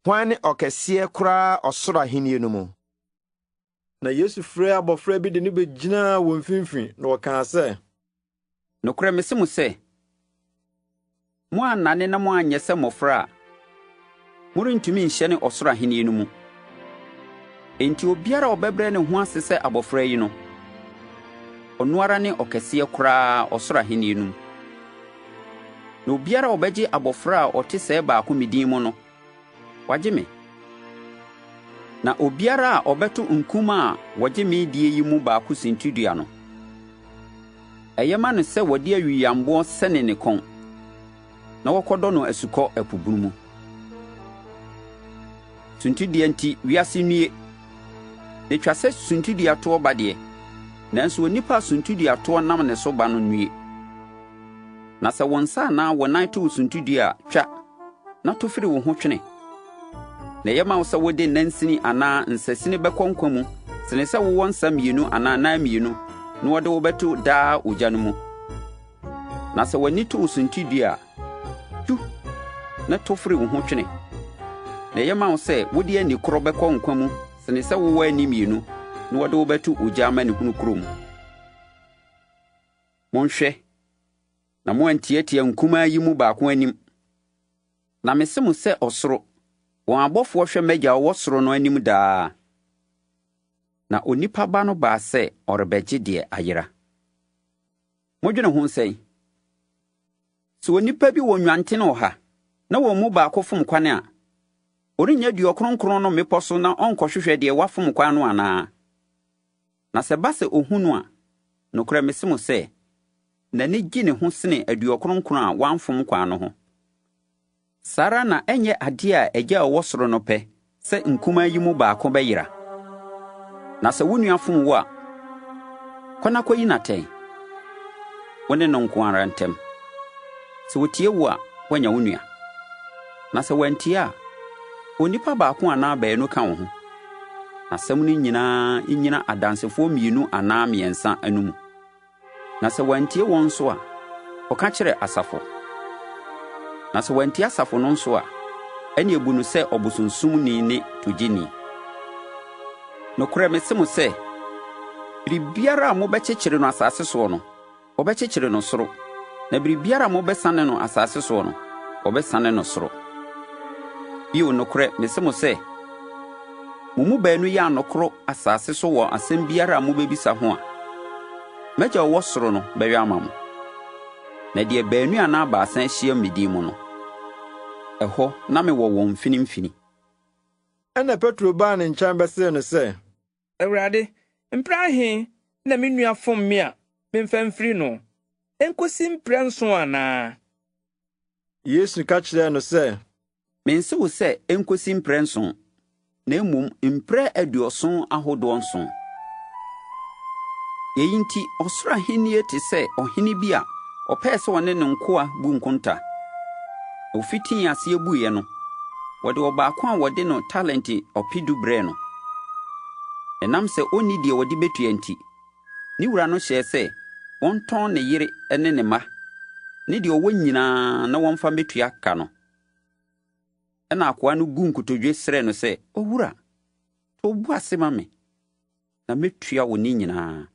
S12: Hwan ne ɔkɛseɛ koraa ɔsoro ahennie no mu?
S2: Na Yesu frɛɛ abɔfra bi de no bɛgyinaa wɔn mfimfini, na ɔkaa sɛ,
S10: Nokorɛ mese mo sɛ, moannane na moanyɛ sɛ mmɔfra a, morentumi nhyɛne ɔsoro ahennie no mu. Enti obiara a ɔbɛbrɛ ne ho ase sɛ abɔfra yi no, ɔno ara ne ɔkɛseɛ koraa ɔsoro ahennie no mu. Na obiara a ɔbɛgye abɔfra a ɔte sɛɛ baako me din mu no, wagye me. Na obiara a ɔbɛto nkumaa a wɔgye me die yi mu baako suntidua no, ɛyɛ ma no sɛ wɔde awiyammoɔ sɛne ne kɔn na wɔkɔdɔ no asukɔ ɛpo bunu mu. Suntidua nti, wiase nnue! Na etwa sɛ suntiduatoɔ ba deɛ, nanso onipa a suntiduatoɔ nam ne so ba no nnue! Na sɛ wo nsa anaa wo nan to wo suntidua a, twa, na to firi wo ho twene. Na ɛyɛ ma wo sɛ wode nansini anaa nsasini bɛkɔ nkwa mu sene sɛ wowɔ nsa mmienu anaa nan mmienu na wɔde wo bɛto daa ogya no mu. Na sɛ w'ani to wo suntidua a, tu na to firi wo ho twene. Na ɛyɛ ma wo sɛ wode ani korɔ bɛkɔ nkwa mu sene sɛ wowɔ ani mmienu na wɔde wo bɛto ogya amanehunu kuro mu. Monhwɛ na moantiatia nkumaa yi mu baako anim. Na mese mo sɛ ɔsoro, wɔn abɔfoɔ hwɛ m'Agya a ɔwɔ soro no anim daa. Na Onipa Ba no baa sɛ ɔrebɛgye deɛ ayera. Modwene ho sɛn? Sɛ onipa bi wɔ nnwanten ɔha na wɔn mu baako fom kwan a, ɔrennya aduɔkron nkron no mmepɔ so na ɔnkɔhwehwɛ deɛ wafom kwan no anaa? Na sɛ ɛba sɛ ohu no a, nokorɛ mese mo sɛ, n'ani gye ne ho sene 99 a wɔamfom kwan no ho. Saa ara na ɛnyɛ adeɛ a Agya a ɔwɔ soro no pɛ sɛ nkumaa yi mu baako bɛyera. Na sɛ wo nua fom wo a, kɔ na kɔyi no atɛn, wo ne no nko ara ntam. Sɛ ɔtie wo a, woanya wo nua. Na sɛ wantie a, fa onipa baako anaa baanu ka wo ho, na asɛm no nyinaa nnyina adansefoɔ mmienu anaa mmiɛnsa anomu. Na sɛ wɔantie wɔn nso a, kɔka kyerɛ asafo. Na sɛ wɔantie asafo no nso a, ɛnneɛ bu no sɛ ɔbosonsomni ne togyeni. Nokorɛ mese mo sɛ, biribiara a mobɛkyekyere no asase soɔ no, wɔbɛkyekyere no soro, na biribiara a mobɛsane no asase soɔ no, wɔbɛsane no soro. Bio, nokorɛ mese mo sɛ, mo mu baanu yɛ anokoro asase so wɔ asɛm biara a mobɛbisa ho a, m'Agya a ɔwɔ soro no bɛyɔ ama mo. Na deɛ baanu anaa baasa ahyiam me din mu no, ɛhɔ na mewɔ wɔn mfinimfini.
S2: Ɛnna Petro baa ne nkyɛn bɛsee no sɛ,
S8: Awurade, mprɛ ahe na me nua fom me a memfa mfiri no? Enkosi mprɛ nson anaa?
S2: Yesu ka kyerɛɛ no sɛ,
S10: Mense wo sɛ enkosi mprɛ nson, na mmom mprɛ aduɔson ahodoɔ nson. Yei nti, ɔsoro ahennie te sɛ ɔhene bi a ɔpɛɛ sɛ ɔne ne nkoa bu nkonta. Na ɔfitii aseɛ buiɛ no, wɔde ɔbaako a wɔde no talente ɔpedu brɛɛ no. Ɛnam sɛ ɔnni deɛ ɔde bɛtua nti, Ne wura no hyɛɛ sɛ wɔntɔn ne yere ne ne mma ne deɛ ɔwɔ nyinaa na wɔmfa mmɛtua ka no. Ɛnna akoa no guu nkotodwe srɛɛ no sɛ, 'Owura, to wo bo ase ma me, na mɛtua wo ne nyinaa.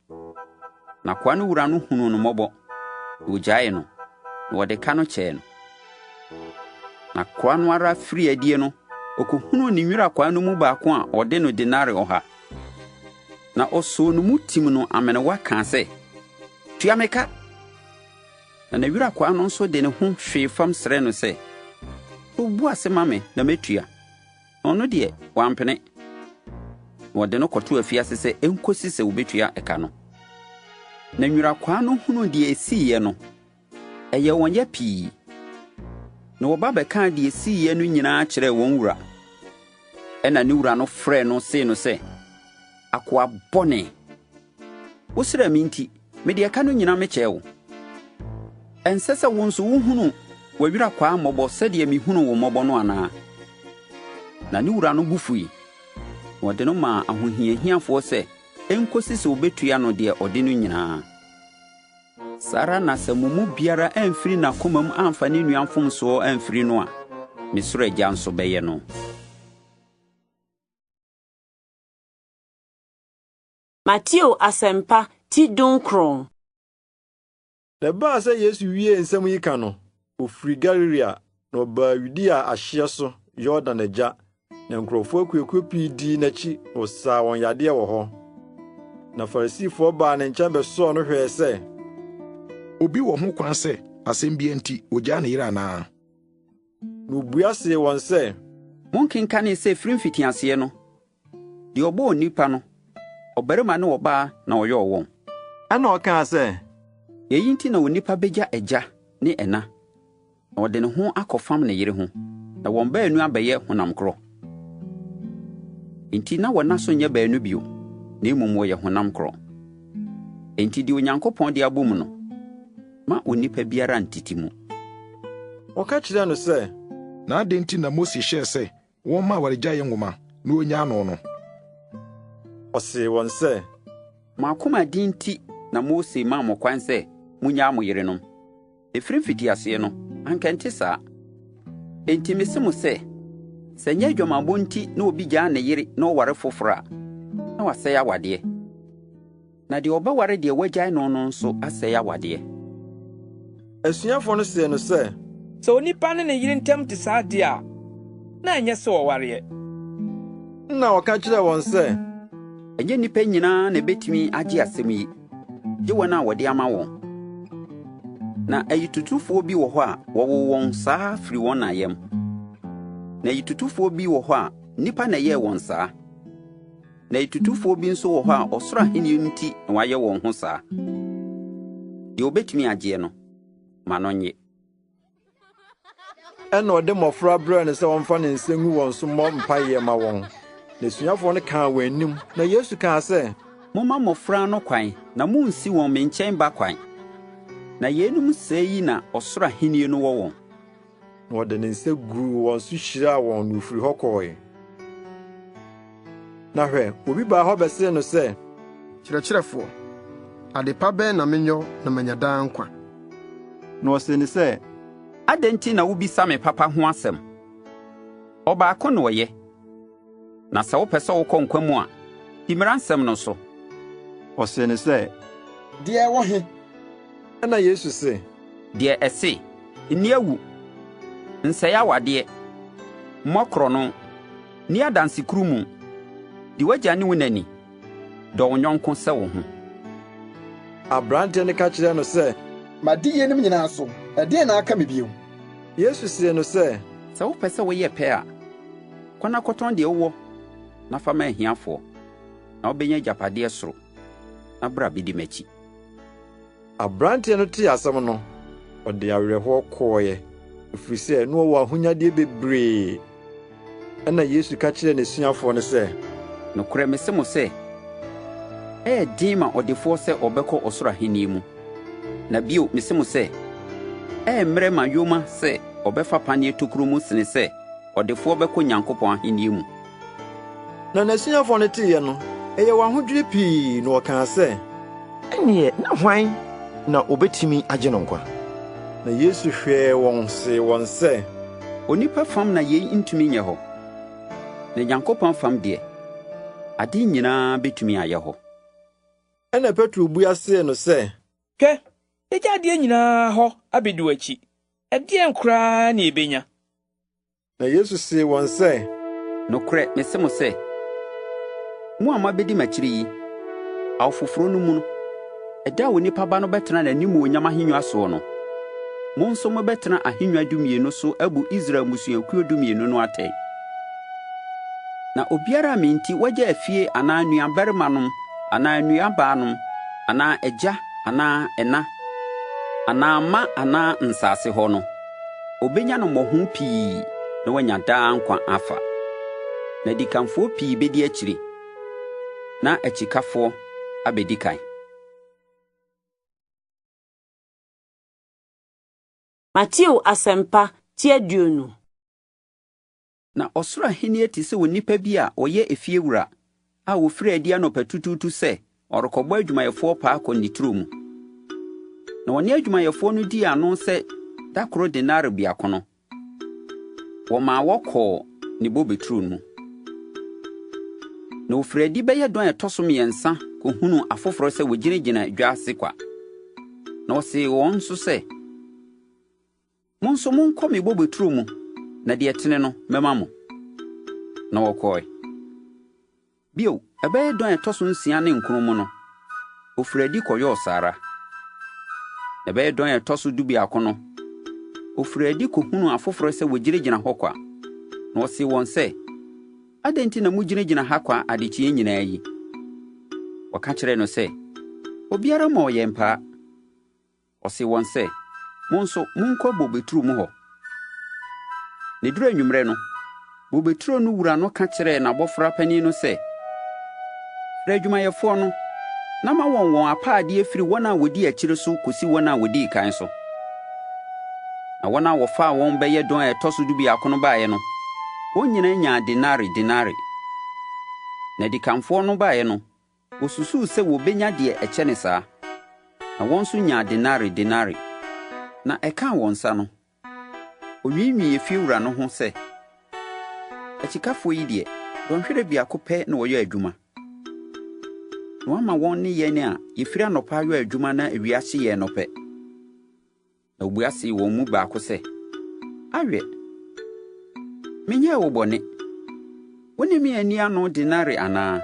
S10: Na akoa no wura no hunuu no mmɔbɔ, na ɔgyaee no, na ɔde ka no kyɛɛ no. Na akoa no ara firii adie no, ɔkɔhunuu ne nwurakwaa no mu baako a ɔde no denare ɔha. Na ɔsoo no mu tim no amenewa kaa sɛ, Tua me ka! Na n'awurakwaa no nso de ne ho hwee fam srɛɛ no sɛ, To wo bo ase ma me na mɛtua. Na ɔno deɛ, wampene. Na wɔde no kɔtoo afiase sɛ ɛnkɔsi sɛ wɔbɛtua ɛka no. Na nwurakwaa no hunuu deɛ ɛsiiɛ no, Ɛyɛɛ wɔn ya pii, na wɔba bɛkaa deɛ ɛsiiɛ no nyinaa kyerɛɛ wɔn wura. Ɛnna ne wura no frɛɛ no see no sɛ, 'Akoa bɔne! Wosrɛɛ me nti, mede ɛka no nyinaa mekyɛɛ wo. Ɛnsɛ sɛ wo nso wohunu w'awirakwaa mmɔbɔ sɛdeɛ mehunuu wo mmɔbɔ no anaa? Na ne wura no bo fui, na ɔde no maa ahohiahiafoɔ sɛ ɛnkɔsi sɛ wɔbɛtua no deɛ ɔde no nyinaa. Saa ara na sɛ mo mu biara amfiri n'akomam amfa ne nua mfomsoɔ amfiri no a, me soro Agya nso bɛyɛ no.
S1: Mateo Asɛmpa ti dunkron.
S2: Na ɛbaa sɛ Yesu wiee nsɛm yi ka no, ɔfirii Galilea na ɔbaa Yudea ahyeɛ so, Yordan agya. Na nkurɔfoɔ akuakuo pii dii n'akyi na ɔsaa wɔn yadeɛ wɔ hɔ. Na Farisifoɔ baa ne nkyɛn bɛsɔɔ no hwɛɛ sɛ,
S14: Obi wɔ ho kwan sɛ asɛm biara nti ogyaa ne yere anaa?
S2: Na obua see wɔn sɛ,
S10: Monkenkanee sɛ ɛfiri mfitiaseɛ no, deɛ ɔbɔɔ onipa no, ɔbarima ne ɔbaa na ɔyɔɔ wɔn?
S2: Ɛnna ɔkaa sɛ,
S10: Yei nti na onipa bɛgya agya ne ɛna, na ɔde ne ho akɔfam ne yere ho, na wɔn baanu abɛyɛ honam korɔ. Enti na wɔnna so nyɛ baanu bio, na mmom wɔyɛ honam korɔ. Enti deɛ Onyankopɔn de abom no, ma onipa biara ntete mu.
S2: Wɔka kyerɛɛ no sɛ,
S14: Na adɛn nti na Mose hyɛɛ sɛ wɔmma awaregyaeɛ nwoma na wɔnnyaa no no?
S2: Ɔsee wɔn sɛ,
S10: Mo akoma den nti na Mose maa mo kwan sɛ munnyaa mo yerenom. Ɛfiri mfitiaseɛ no, anka ɛnte saa. Enti mese mo sɛ, sɛ ɛnyɛ adwamammɔ nti na obi gyaa ne yere na ɔware foforɔ a, na wasɛe awadeɛ. Na deɛ ɔbɛware deɛ wagyae no no nso asɛe awadeɛ.
S2: Asuafoɔ no see no sɛ,
S8: Sɛ onipa ne ne yere ntam te saa deɛ a, na ɛnyɛ sɛ wɔwareɛ.
S2: Ɛnna ɔka kyerɛɛ wɔn sɛ,
S10: Ɛnyɛ nnipa nyinaa na ɛbɛtumi agye asɛm yi, gye wɔn a wɔde ama wɔn. Na ayitutufoɔ bi wɔ hɔ a wɔwoo wɔn saa firi wɔn na yam. Na ayitutufoɔ bi wɔ hɔ a nnipa na ɛyɛɛ wɔn saa. Na ayitutufoɔ bi nso wɔ hɔ a ɔsoro ahenni nti na wɔayɛ wɔn ho saa. Deɛ obetumi agyeɛ no, ma no nnye.
S2: Ɛnna ɔde mmɔfra brɛɛ no sɛ ɔmfa ne nsa ngu wɔn so mmɔ mpaeɛ mma wɔn. N'asuafoɔ no kaa wɔn anim, na Yesu kaa sɛ,
S10: Momma mmɔfra no kwan na munnsi wɔn me nkyɛn ba kwan, na yeinom sɛɛ yi na ɔsoro ahenni no wɔ wɔn.
S2: Na ɔde ne nsa guu wɔn so hyiraa wɔn na ofiri hɔ kɔe. Na hwɛ, obi baa hɔ bɛsee no sɛ,
S3: Kyerɛkyerɛfoɔ, ade pa bɛn na menyɔ na manya daa nkwa?
S2: Na ɔsee no sɛ,
S10: Adɛn nti na wobisa me papa ho asɛm? Ɔbaako na ɔyɛ. Na sɛ wopɛ sɛ wokɔ nkwa mu a, di mmara nsɛm no so.
S2: Ɔsee no sɛ,
S3: Deɛ ɛwɔ he?
S2: Ɛnna Yesu se,
S10: Deɛ ɛse, Nni awu, nsɛe awadeɛ, mmɔ korɔno, nni adansekurumu, di w'agya ne wo na ni, dɔ wo yɔnko sɛ wo ho.
S2: Aberanteɛ no ka kyerɛɛ no sɛ,
S3: Madi yeinom nyinaa so, ɛdeɛn na aka me bio?
S2: Yesu see no sɛ,
S10: Sɛ wopɛ sɛ woyɛ pɛ a, kɔ na kɔtɔn deɛ wowɔ na fa ma ahiafoɔ, na wobɛnya agyapadeɛ soro, na bra bɛdi m'akyi.
S2: Aberanteɛ no tee asɛm no, ɔde awerɛhoɔ kɔeɛ, ɛfiri sɛ na ɔwɔ ahonyadeɛ bebree. Ɛnna Yesu ka kyerɛɛ n'asuafoɔ no sɛ,
S10: Nokorɛ mese mo sɛ, ɛyɛ den ma ɔdefoɔ sɛ ɔbɛkɔ ɔsoro ahennie mu. Na bio mese mo sɛ, ɛyɛ mmerɛ ma yoma sɛ ɔbɛfa paneɛ tokuro mu sene sɛ ɔdefoɔ bɛkɔ Nyankopɔn ahennie mu.
S2: Na n'asuafoɔ no teeɛ no, ɛyɛɛ wɔn ahodwiri pii, na wɔkaa sɛ,
S12: Ɛnneɛ na hwan na ɔbɛtumi agye no nkwa?
S2: Na Yesu hwɛɛ wɔn see wɔn sɛ,
S10: Onipa fam na yei ntumi nyɛ hɔ, na Nyankopɔn fam deɛ, ade nyinaa bɛtumi ayɛ hɔ.
S2: Ɛnna Petro bua see no sɛ,
S8: Hwɛ, yɛagya adeɛ nyinaa hɔ abedi w'akyi. Ɛdeɛn koraa na yebenya?
S2: Na Yesu see wɔn sɛ,
S10: Nokorɛ mese mo sɛ, mo a moabɛdi m'akyiri yi, awo foforɔ no mu no, ɛda a Onipa Ba no bɛtena n'animuonyam ahennwa soɔ no, mo nso mobɛtena ahennwa dumienu so abu Israel mmusuakuo dumienu no atɛn. Na obiara a me nti wagya afie anaa nuabarimanom anaa nuabaanom anaa agya anaa ɛna anaa mma anaa nsase hɔ no, Obenya no mmɔho pii na wanya daa nkwa afa. Na adikanfoɔ pii bɛdi akyire, na akyikafoɔ abɛdi kan.
S1: Mateo Asɛmpa, ti 20.
S10: Na ɔsoro ahennie te sɛ onipa bi a ɔyɛ efiewura a ɔfirii adi anɔpatutuutu sɛ ɔrekɔbɔ adwumayɛfoɔ paa kɔ ne turo mu. Na ɔne adwumayɛfoɔ no dii ano sɛ da koro denare biako no, wɔmaa wɔkɔɔ ne bobeturo mu. Na ɔfirii adi bɛyɛ dɔn a ɛtɔ so mmiɛnsa kɔhunuu afoforɔ sɛ wɔgyinagyina dwa ase kwa. Na ɔsee wɔn nso sɛ, Mo nso monkɔ me bobeturo mu, na deɛ ɛtene no, mɛma mo. Na wɔkɔe. Bio, ɛbɛyɛ dɔn a ɛtɔ so nsia ne nkron mu no, ɔfirii adi kɔyɔɔ saa ara. Na ɛbɛyɛ dɔn a ɛtɔ so dubiako no, ɔfirii adi kɔhunuu afoforɔ sɛ wɔgyinagyina hɔ kwa, na ɔsee wɔn sɛ, Adɛn nti na mugyinagyina ha kwa adekyeɛ nyinaa yi? Wɔka kyerɛɛ no sɛ, Obiara mmɔɔ yɛn paa. Ɔsee wɔn sɛ, Mo nso, monkɔ bobeturo mu hɔ. Na ɛduruu anwummerɛ no, bobeturo no wura no ka kyerɛɛ n'abɔfra panin no sɛ, 'Frɛ adwumayɛfoɔ no, na ma wɔn wɔn apaadeɛ firi wɔn a wɔdi akyire so kɔsi wɔn a wɔdii kan so. Na wɔn a wɔfaa wɔn bɛyɛ dɔn a ɛtɔ so dubiako no baeɛ no, wɔn nyinaa nyaa denare denare. Na adikanfoɔ no baeɛ no, Wɔsusuu sɛ wɔbɛnya deɛ ɛkyɛne saa, na wɔn nso nyaa denare denare. Na ɛkaa wɔn nsa no, ɔnwiinwii efiewura no ho sɛ, 'Akyikafoɔ yi deɛ, dɔnhwere biako pɛ na wɔyɔɔ adwuma, na wɔama wɔn ne yɛn a yɛfiri anɔpa ayɔ adwuma na awia ahye yɛn no pɛ. Na obua see wɔn mu baako sɛ, 'Awɛ, menyɛɛ wo bɔne. Wo ne me anni ano denare anaa?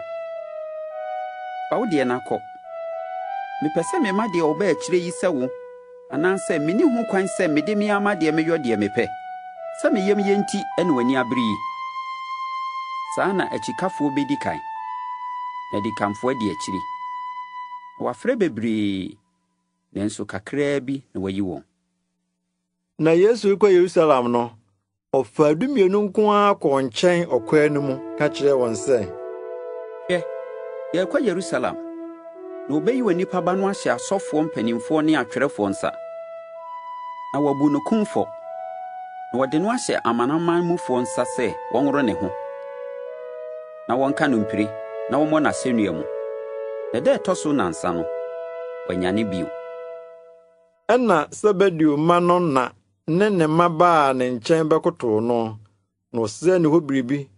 S10: Fa wo deɛ na kɔ. Mepɛ sɛ mema deɛ ɔba akyire yi sɛ wo Anaasɛ menni ho kwan sɛ mede me ara m'adeɛ meyɔ deɛ mepɛ? Sɛ me yam ye nti na w'ani abere yi? Saa na akyikafoɔ bɛdi kan, na adikanfoɔ adi akyiri. Na wɔafrɛ bebree, nanso kakraa bi na wɔayi wɔn.
S2: Na Yesu rekɔ Yerusalem no, ɔfaa 12 nko ara kɔɔ nkyɛn ɔkwan no mu ka kyerɛɛ wɔn sɛ,
S10: Hwɛ, yɛrekɔ Yerusalem, na wɔbɛyi Onipa Ba no ahyɛ asɔfoɔ mpanimfoɔ ne atwerɛfoɔ nsa, na wɔabu no kumfɔ, na wɔde no ahyɛ amanaman mufoɔ nsa sɛ wɔnworo ne ho, na wɔnka no mpire na wɔmmɔ no asɛnnua mu. Na da a ɛtɔ so nnansa no, wanyane bio.
S2: Ɛnna Sebedeo mma no na ne ne mma baa ne nkyɛn bɛkotow no, na wɔsrɛɛ ne hɔ biribi.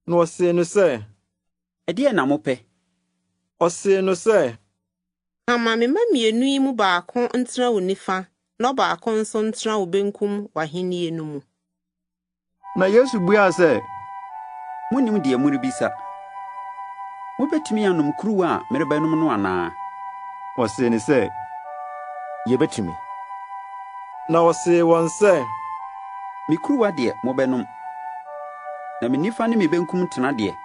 S2: Na wɔsee no sɛ,
S10: Ɛdeɛn na mopɛ?
S2: Ɔsee no sɛ,
S16: Ka ma me mma mmienu yi mu baako ntena wo nifa na ɔbaako nso ntena wo benkum w'ahennie no mu.
S2: Na Yesu buaa sɛ,
S10: Monnim deɛ morebisa. Mobɛtumi anom kuruwa a merebɛnom no anaa?
S11: Wɔsee no sɛ, Yɛbɛtumi.
S2: Na ɔsee wɔn sɛ,
S10: Me kuruwa deɛ, mobɛnom, na me nifa ne me benkum tena deɛ,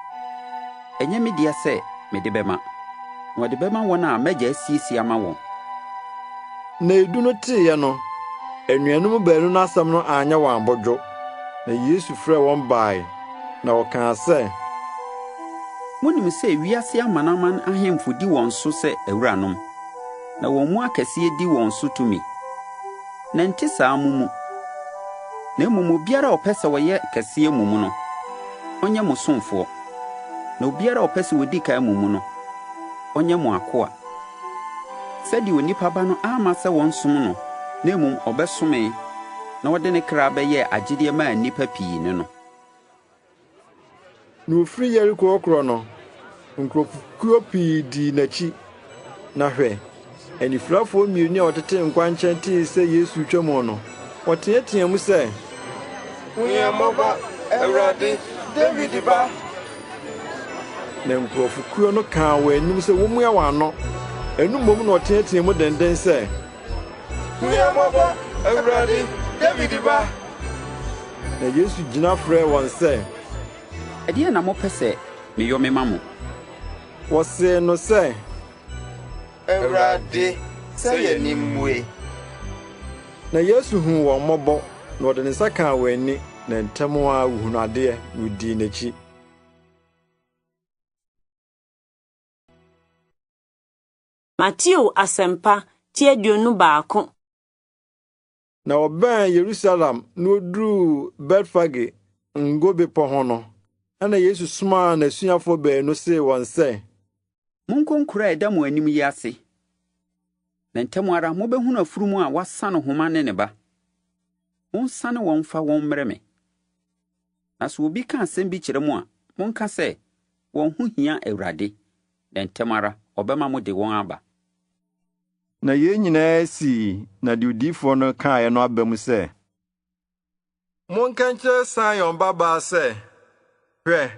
S10: ɛnyɛ me dea sɛ mede bɛma, na wɔde bɛma wɔn a m'Agya asiesie ama wɔn.
S2: Na edu no teeɛ no, anuanom baanu no asɛm no anyɛ wɔn abodwo. Na Yesu frɛɛ wɔn bae, na ɔkaa sɛ.
S10: Monim sɛ wiase amanaman ahemfo di wɔn so sɛ awuranom, na wɔn mu akɛseɛ di wɔn so tumi. Na ɛnte saa mo mu. Na mmom obiara a ɔpɛ sɛ ɔyɛ kɛseɛ mo mu no, ɔnyɛ mo somfoɔ, na obiara a ɔpɛ sɛ ɔdi kan mo mu no, ɔnyɛ mo akoa. Sɛdeɛ Onipa Ba no amma sɛ wɔnsom no na mmom ɔbɛsomee na ɔde ne kra bɛyɛɛ agyedeɛ maa nnipa pii ne no.
S2: Na ofiri Yeriko rekorɔ no, nkurɔfokuo pii dii n'akyi. Na hwɛ, anifirafoɔ mmienu a wɔtete nkwankyɛn tee sɛ Yesu retwam no, wɔteateaa mu sɛ,
S13: Hu yɛn mmɔbɔ, Awurade, Dawid Ba!
S2: Na nkurɔfokuo no kaa wɔn anim sɛ wommua wɔn ano. Ɛno mmom na wɔteateaa mu denden sɛ,
S13: Hu yɛn mmɔbɔ, Awurade, Dawid Ba!
S2: Na Yesu gyina frɛɛ wɔn sɛ,
S10: Ɛdeɛn na mopɛ sɛ meyɔ mema mo?
S2: Wɔsee no sɛ,
S13: Awurade, sɛ yɛn ani mmue.
S2: Na Yesu huu wɔn mmɔbɔ, na ɔde ne nsa kaa wɔn ani, na ntɛm ara wohunuu adeɛ, na wodii n'akyi.
S1: Mateo Asɛmpa, ti 21.
S2: Na wɔbɛn Yerusalem na woduruu Betfage, Ngo Bepɔ ho no, ɛnna Yesu somaa n'asuafoɔ baanu see wɔn sɛ,
S10: Monkɔ nkuro a ɛda mo anim yi ase, na ntɛm ara mobɛhunu afunumu a wɔasa no homa ne ne ba. Monsane wɔn mfa wɔn mmrɛ me. Na sɛ obi ka asɛm bi kyerɛ mo a, monka sɛ, 'Wɔn ho hia Awurade, na ntɛm ara ɔbɛma mode wɔn aba.
S2: Na yei nyinaa sii na deɛ odiyifoɔ no kaeɛ no aba mu sɛ, Monka nkyerɛ Sion babaa sɛ, Hwɛ,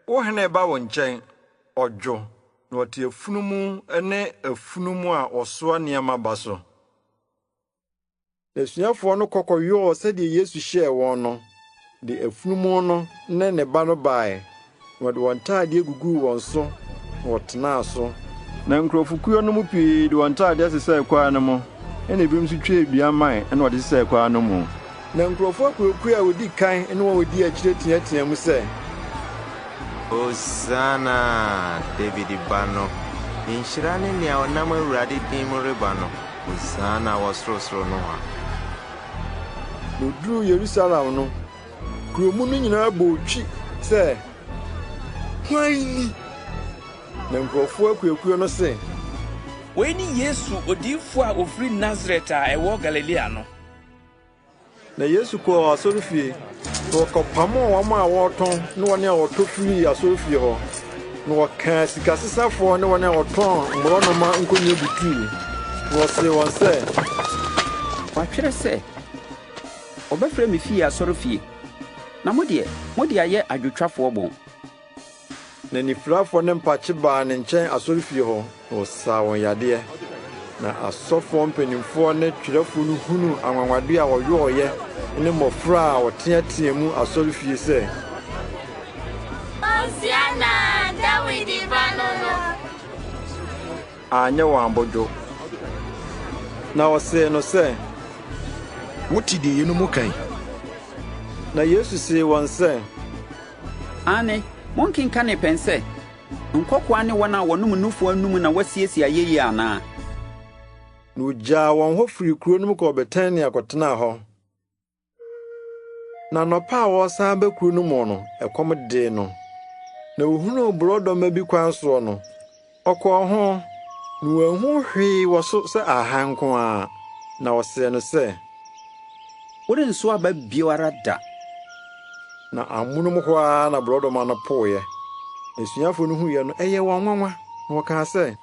S2: wo hene reba wo nkyɛn, ɔdwo, na ɔte afunumu ne afunumu a ɔsoa nneɛma ba so. N'asuafoɔ no kɔ kɔyɔɔ sɛdeɛ Yesu hyɛɛ wɔn no, de afunumu no ne ne ba no baeɛ, na wɔde wɔn ntadeɛ guguu wɔn so, na wɔtenaa so. Na nkurɔfokuo no mu pii de wɔn ntadeɛ sesɛɛ kwan no mu, ɛnna ebinom nso twaa dua mman na wɔde sesɛɛ kwan no mu. Na nkurɔfoɔ akuakuo a wɔdi kan ne wɔn a wɔdi akyire teateaa mu sɛ.
S13: Hosiana, Dawid Ba no! Nhyira ne nea ɔnam Awurade din mu reba no! Hosiana wɔ sorosoro nohoa!
S2: Na oduruu Yerusalem no, kurow mu no nyinaa bɔɔ twi sɛ, Hwan ni? Na nkurɔfoɔ akuakuo no se,
S8: Wei ne Yesu, odiyifo a ofiri Nasaret a ɛwɔ Galilea no.
S2: Na Yesu kɔɔ asɔrefie, na ɔkɔpamoo wɔn a wɔretɔn ne wɔn a wɔtɔ firii asɔrefie hɔ, na ɔkaa sikasesafoɔ ne wɔn a wɔtɔn mmorɔnoma nkonnwa butui, na ɔsee wɔn sɛ,
S10: Wɔatwerɛ sɛ, 'Wɔbɛfrɛ me fie asɔrefie, na mo deɛ, mode ayɛ adwotwafoɔ bon.
S2: Na anifirafoɔ ne mpakye baa ne nkyɛn asɔrefie hɔ, na ɔsaa wɔn yadeɛ. Na asɔfoɔ mpanimfoɔ ne twerɛfoɔ no hunuu anwanwadeɛ a ɔyɔeɛ ne mmɔfra a wɔteateaa mu asɔrefie sɛ,
S17: Hosiana Dawid Ba no no!
S2: Anyɛ wɔn abodwo. Na wɔsee no sɛ,
S14: Wote deɛ yeinom ka yi?
S2: Na Yesu see wɔn sɛ,
S10: Aane, monkenkanee pɛn sɛ, 'Nkɔkoaa ne wɔn a wɔnom nufoɔ anom na woasiesie ayɛyie anaa?
S2: Na ogyaa wɔn hɔ firii kuro no mu kɔɔ Betania kɔtenaa hɔ. Na anɔpa a wɔresan aba kuro no mu no, ɛkɔm dee no. Na ohunuu borɔdɔma bi kwan soɔ no, ɔkɔɔ ho, na wanhu hwee wɔ so sɛ ahahan nko ara. Na ɔsee no sɛ,
S10: Worenso aba bio ara da.
S2: Na amonom hɔ ara na borɔdɔma no poeɛ. Na asuafoɔ no huiɛ no, ɛyɛɛ wɔn nwanwa, na wɔkaa sɛ,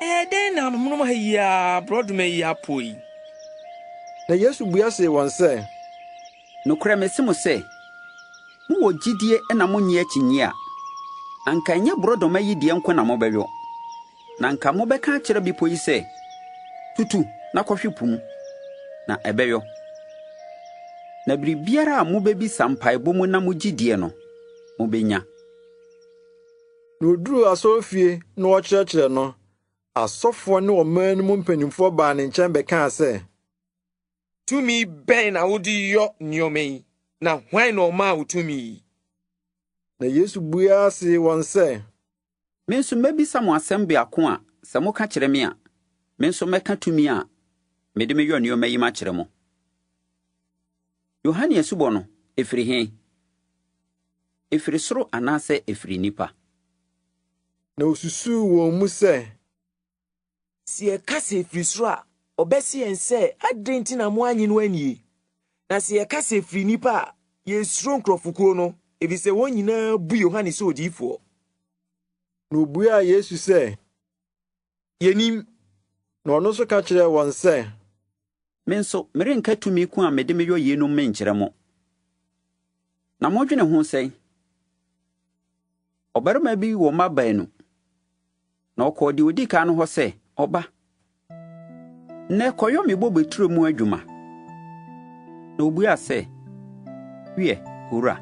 S8: Ɛyɛɛ dɛn na amonom ha yi ara borɔdɔma yi apo yi?
S2: Na Yesu bua see wɔn sɛ,
S10: Nokorɛ mese mo sɛ, mowɔ gyidie na monnye akyinnyeɛ a, anka ɛnyɛ borɔdɔma yi deɛ nko na mobɛyɔ, na anka mobɛka akyerɛ bepɔ yi sɛ, 'Tutu na kɔhwe po mu, na ɛbɛyɔ. Na biribiara a mobɛbisa mpaebɔ mu na mogye die no, mobɛnya.
S2: Na oduruu asɔrefie na ɔrekyerɛkyerɛ no, asɔfoɔ ne ɔman no mu mpanimfoɔ baa ne nkyɛn bɛkaa sɛ,
S7: Tumi bɛn na wode yɔ nneɛma yi, na hwan na ɔmaa wo tumi yi?
S2: Na Yesu bua see wɔn sɛ,
S10: Me nso mɛbisa mo asɛm biako a sɛ moka kyerɛ me a, me nso mɛka tumi a mede meyɔ nneɛma yi makyerɛ mo. Yohane asubɔ no, ɛfiri he? Ɛfiri soro anaasɛ ɛfiri nnipa?
S2: Na osusuw wɔn mu sɛ,
S7: Sɛ yɛka sɛ ɛfiri soro a, ɔbɛse yɛn sɛ, 'Adɛn nti na moannye no annie? Na sɛ yɛka sɛ ɛfiri nnipa a, yesuro nkurɔfokuo no, efisɛ wɔn nyinaa bu Yohane sɛ odiyifoɔ.
S2: Na obuaa Yesu sɛ,
S7: Yennim.
S2: Na ɔno nso ka kyerɛɛ wɔn sɛ,
S10: Me nso, merenka tumi ko a mede meyɔ yeinom menkyerɛ mo. Na modwene ho sɛn? Ɔbarima bi wɔ mma baanu, na ɔkɔɔ deɛ ɔdi kan no hɔ sɛ, 'Ɔba, nnɛ kɔyɔ me bobeturo mu adwuma.' Na ɔbuaa sɛ, 'Wiɛ, owura.'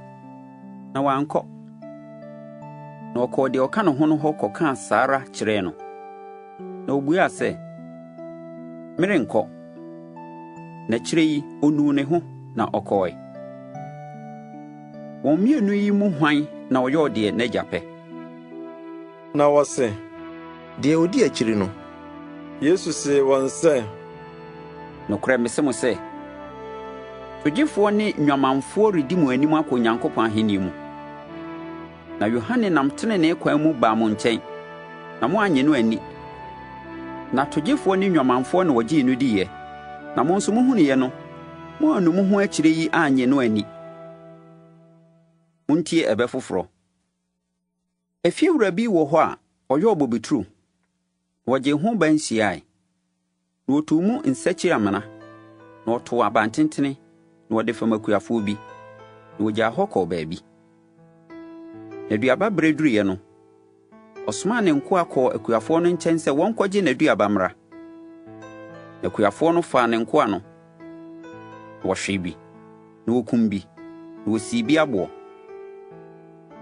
S10: Na wankɔ. Na ɔkɔɔ deɛ ɔka ne ho no hɔ kɔkaa saa ara kyerɛɛ no. Na ɔbuaa sɛ, 'Merenkɔ.' Na akyire yi, ɔnuu ne ho na ɔkɔɔe. Wɔn mmienu yi mu hwan na ɔyɔɔ deɛ n'agya pɛ?
S2: Na wɔse,
S13: Deɛ ɔdi akyiri no.
S2: Yesu see wɔn sɛ,
S10: Nokorɛ mese mo sɛ, togyefoɔ ne nnwamanfoɔ redi mo anim akɔ Onyankopɔn ahennie mu. Na Yohane nam tenenee kwan mu baa mo nkyɛn, na moannye no anni. Na togyefoɔ ne nnwamanfoɔ na wɔgyee no diiɛ, na mo nso mohunuiɛ no, moannu mo ho akyire yi annye no anni. Montie ɛbɛ foforɔ. Efiewura bi wɔ hɔ a ɔyɔɔ bobeturo, na ɔgyee ho ban hyiae, na ɔtuu mu nsakyi-amena, na ɔtoo abantentene, na ɔde fam akuafoɔ bi, na ɔgyaa hɔ kɔɔ baabi. N'aduaba berɛ duruiɛ no, ɔsomaa ne nkoa kɔɔ akuafoɔ no nkyɛn sɛ wɔnkɔgye n'aduaba mmra. Na akuafoɔ no faa ne nkoa no, na wɔhwee bi, na wɔkum bi, na wɔsii bi aboɔ.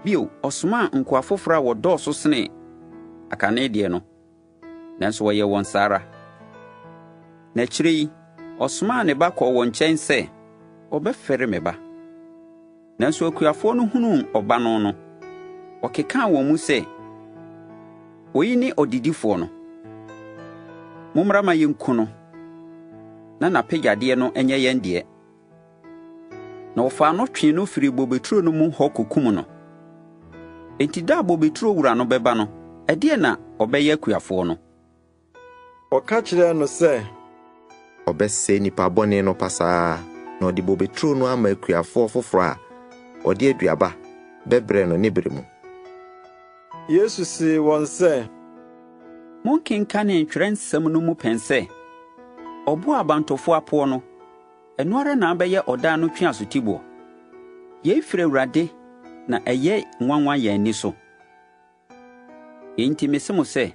S10: Bio, ɔsomaa nkoa foforɔ a wɔdɔɔso sene akane deɛ no, nanso wɔyɛɛ wɔn saa ara. Na akyire yi, ɔsomaa ne ba kɔɔ wɔn nkyɛn sɛ, 'Wɔbɛfɛre me ba.' Nanso akuafoɔ no hunuu ɔba no no, wɔkekaa wɔn mu sɛ, 'Oyi ne ɔdedifoɔ no. Mommra ma yɛnku no, na n'apɛgyadeɛ no nyɛ yɛn deɛ.' Na wɔfaa no twee no firii bobeturo no mu hɔ kɔkum no. Enti da a bobeturo wura no bɛba no, ɛdeɛn na ɔbɛyɛ akuafoɔ no?
S2: Wɔka kyerɛɛ no sɛ,
S13: Ɔbɛsɛe nnipa bɔne no pasaa na ɔde bobeturo no ama akuafoɔ foforɔ a wɔde aduaba bɛbrɛ no ne berɛ mu.
S2: Yesu see wɔn sɛ,
S10: Monkenkanee Twerɛnsɛm no mu pɛn sɛ, 'Ɔboɔ a abantofoɔ apoɔ no, Ɛno ara na abɛyɛ ɔdan no tweasotiboɔ. Yei firi Awurade na ɛyɛ nwanwa yɛn ani so. Yei nti mese mo sɛ,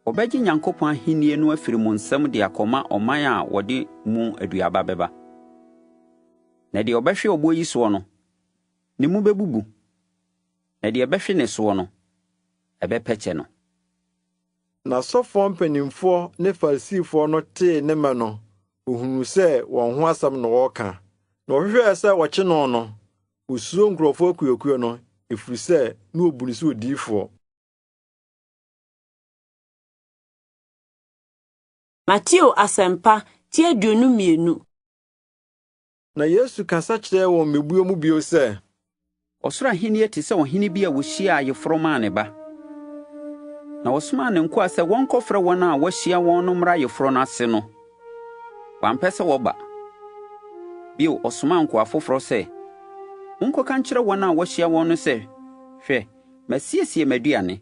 S10: Wɔbɛgye Nyankopɔn ahennie no afiri mo nsam de akɔma ɔman a wɔde mu aduaba bɛba. Na deɛ ɔbɛhwe ɔboɔ yi soɔ no, ne mu bɛbubu, na deɛ ɛbɛhwe ne soɔ no, ɛbɛpɛkyɛ no.
S2: Na asɔfoɔ mpanimfoɔ ne Farisifoɔ no tee ne mmɛ no, wɔhunuu sɛ wɔn ho asɛm na wɔreka. Na wɔhwehwɛɛ sɛ wɔkye no no, wɔsuro nkurɔfoɔ akuakuo no, ɛfiri sɛ na wɔbu no sɛ odiyifoɔ.
S1: Mateo Asɛmpa ti 22.
S2: Na Yesu kasa kyerɛɛ wɔn mmebuo mu bio sɛ,
S10: Ɔsoro ahennie te sɛ ɔhene bi a ɔhyiaa ayeforɔ maa ne ba. Na ɔsomaa ne nkoa sɛ wɔnkɔfrɛ wɔn a wɔahyia wɔn no mmra ayeforɔ no ase no, wɔampɛ sɛ wɔba. Bio, ɔsomaa nkoa foforɔ sɛ, 'Monkɔka nkyerɛ wɔn a wɔahyia wɔn no sɛ, Hwɛ, masiesie m'aduane.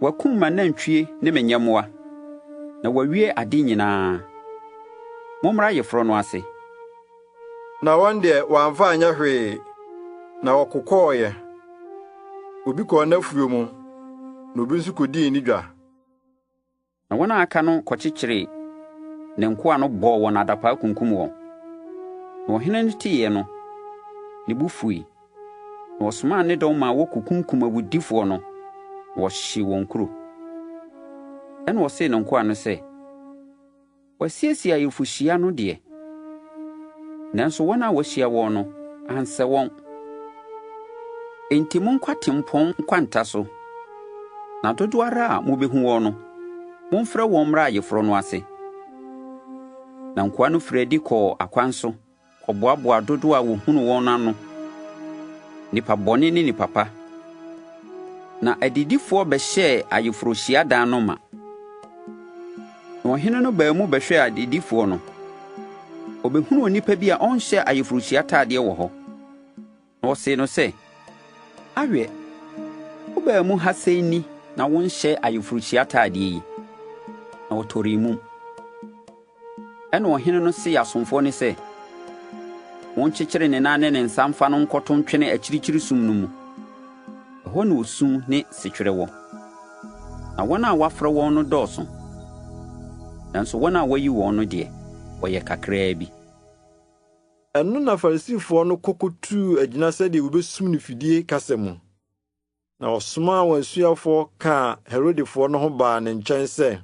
S10: Wɔakum m'anantwie ne me nyɛmmoa, na wɔawie ade nyinaa. Mommra ayeforɔ no ase.
S2: Na wɔn deɛ, wɔamfa anyɛ hwee, na wɔkokɔeɛ. Obi kɔɔ n'afuo mu, na obi nso kɔdii ne dwa.
S10: Na wɔn a aka no kɔkyekyeree ne nkoa no bɔɔ wɔn adapaa kunkum wɔn. Na ɔhene no teeɛ no, ne bo fui, na ɔsomaa ne dɔm maa wɔkɔkunkum awudifoɔ no, na wɔhyee wɔn kuro. Ɛnna ɔsee ne nkoa no sɛ, Wɔasiesie ayeforɔhyia no deɛ, nanso wɔn a wɔahyia wɔn no, ansɛ wɔn. Enti monkɔ atempɔn nkwanta so, na dodoɔ ara a mobɛhu wɔn no, momfrɛ wɔn mmra ayeforɔ no ase. Na nkoa no firii adi kɔɔ akwan so kɔboaboaa dodoɔ a wɔhunuu wɔn no ano, nnipa bɔne ne nnipa pa. Na adidifoɔ bɛhyɛɛ ayeforɔhyiadan no ma. Na ɔhene no baa mu bɛhwɛɛ adidifoɔ no, ɔbɛhunuu onipa bi a ɔnhyɛ ayeforɔhyia atadeɛ wɔ hɔ. Na ɔsee no sɛ, Awɛ, wobaa mu ha sɛn ni na wonhyɛ ayeforɔhyia atadeɛ yi? Na ɔtɔree mum. Ɛnna ɔhene no see asomfoɔ no sɛ, Monkyekyere ne nan ne ne nsa mfa no nkɔto ntwene akyirikyiri sum no mu. Ɛhɔ na osu ne setwerɛ wɔ. Na wɔn a wɔafrɛ wɔn no dɔɔso, nanso wɔn a wɔayi wɔn no deɛ, wɔyɛ kakraa bi.
S2: Ɛno na Farisifoɔ no kɔ kɔtuu agyina sɛdeɛ wɔbɛsum no fidie kasa mu. Na wɔsomaa wɔn asuafoɔ kaa Herodefoɔ no ho baa ne nkyɛn sɛ.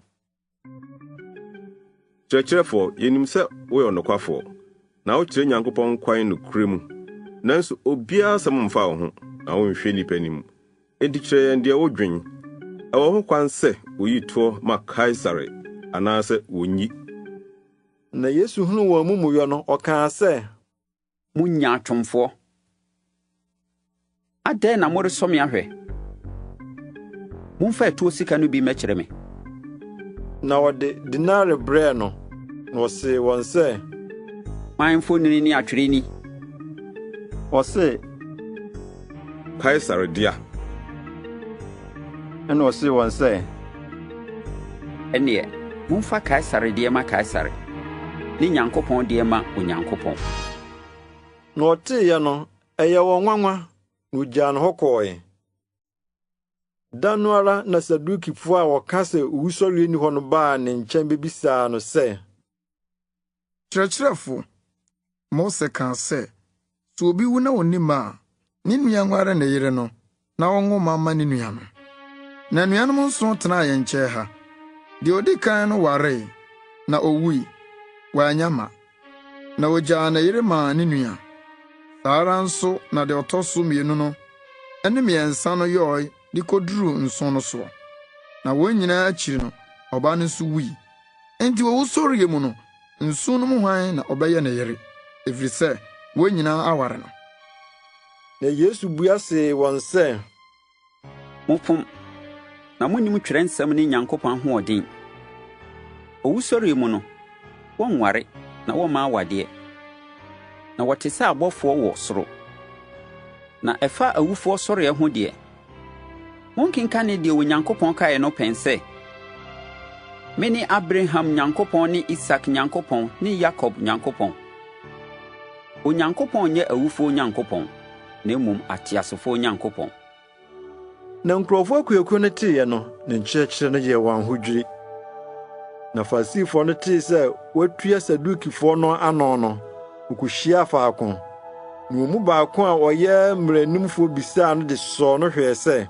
S6: Kyerɛkyerɛfoɔ, yɛnim sɛ woyɛ ɔnokwafoɔ, na wokyerɛ Nyankopɔn kwan nokorɛ mu, nanso obiara asɛm mfa wo ho, na wonhwɛ nnipa anim. Enti kyerɛ yɛn deɛ wodwen. Ɛwɔ ho kwan sɛ woyi toɔ ma Kaesare anaasɛ wonnyi?
S2: Na Yesu hunuu wɔn amumuyɔ no, ɔkaa sɛ.
S10: Mo nyaatwomfoɔ! Adɛn na moresɔ me ahwɛ? Momfa ɛtoɔ sika no bi mmɛkyerɛ me.
S2: Na wɔde denare brɛɛ no, na ɔsee wɔn sɛ,
S10: Hwan mfonini ne atwerɛ ni?
S11: Ɔse,
S6: Kaesare dea.
S11: Ɛnna ɔsee wɔn sɛ,
S10: Ɛnneɛ, momfa Kaesare deɛ ma Kaesare, ne Nyankopɔn deɛ ma Onyankopɔn.
S2: Na wɔteeɛ no, ɛyɛɛ wɔn nwanwa, na wɔgyaa no hɔ kɔɔe. Da no ara na Sadukifoɔ a wɔka sɛ owusɔreɛ nni hɔ no baa ne nkyɛn bɛbisaa no sɛ,
S3: Kyerɛkyerɛfo, Mose kaa sɛ, 'Sɛ obi wu na onni mma a, ne nua nware ne yere no na ɔnwo mma mma ne nua no. Na anuanom nson tenaa yɛn nkyɛn ha. Deɛ odi kan no waree, na owui, wannya mma. Na ogyaa ne yere maa ne nua. Saa ara nso na deɛ ɔtɔ so mmienu no ne mmiɛnsa no yɔe de koduruu nson no soɔ. Na wɔn nyinaa akyiri no, ɔbaa no nso wui. Enti wɔ owusɔreɛ mu no, nson no mu hwan na ɔbɛyɛ ne yere? Ɛfiri sɛ wɔn nyinaa aware no.
S2: Na Yesu bua see wɔn sɛ,
S10: Mofom, na monnim Twerɛnsɛm ne Nyankopɔn ahoɔden. Owusɔreɛ mu no, wɔnware na wɔmma awadeɛ, na wɔte sɛ abɔfoɔ wɔ soro. Na ɛfa awufoɔ sɔreɛ ho deɛ, Monkenkanee deɛ Onyankopɔn kaeɛ no pɛn sɛ, 'Mene Abraham Nyankopɔn ne Isak Nyankopɔn ne Yakob Nyankopɔn'? Onyankopɔn nyɛ awufoɔ Onyankopɔn, na mmom ateasefoɔ Onyankopɔn.
S2: Na nkurɔfoɔ akuakuo no teeɛ no, ne nkyerɛkyerɛ no yɛɛ wɔn ahodwiri. Na Farisifoɔ no tee sɛ wɔatua Sadukifoɔ no ano no, wokohyiaa faako. Na wɔn mu baako a ɔyɛ mmaranimfoɔ bisaa no de sɔɔ no hwɛɛ sɛ,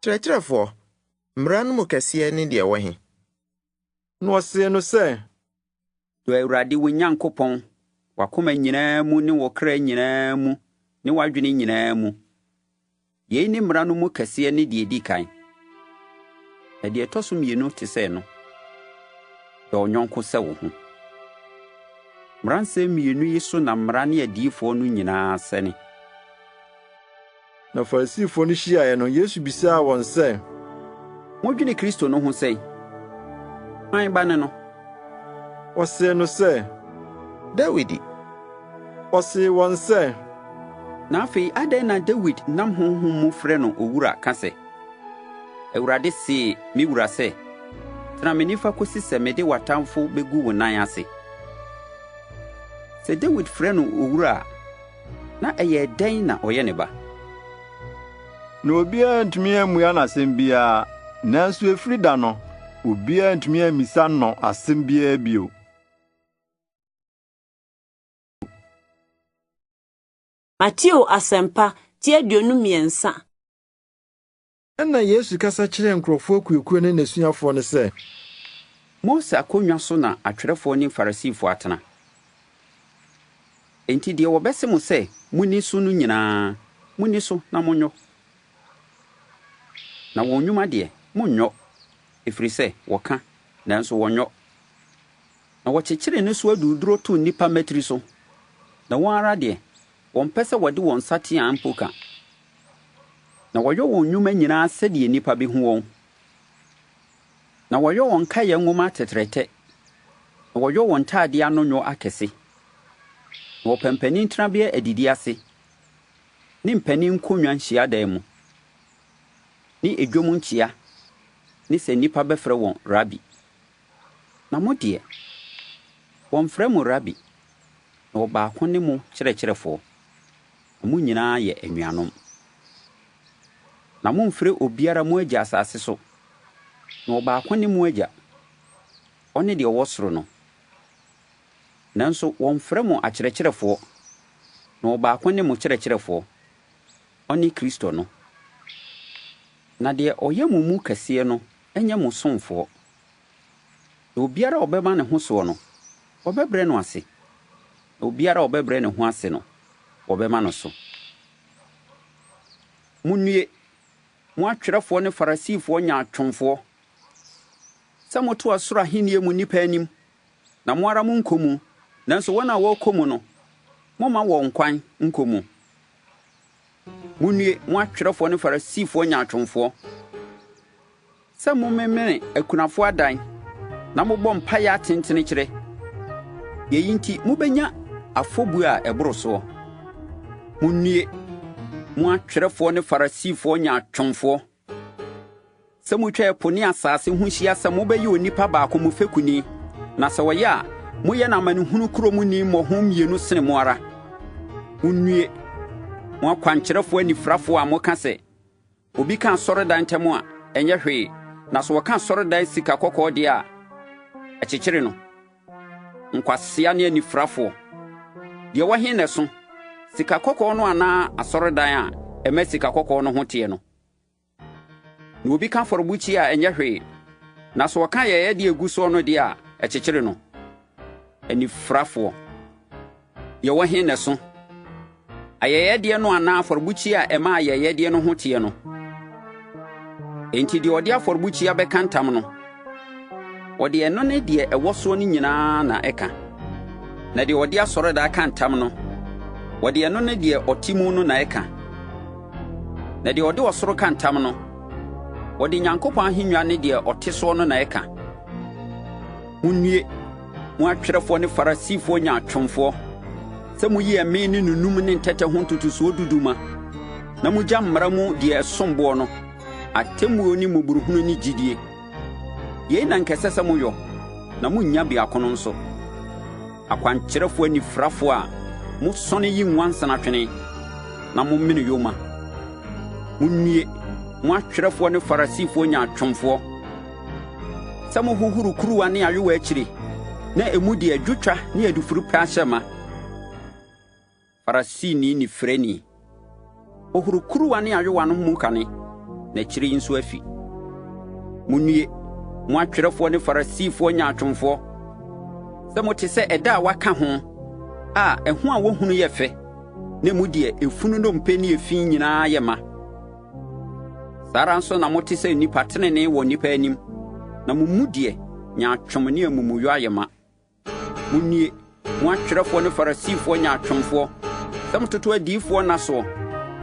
S13: Kyerɛkyerɛfoɔ, mmara no mu kɛseɛ ne deɛ ɛwɔ he?
S2: Na ɔsee no sɛ,
S10: Dɔ Awurade wo Nyankopɔn w'akoma nyinaa mu ne wo kra nyinaa mu ne w'adwene nyinaa mu. Yei ne mmara no mu kɛseɛ ne deɛ ɛdi kan. Na deɛ ɛtɔ so mmienu te sɛ ɛno, Dɔ wo yɔnko sɛ wo ho. Mmaransɛm mmienu yi so na mmara ne adiyifoɔ no nyinaa sɛne.
S2: Na Farisifo no hyiae no, Yesu bisaa wɔn sɛ,
S10: Modwene Kristo no ho sɛn? Hwan ba ne no?
S2: Wɔsee no sɛ,
S13: Dawid.
S2: Ɔsee wɔn sɛ,
S10: Na afei adɛn na Dawid nam Honhom mu frɛ no Owura ka sɛ, 'Awurade see me wura sɛ, Tena me nifa kosi sɛ mede w'atamfo begu wo nan ase'? Sɛ Dawid frɛ no Owura a, na ɛyɛɛ dɛn na ɔyɛ ne ba?
S2: Na obiara antumi ammua no asɛm biara, nanso efiri da no, obiara antumi ammisa no asɛm biara bio.
S1: Mateo Asɛmpa, ti 23.
S2: Ɛnna Yesu kasa kyerɛɛ nkurɔfoɔ akuakuo ne n'asuafoɔ no sɛ.
S10: Mose akonnwa so na atwerɛfoɔ ne Farisifoɔ atena. Enti deɛ wɔbɛse mo sɛ monni so no nyinaa, monni so na monyɔ. Na wɔn nnwuma deɛ, monnyɔ, ɛfiri sɛ wɔka, nanso wɔnyɔ. Na wɔkyekyere nnesoa duruduro to nnipa mmatiri so, na wɔn ara deɛ, wɔmpɛ sɛ wɔde wɔn nsateaa mpo ka. Na wɔyɔ wɔn nnwuma nyinaa sɛdeɛ nnipa bɛhu wɔn. Na wɔyɔ wɔn nkaeɛ nwoma atɛtrɛtɛ, na wɔyɔ wɔn ntadeɛ ano nnwo akɛse. Na wɔpɛ mpanin tenabea adidie ase, ne mpanin nkonnwa hyiadan mu, ne edwam nkyea, ne sɛ nnipa bɛfrɛ wɔn Rabi. Na mo deɛ, wɔmfrɛ mo Rabi, na ɔbaako ne mo Kyerɛkyerɛfoɔ. Na mo nyinaa yɛ anuanom. Na mommfrɛ obiara mo agya asase so, na ɔbaako ne mo Agya, ɔne deɛ ɔwɔ soro no. Nanso wɔmmfrɛ mo akyerɛkyerɛfoɔ, na ɔbaako ne mo Kyerɛkyerɛfoɔ, ɔne Kristo no. Na deɛ ɔyɛ mo mu kɛseɛ no nyɛ mo somfoɔ. Na obiara a ɔbɛma ne ho soɔ no, wɔbɛbrɛ no ase, na obiara a ɔbɛbrɛ ne ho ase no, wɔbɛma no so. Monnue, mo atwerɛfoɔ ne Farisifoɔ nyaatwomfoɔ, sɛ moto ɔsoro ahennie mu nnipa anim, na mo ara monkɔ mu, nanso wɔn a wɔrekɔ mu no, momma wɔn kwan nkɔ mu. Monnue, mo atwerɛfoɔ ne Farisifoɔ nyaatwomfoɔ! Sɛ momemene akunafoɔ adan na mobɔ mpaeɛ atentene kyerɛ. Yei nti mobɛnya afɔbuo a ɛboro soɔ. Monnue, mo atwerɛfoɔ ne Farisifoɔ nyaatwomfoɔ! Sɛ motwa ɛpo ne asase ho hyia sɛ mobɛyɛ onipa baako mo fekuni, na sɛ ɔyɛ a, moyɛ no amanehunu kuro muni mmɔho mmienu sene mo ara. Monnue, mo akwankyerɛfoɔ anifirafoɔ a moka sɛ, Obi ka asɔredan ntam a, ɛnyɛ hwee, na sɛ ɔka asɔredan sikakɔkɔɔ deɛ a, ɛkyekyere no. Nkwasea ne anifirafoɔ! Deɛ ɛwɔ he na ɛso, sikakɔkɔɔ no anaa asɔredan a ɛma sikakɔkɔɔ no ho teɛ no? Na obi ka afɔrebukyia a, ɛnyɛ hwee, na sɛ ɔka ayɛyɛdeɛ a ɛgu soɔ no deɛ a, ɛkyekyere no. Anifirafoɔ! Deɛ ɛwɔ he na ɛso, ayɛyɛdeɛ no anaa afɔrebukyia a ɛma ayɛyɛdeɛ no ho teɛ no? Enti deɛ ɔde afɔrebukyia bɛka ntam no, ɔde ɛno ne deɛ ɛwɔ soɔ no nyinaa na ɛka. Na deɛ ɔde asɔredan ka ntam no, ɔde ɛno ne deɛ ɔte mu no na ɛka. Na deɛ ɔde ɔsoro ka ntam no, ɔde Nyankopɔn ahennwa ne deɛ ɔte soɔ no na ɛka. Monnue! Mo atwerɛfoɔ ne Farisifoɔ nyaatwomfoɔ, sɛ moyi ɛme ne nunum ne ntɛtɛ ho ntotosoɔ dudu ma, na mogya mmara mu deɛ ɛsom boɔ no, atemmuo ne mmɔborɔhunu ne gyidie. Yei na anka ɛsɛ sɛ moyɔ, na monnya biako no nso. Akwankyerɛfoɔ anifirafoɔ a mosɔne yi nwansena twene, na momene yoma. Monnue! Mo atwerɛfoɔ ne Farisifoɔ nyaatwomfoɔ! Sɛ mohohoro kuruwa ne ayowa akyire, na emu deɛ dwotwa ne adufurupɛ ahyɛ ma. Farisini nifirani! Hohoro kuruwa ne ayowa no mu kane, na akyire yi nso afi. Monnue, mo atwerɛfoɔ ne Farisifoɔ nyaatwomfoɔ! Sɛ mote sɛ ɛda a wɔaka ho a ɛho a wɔhunu yɛ fɛ, na emu deɛ efunu nnompe ne efi nyinaa yɛ ma. Saa ara nso na mote sɛ nnipa tenenee wɔ nnipa anim, na mo mu deɛ, nyaatwom ne amumuyɔ ayɛ ma. Monnue, mo atwerɛfoɔ ne Farisifoɔ nyaatwomfoɔ, sɛ mototo adiyifoɔ nna soɔ,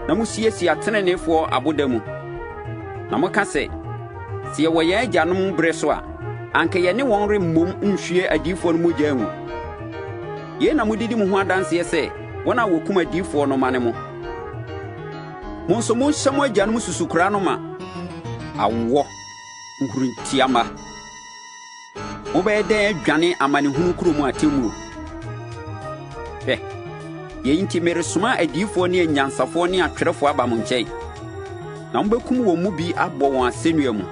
S10: na mosiesie ateneneefoɔ aboda mu. Na moka sɛ, 'Sɛ yɛwɔ yɛn agyanom berɛ so a, anka yɛne wɔn remmom nhwie adiyifoɔ no mogya ngu.' Yei na mode di mo ho adanseɛ sɛ wɔn a wɔkum adiyifoɔ no mma ne mo. Mo nso monhyɛ mo agyanom susukoraa no ma. Awɔ, nhuritia mma! Mobɛyɛ dɛn adwane amanehunu kurom atemmuo? Hwɛ, yei nti meresoma adiyifoɔ ne anyansafoɔ ne atwerɛfoɔ aba mo nkyɛn, na mobɛkum wɔn mu bi abɔ wɔn asɛnnua mu,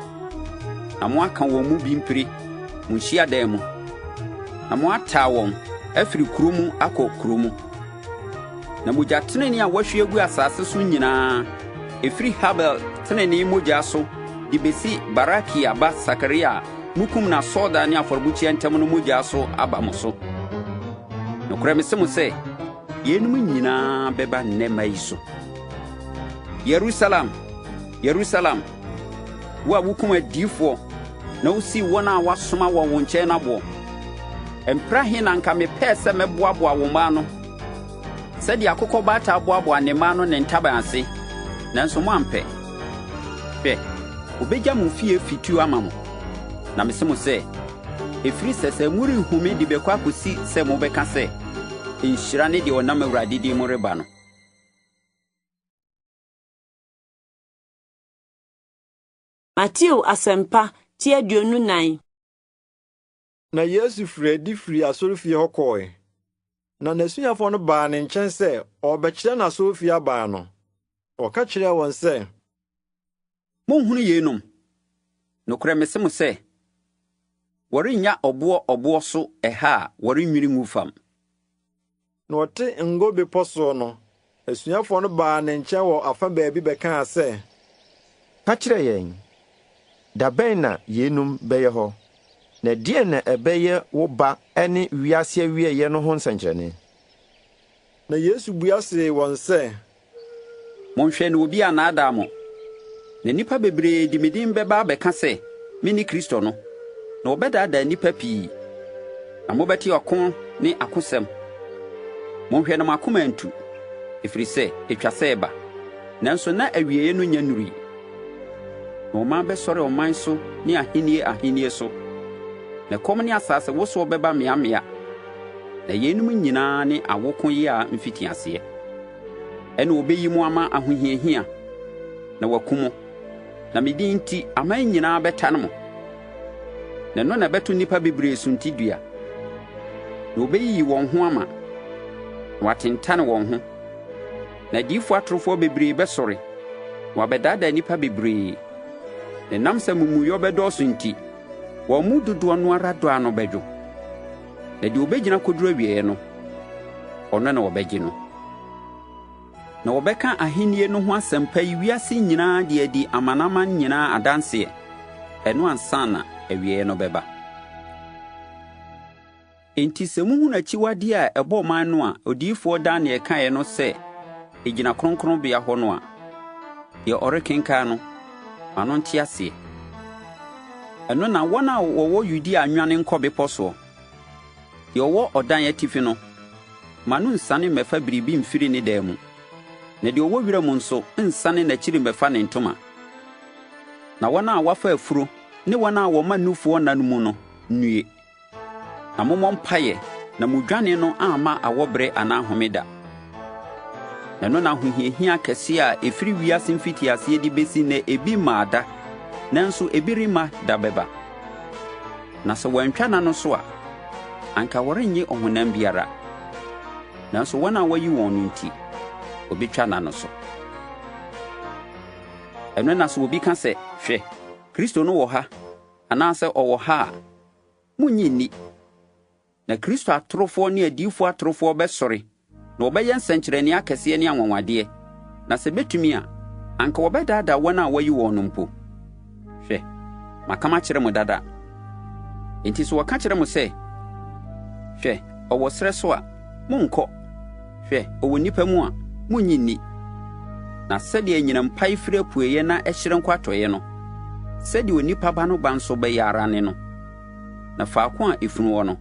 S10: na moaka wɔn mu bi mpire mo nhyiadan mu, na moataa wɔn afiri kuro mu akɔ kuro mu. Na mogya tenenee a wɔahwie agu asase so nyinaa, ɛfiri Habel tenenee mogya so de bɛsi Barakia ba Sakaria a mokum no asɔredan ne afɔrebukyia ntam no mogya so aba mo so. Nokorɛ mese mo sɛ, yeinom nyinaa bɛba nnɛ mma yi so. Yerusalem, Yerusalem, wo a wokum adiyifoɔ na wosii wɔn a wɔasoma wɔn wo nkyɛn no aboɔ! Mprɛ ahe na anka mepɛɛ sɛ mɛboaboa wo mma ano sɛdeɛ akokɔ baatan boaboa ne mma ano ne ntaban ase, nanso moampɛ. Hwɛ, wɔbɛgya mo fie fituo ama mo. Na mese mo sɛ, ɛfiri sɛsɛɛ morenhu me de bɛkɔ akɔsi sɛ mobɛka sɛ, 'Nhyira ne deɛ ɔnam Awurade din mu reba no.'
S1: Mateo Asɛmpa ti 24.
S2: Na Yesu firii adi firii asɔrefie hɔ kɔe. Na n'asuafoɔ no baa ne nkyɛn sɛ ɔrebɛkyerɛ no asɔrefie aban no. Ɔka kyerɛɛ wɔn sɛ,
S10: Monhunu yeinom? Nokorɛ mese mo sɛ, wɔrennya ɔboɔ ɔboɔ so ɛha a wɔrennwiri ngu fam.
S2: Na ɔte Ngo Bepɔ soɔ no, asuafoɔ no baa ne nkyɛn wɔ afa baabi bɛkaa sɛ,
S12: Ka kyerɛ yɛn, da bɛn na yeinom bɛyɛ hɔ, na ɛdeɛn na ɛbɛyɛ wo ba ne wiase awieeɛ no ho nsɛnkyerɛnne?
S2: Na Yesu bua see wɔn sɛ,
S10: Monhwɛ na obi annaadaa mo. Na nnipa bebree de me din bɛba abɛka sɛ, 'Mene Kristo no,' na wɔbɛdaadaa nnipa pii. Na mobɛte ɔko ne akosɛm. Monhwɛ na mo akoma antu, ɛfiri sɛ, ɛtwa sɛ ɛba, nanso na awieeɛ no nnya nnurui. Na ɔman bɛsɔre ɔman so ne ahennie ahennie so, na ɛkɔm ne asasewosoɔ bɛba mmeammea. Na yeinom nyinaa ne awoko yea mfitiaseɛ. Ɛnna wɔbɛyi mo ama ahohiahia, na wɔaku mo, na me din nti aman nyinaa bɛtane mo. Na ɛno na ɛbɛto nnipa bebree suntidua. Na wɔbɛyiyi wɔn ho ama, na wɔatentane wɔn ho. Na adiyifoɔ atorofoɔ bebree bɛsɔre, na wɔabɛdaadaa nnipa bebree. Na ɛnam sɛ amumuyɔ bɛdɔɔso nti, wɔn mu dodoɔ no ara dɔ ano bɛdwo. Na deɛ ɔbɛgyina kɔduru awieeɛ no, ɔno na wɔbɛgye no. Na wɔbɛka ahennie no ho asɛmpa yi wiase nyinaa de adi amanaman nyinaa adanseɛ, ɛno ansa na awieeɛ no bɛba. Enti sɛ mohunu akyiwadeɛ a ɛbɔ ɔman no a odiyifoɔ Daniel kaeɛ no sɛ ɛgyina kronkronbea hɔ no a, deɛ ɔrekenkan no, ma no nte aseɛ. Ɛno na wɔn a wɔwɔ Yudea nnwane nkɔ bepɔ soɔ. Deɛ ɔwɔ ɔdan atifi no, mma no nsiane mmɛfa biribi mfiri ne dan mu, na deɛ ɔwɔ wiram nso nnsane n'akyiri mmɛfa ne ntoma. Na wɔn a wɔafa afuro ne wɔn a wɔma nufoɔ nna no mu no nnue! Na mommɔ mpaeɛ na mo dwane no amma awɔberɛ anaa homeda. Na ɛno na ahohiahia kɛseɛ a ɛfiri wiase mfitiaseɛ de bɛsi nnɛ ebi mmaa da, nanso ebi remma da bɛba. Na sɛ wɔantwa nna no so a, anka wɔrennye ɔhonam biara. Nanso wɔn a wɔayi wɔn no nti, wɔbɛtwa nna no so. Ɛno na sɛ obi ka sɛ, 'Hwɛ, Kristo no wɔ ha' anaasɛ 'Ɔwɔ ha' a, munnye nni. Na Kristo atorofoɔ ne adiyifoɔ atorofoɔ bɛsɔre na wɔbɛyɛ nsɛnkyerɛnneɛ akɛseɛ ne anwanwadeɛ, na sɛ ɛbɛtumi a, anka wɔbɛdaadaa wɔn a wɔayi wɔn no mpo. Hwɛ, maka makyerɛ mo dada. Enti sɛ wɔka kyerɛ mo sɛ, 'Hwɛ, ɔwɔ serɛ so' a, monnkɔ. Hwɛ, ɔwɔ nnipa mu a, munnye nni. Na sɛdeɛ anyinam pae firi apueeɛ na ɛhyerɛn kɔ atɔeɛ no, sɛdeɛ Onipa Ba no ba nso bɛyɛ ara ne no. Na faako a efunu wɔ no,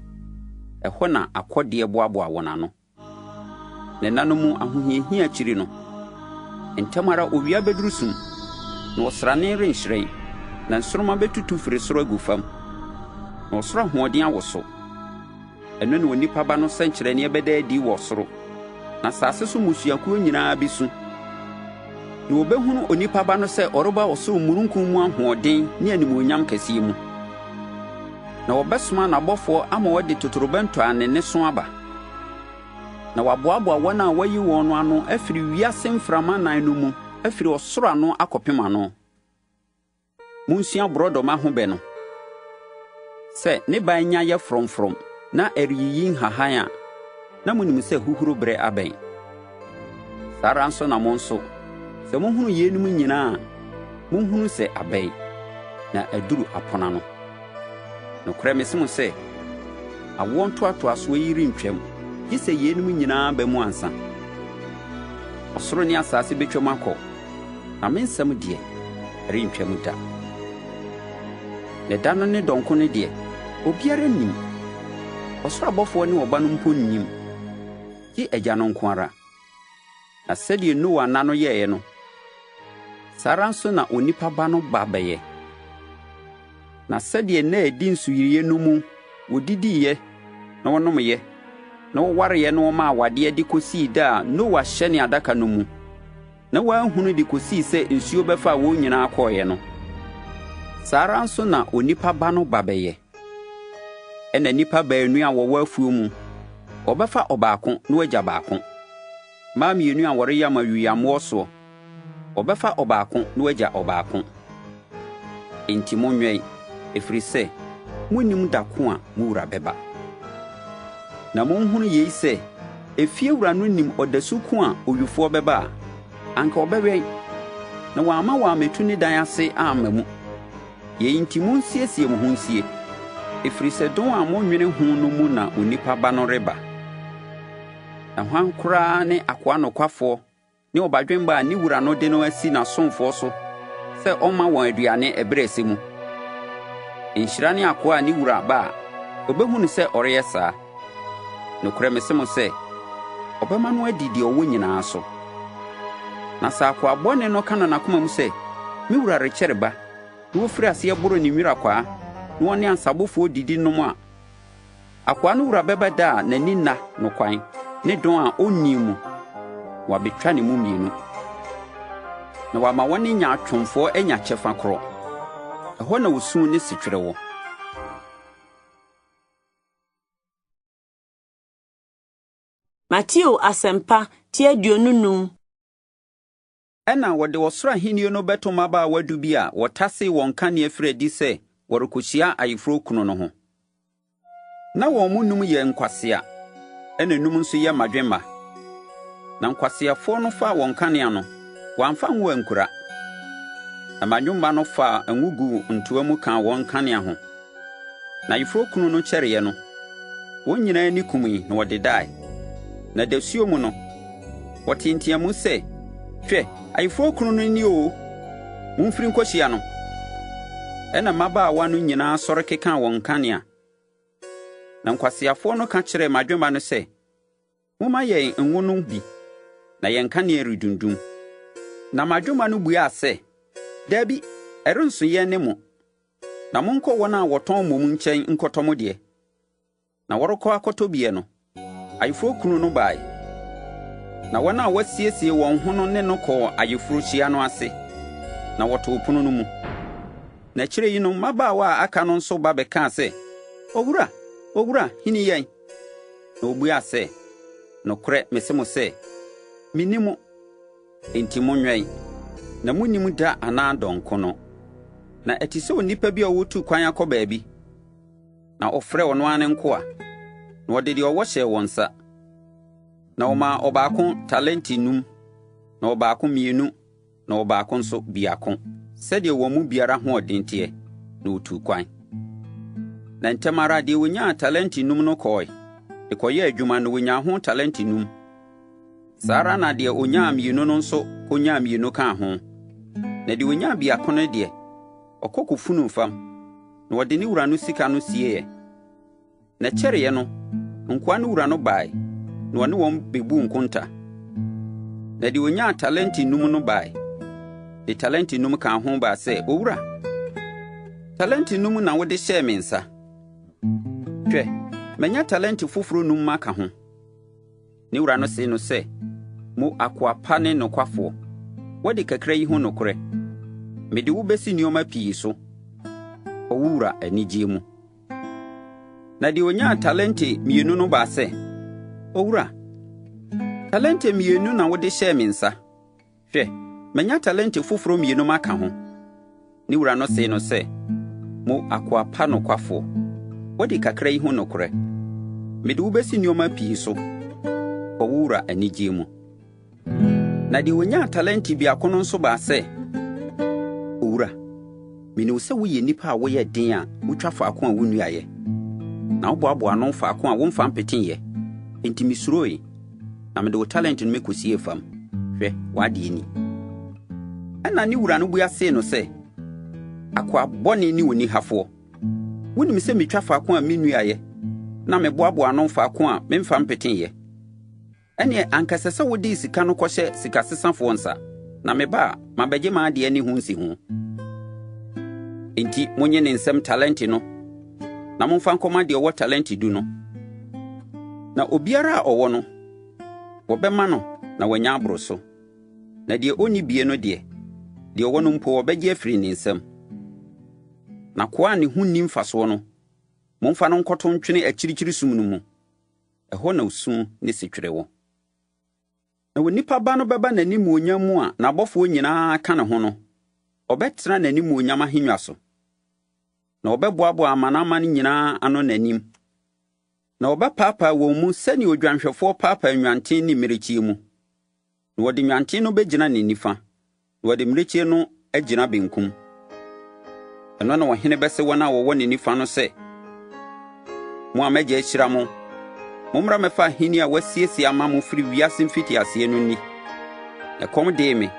S10: ɛhɔ na akɔdeɛ boaboa wɔn ano. Na nna no mu ahohiahia akyiri no, ntɛm ara owia bɛduru sum, na ɔsrane renhyerɛn, na nsoromma bɛtutu firi soro agu fam, na ɔsoro ahoɔden awoso. Ɛno na Onipa Ba no sɛnkyerɛnneɛ bɛda adi wɔ soro, na asase so mmusuakuo nyinaa bɛsu. Na wɔbɛhunu Onipa Ba no sɛ ɔreba ɔsoro mununkum mu ahoɔden ne animuonyam kɛseɛ mu. Na wɔbɛsoma n'abɔfoɔ ama wɔde totorobɛnto a ne nne so aba, na wɔaboaboa wɔn a wɔayi wɔn no ano afiri wiase mframa nan no mu, afiri ɔsoro ano akɔpem ano. Monsua borɔdɔma ho bɛ no. Sɛ ne ban nya yɛ frɔmfrɔm na ɛreyiyi nhahan a, na monim sɛ huhuro berɛ abɛn. Saa ara nso na mo nso, sɛ mohunu yeinom nyinaa a, monhunu sɛ abɛn, na aduru apono ano. Nokorɛ mese mo sɛ, awoɔ ntoatoasoɔ yi rentwam, gye sɛ yeinom nyinaa ba mu ansa. Ɔsoro ne asase bɛtwam akɔ, na me nsɛm deɛ, ɛrentwam da. Na da no ne dɔn ko no deɛ, obiara nnim, ɔsoro abɔfoɔ ne Ɔba no mpo nnim, gye Agya no nko ara. Na sɛdeɛ Noa nna no yɛeɛ no, saa ara nso na Onipa Ba no ba bɛyɛ. Na sɛdeɛ nna a ɛdi nsuyire no mu wɔdidiiɛ na wɔnomeeɛ, na wɔwareeɛ na wɔmaa awadeɛ de kɔsii da a Noa hyɛnee adaka no mu, na wɔanhunu de kɔsii sɛ nsuo bɛfaa wɔn nyinaa kɔeɛ no, saa ara nso na Onipa Ba no ba bɛyɛ. Ɛnna nnipa baanu a wɔwɔ afuo mu, wɔbɛfa ɔbaako na wɔagya baako. Mmaa mmienu a wɔreyam awiyammoɔ soɔ, wɔbɛfa ɔbaako na wɔagya ɔbaako. Enti monwɛn, ɛfiri sɛ monnim da ko a mo wura bɛba. Na monhunu yei sɛ, efiewura no nim ɔdasu ko a owifoɔ bɛba a, anka ɔbɛwɛn, na wamma wɔammɛtu ne dan ase amma mu. Yei nti monsiesie mo ho nsie, ɛfiri sɛ dɔn a monnwene ho no mu na Onipa Ba no reba. Na hwan koraa ne akoa nokwafoɔ ne ɔbadwemma a ne wura no de no asi n'asomfoɔ so sɛ ɔmma wɔn aduane ɛberɛ a ɛsɛ mu? Nhyira ne akoa a ne wura ba a, ɔbɛhu no sɛ ɔreyɛ saa. Nokorɛ mese mo sɛ, ɔbɛma no adi deɛ ɔwɔ nyinaa so. Na sɛ akoa bɔne no ka no n'akoma mu sɛ, 'Me wura rekyɛre ba, na ɔfiri aseɛ boro ne nwirakwaa, na ɔne asabofoɔ didi nom a, Akoa no wura bɛba da a n'ani nna no kwan ne dɔn a onni mu, na wabetwa ne mu mmienu, na wama wɔne nyaatwomfoɔ anya kyɛfa korɔ. Ɛhɔ na osu ne setwerɛ wɔ.
S1: Mateo Asɛmpa ti 25.
S10: Ɛnna wɔde ɔsoro ahenni no bɛto mmabaawa du bi a wɔtasee wɔn nkanea firii adi sɛ wɔrekohyia ayeforɔ no ho. Na wɔn mu nnum yɛ nkwasea, ɛnna nnum nso yɛ mmadwemma. Na nkwaseafoɔ no faa wɔn nkanea no, wɔamfa ngo ankura. Na mmadwemma no faa ngo guu ntoa mu kaa wɔn nkanea ho. Na ayeforɔkunu no kyɛreeɛ no, wɔn nyinaa ani kumii na wɔdedae. Na dasuo mu no, wɔtee nteamu sɛ, 'Hwɛ, ayeforɔkunu no ni oo! Momfiri nkɔhyia no! Ɛnna mmabaawa no nyinaa sɔre kekaa wɔn nkanea. Na nkwaseafoɔ no ka kyerɛɛ mmadwemma no sɛ, 'Momma yɛn ngo no bi, na yɛn nkanea redundum. Na mmadwemma no buaa sɛ, 'Dabi, ɛrenso yɛn ne mo. Na monkɔ wɔn a wɔtɔn mmom nkyɛn nkɔtɔ mo deɛ. Na wɔrekɔ akɔtɔ bi no, ayeforɔkunu no bae, na wɔn a wɔasiesie wɔn ho no ne no kɔɔ ayeforohyia no ase, na wɔtoo pono no mu. Na akyire yi no, mmabaawa a aka no nso ba bɛkaa sɛ, 'Owura, owura, hini yɛn! Na obuaa sɛ, 'Nokorɛ mese mo sɛ, minni mo. Enti monwɛn, na munnim da anaa dɔn ko no. Na ɛte sɛ onipa bi a ɔretu kwan akɔ baabi, na ɔfrɛɛ ɔno ara ne nkoa, na ɔde deɛ ɔwɔ hyɛɛ wɔn nsa. Na ɔmaa ɔbaako talente num, na ɔbaako mmienu, na ɔbaako nso biako, sɛdeɛ wɔn mu biara ahoɔden teɛ, na ɔtuu kwan. Na ntɛm ara deɛ ɔnyaa talente num no kɔɔe, de kɔyɛɛ adwuma na ɔnyaa ho talente num. Saa ara na deɛ ɔnyaa mmienu no nso kɔnyaa mmienu kaa ho. Na deɛ ɔnyaa biako no deɛ, ɔkɔ kɔfunuu fam, na ɔde ne wura no sika no sieeɛ. Na ɛkyɛreeɛ no, nkoa no wura no bae, na ɔne wɔn bebuu nkonta. Na deɛ ɔnyaa talente num no bae, de talente num kaa ho baa sɛ, 'Owura, talente num na wode hyɛɛ me nsa. Hwɛ, manya talente foforɔ num maka ho. Ne wura no see no sɛ, 'Mo akoa pa ne nokwafoɔ, woadi kakra yi ho nokorɛ. Mede wo bɛsi nneɛma pii so. Kɔ wo wura anigyeɛ mu. Na deɛ ɔnyaa talente mmienu no baa sɛ, 'Owura, talente mmienu na wode hyɛɛ me nsa. Hwɛ, manya talente foforɔ mmienu maka ho. Ne wura no see no sɛ, Mo akoa pa nokwafoɔ, woadi kakra yi ho nokorɛ. Mede wo bɛsi nneɛma pii so. Kɔ wo wura anigyeɛ mu. Na deɛ ɔnyaa talente biako no nso baa sɛ, Owura, menim sɛ woyɛ nnipa a woyɛ den a wotwa faako a wonnuaeɛ, na woboaboa ano faako a womfa mpeteeɛ. Enti mesuroe, na mede wo talente no mekɔsiee fam. Hwɛ, w'adeɛ ni. Ɛnna ne wura no bua see no sɛ, Akoa bɔne ne onihafoɔ! Wonim sɛ metwa faako a mennuaeɛ, na meboaboa ano faako a memfa mpeteeɛ. Ɛnneɛ anka ɛsɛ sɛ wode sika no kɔhyɛ sikasesafoɔ nsa, na meba a, mabɛgye m'adeɛ ne ho nsiho. Enti monnye ne nsam talente no, na momfa nkɔma deɛ ɔwɔ talente du no. Na obiara a ɔwɔ no, wɔbɛma no na wanya aboro so. Na deɛ ɔnni bie no deɛ, deɛ ɔwɔ no mpo wɔbɛgye afiri ne nsam. Na akoa a ne ho nni mfasoɔ no, momfa no nkɔto ntwene akyirikyiri sum no mu. Ɛhɔ na osu ne setwerɛ wɔ. Na Onipa Ba no bɛba n'animuonyam mu a n'abɔfoɔ nyinaa ka ne ho no, ɔbɛtena n'animuonyam ahennwa so. Na ɔbɛboaboa amanaman nyinaa ano n'anim. Na ɔbɛpaapae wɔn mu sɛnea odwanhwɛfoɔ paapae nnwanten ne mmirekyie mu. Na wɔde nnwanten no bɛgyina ne nifa, na wɔde mmirekyie no agyina benkum. Ɛno na ɔhene bɛse wɔn a wɔwɔ ne nifa no sɛ, 'Mo a m'agya ahyira mo, mommra mmɛfa ahenni a wɔasiesie ama mo firi wiase mfitiaseɛ no nni. Na ɛkɔm dee me,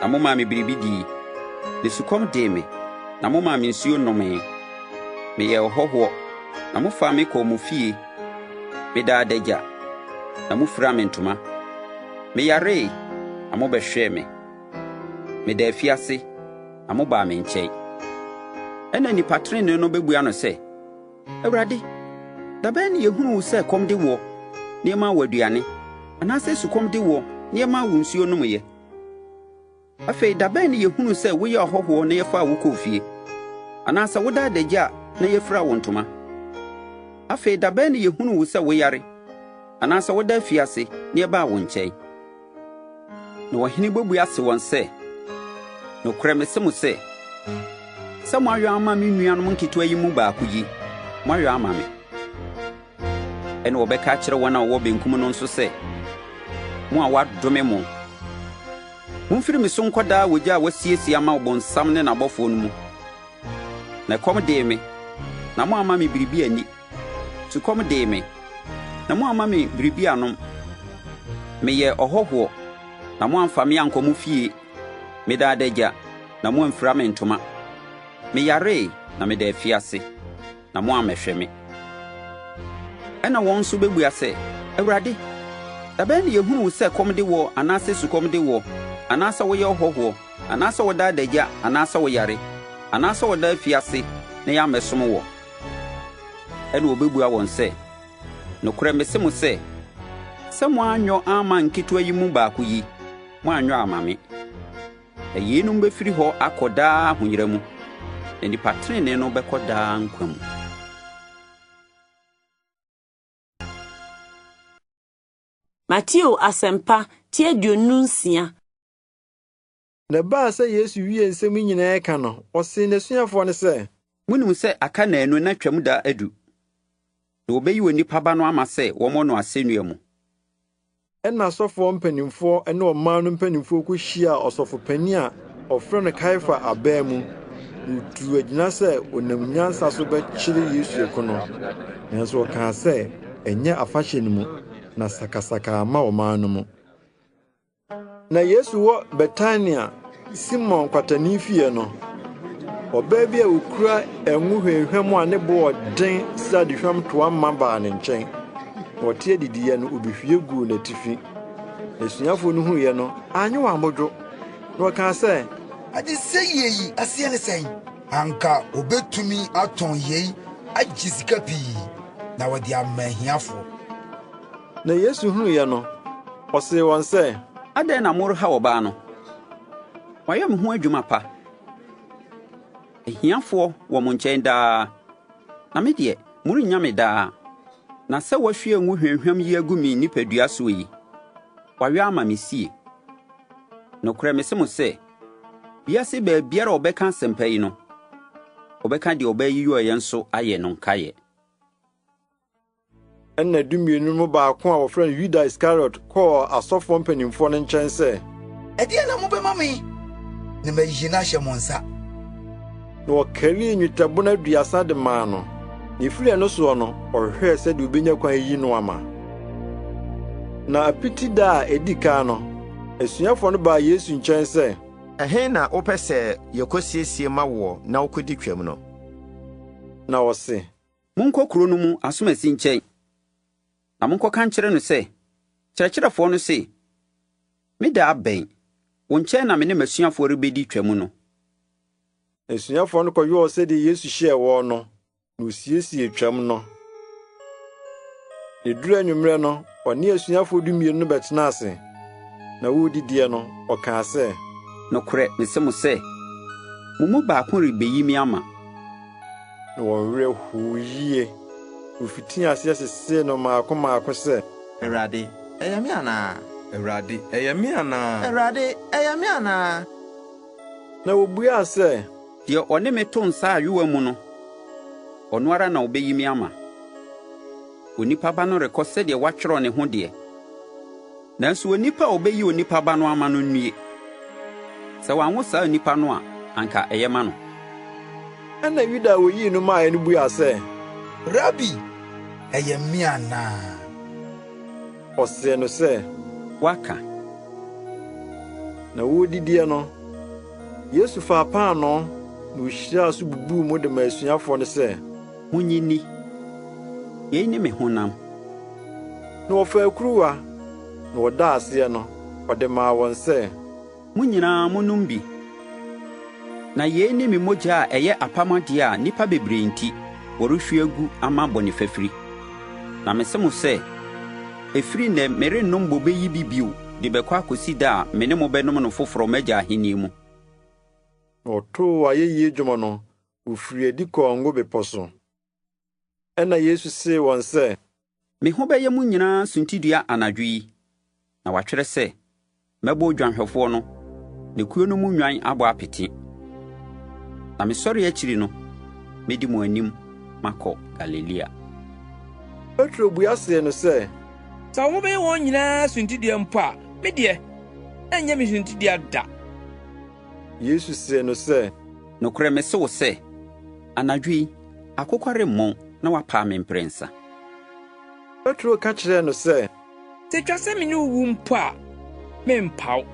S10: na momaa me biribi dii, na sukɔm dee me, na momaa me nsuo nomee. Meyɛɛ ɔhɔhoɔ, na mofaa me kɔɔ mo fie. Medaa adagya, na mofiraa me ntoma. Meyaree, na mobɛhwɛɛ me. Medaa afiase, na mobaa me nkyɛn. Ɛnna nnipa trenee no bɛbua no sɛ, 'Awurade, da bɛn na yɛhunuu wo sɛ ɛkɔm de woɔ, na yɛmaa wo aduane, anaasɛ sukɔm de woɔ, na yɛmaa wo nsuo nomeeɛ? Afei da bɛn na yɛhunuu sɛ woyɛ ɔhɔhoɔ na yɛfaa wo kɔɔ fie, anaasɛ woda adagya a na yɛfiraa wo ntoma? Afei da bɛn na yɛhunuu wo sɛ woyare, anaasɛ woda afiase na yɛbaa wo nkyɛn? Na ɔhene bɛbua ase wɔn sɛ, Nokorɛ mese mo sɛ, sɛ moayɔ ama me nuanom nketewa yi mu baako yi, moayɔ ama me. Ɛnna wɔbɛka akyerɛ wɔn a wɔwɔ benkum no nso sɛ, Mo a wɔadome mo, momfiri me so nkɔ daa ogya a wɔasiesie ama ɔbonsam ne n'abɔfoɔ no mu. Na ɛkɔm dee me, na moamma me biribi anni. Sukɔm dee me, na moamma me biribi annom. Meyɛɛ ɔhɔhoɔ, na moamfa me ankɔ mo fie. Medaa adagya, na moamfira me ntoma. Meyaree, na meda afiase. na moammɛhwɛ me. Ɛnna wɔn nso bɛbua sɛ, 'Awurade, da bɛn na yɛhunuu wo sɛ kɔm de woɔ anaasɛ sukɔm de woɔ, anaasɛ woyɛ ɔhɔhoɔ, anaasɛ woda adagya anaasɛ woyare, anaasɛ woda afiase na yɛammɛsom woɔ? Ɛnna ɔbɛbua wɔn sɛ, 'Nokorɛ mese mo sɛ, sɛ moanyɔ amma nketewa yi mu baako yi, moanyɔ amma me. Na yeinom bɛfiri hɔ akɔ daa ahoyera mu, na nnipa tenenee no bɛkɔ daa nkwa mu.
S1: Mateo Asɛmpa ti 26.
S2: Na ɛbaa sɛ Yesu wiee nsɛm yi nyinaa ka no, ɔsee n'asuafoɔ no sɛ,
S10: Monim sɛ aka nnaanu na Twam da adu, na wɔbɛyi Onipa Ba no ama sɛ wɔmmɔ no asɛnnua mu.
S2: Ɛnna asɔfoɔ mpanimfoɔ ne ɔman no mpanimfoɔ kɔhyiaa ɔsɔfopanin a wɔfrɛ no Kaiafa aban mu, na wɔtuu agyina sɛ wɔnam nyansa so bɛkyere Yesu aku no. Nanso wɔkaa sɛ, Ɛnyɛ afahyɛ no mu, na sakasaka amma ɔman no mu. Na Yesu wɔ Betania, Simon kwatani fie no, ɔbaa bi a okura ngo hwamhwam a ne bo wɔ den sradehwam toa ma baa ne nkyɛn. Na ɔte adidiiɛ no, obehwie guu n'atifi. Na asuafoɔ no huiɛ no, annye wɔn abodwo, na wɔkaa sɛ,
S9: Adesɛeɛ yi aseɛ ne sɛn? Anka obetumi atɔn yei agye sika pii na wɔde ama ahiafoɔ.
S2: Na Yesu hunuiɛ no, ɔsee wɔn sɛ,
S10: Adɛn na morehaw ɔbaa no? Wayɛ me ho adwuma pa. Ahiafoɔ wɔ mo nkyɛn daa, na me deɛ, morennya me daa. Na sɛ wahwie ngo hwamhwam yi agu me nipadua soɔ yi, wayɔ ama me sie. Nokorɛ mese mo sɛ, wiase baabiara a wɔbɛka asɛmpa yi no, wɔbɛka deɛ ɔbaa yi yɔeɛ nso ayɛ no nkaeɛ.
S2: Ɛnna Dumienu no mu baako a wɔfrɛ no Yuda Iskariot kɔɔ asɔfoɔ mpanimfoɔ no nkyɛn sɛ,
S9: Ɛdeɛn na mobɛma me na mayi no ahyɛ mo nsa?
S2: Na wɔkarii nnwetɛbona 30 de maa no, na ɛfiri ɛno soɔ no, ɔhwehwɛɛ sɛdeɛ ɔbɛnya kwan ayi no ama. Na Apiti da a ɛdi kan no, asuafoɔ no baa Yesu nkyɛn sɛ,
S12: Ɛhe na wopɛ sɛ yɛkɔsiesie ma woɔ na wokɔdi Twam no?
S2: Na ɔse,
S10: Monkɔ kuro no mu asomasi nkyɛn, na monkɔka nkyerɛ no sɛ, 'Kyerɛkyerɛfoɔ no se, Me da abɛn, wo nkyɛn na me ne m'asuafoɔ rebɛdi Twam no.
S2: Asuafoɔ no kɔyɔɔ sɛdeɛ Yesu hyɛɛ wɔn no, na wɔsiesiee Twam no. Na ɛduruu anwummerɛ no, ɔne asuafoɔ dumienu no bɛtenaa ase, na wɔredidiɛ no, ɔkaa sɛ,
S10: Nokorɛ mese mo sɛ, mo mu baako rebɛyi me ama.
S2: Na wɔn werɛ hoo yie. Wofitii aseɛ sesee no mmaako mmaako sɛ.
S13: Awurade, ɛyɛ me anaa?
S15: Awurade, ɛyɛ me anaa?
S13: Awurade, ɛyɛ me anaa?
S2: Na wɔbuaa sɛ.
S10: Deɛ ɔne me to nsa ayowa mu no, ɔno ara na ɔbɛyi me ama. Onipa Ba no rekɔ sɛdeɛ wɔatwerɛ ne ho deɛ, nanso onipa a ɔbɛyi Onipa Ba no ama no nnue! Sɛ wɔanwo saa onipa no a, anka ɛyɛ ma no.
S2: Ɛnna Yuda a oyii no maeɛ no buaa sɛ.
S9: Rabi, ɛyɛ me anaa?
S2: Ɔsee no sɛ.
S10: Woaka.
S2: Na wɔredidiɛ no, Yesu faa paanoo, na ohyiraa so bubuu mu de maa asuafoɔ no sɛ.
S10: Monnye nni. Yei ne me honam.
S2: Na ɔfaa kuruwa, na ɔdaa aseɛ no, ɔde maa wɔn sɛ.
S10: Mo nyinaa monnom bi, na yei ne me mogya a ɛyɛ apam adeɛ a nnipa bebree nti, wɔrehwie agu ama bɔne fafiri. Na mese mo sɛ, ɛfiri nnɛ merennom bobe yi bi bio de bɛkɔ akɔsi da a me ne mo bɛnom no foforɔ m'Agya ahennie mu.
S2: Na ɔtoo ayɛyie dwom no, wɔfirii adi kɔɔ Ngo Bepɔ so. Ɛnna Yesu see wɔn sɛ.
S10: Me ho bɛyɛ mo nyinaa suntidua anadwo yi, na wɔatwerɛ sɛ, 'Mɛbɔ odwanhwɛfoɔ no, na kuo no mu nnwan abɔ apete. Na me sɔreɛ akyiri no, mɛdi mo anim makɔ Galilea.
S2: Petro bua see no sɛ.
S8: Sɛ wo ho bɛyɛ wɔn nyinaa suntidua mpo a, me deɛ, ɛrenyɛ me suntidua da.
S2: Yesu see no sɛ.
S10: Nokorɛ mese wo sɛ, anadwo yi, akokɔ remmɔn na woapaa me mprɛnsa.
S2: Petro ka kyerɛɛ no sɛ.
S8: Sɛ etwa sɛ me ne wo wu mpo a, merempa wo.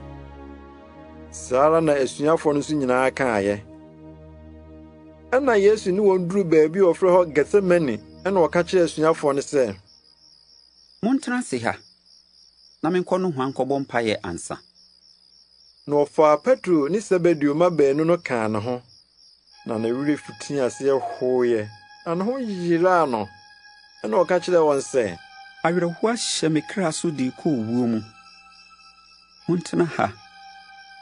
S2: Saa ara na asuafoɔ no nso nyinaa kaeɛ. Ɛnna Yesu ne wɔn duruu baabi a wɔfrɛ hɔ Getsemane, ɛnna ɔka kyerɛɛ asuafoɔ no sɛ.
S10: Montena ase ha, na menkɔ nohoa nkɔbɔ mpaeɛ ansa.
S2: Na ɔfaa Petro ne Sebedeo mma baanu no kaa ne ho, na ne werɛ fitii aseɛ hoeɛ, na ne ho yeraa no. Ɛnna ɔka kyerɛɛ wɔn sɛ.
S10: Awerɛhoɔ ahyɛ me kra so de rekɔ owuo mu. Montena ha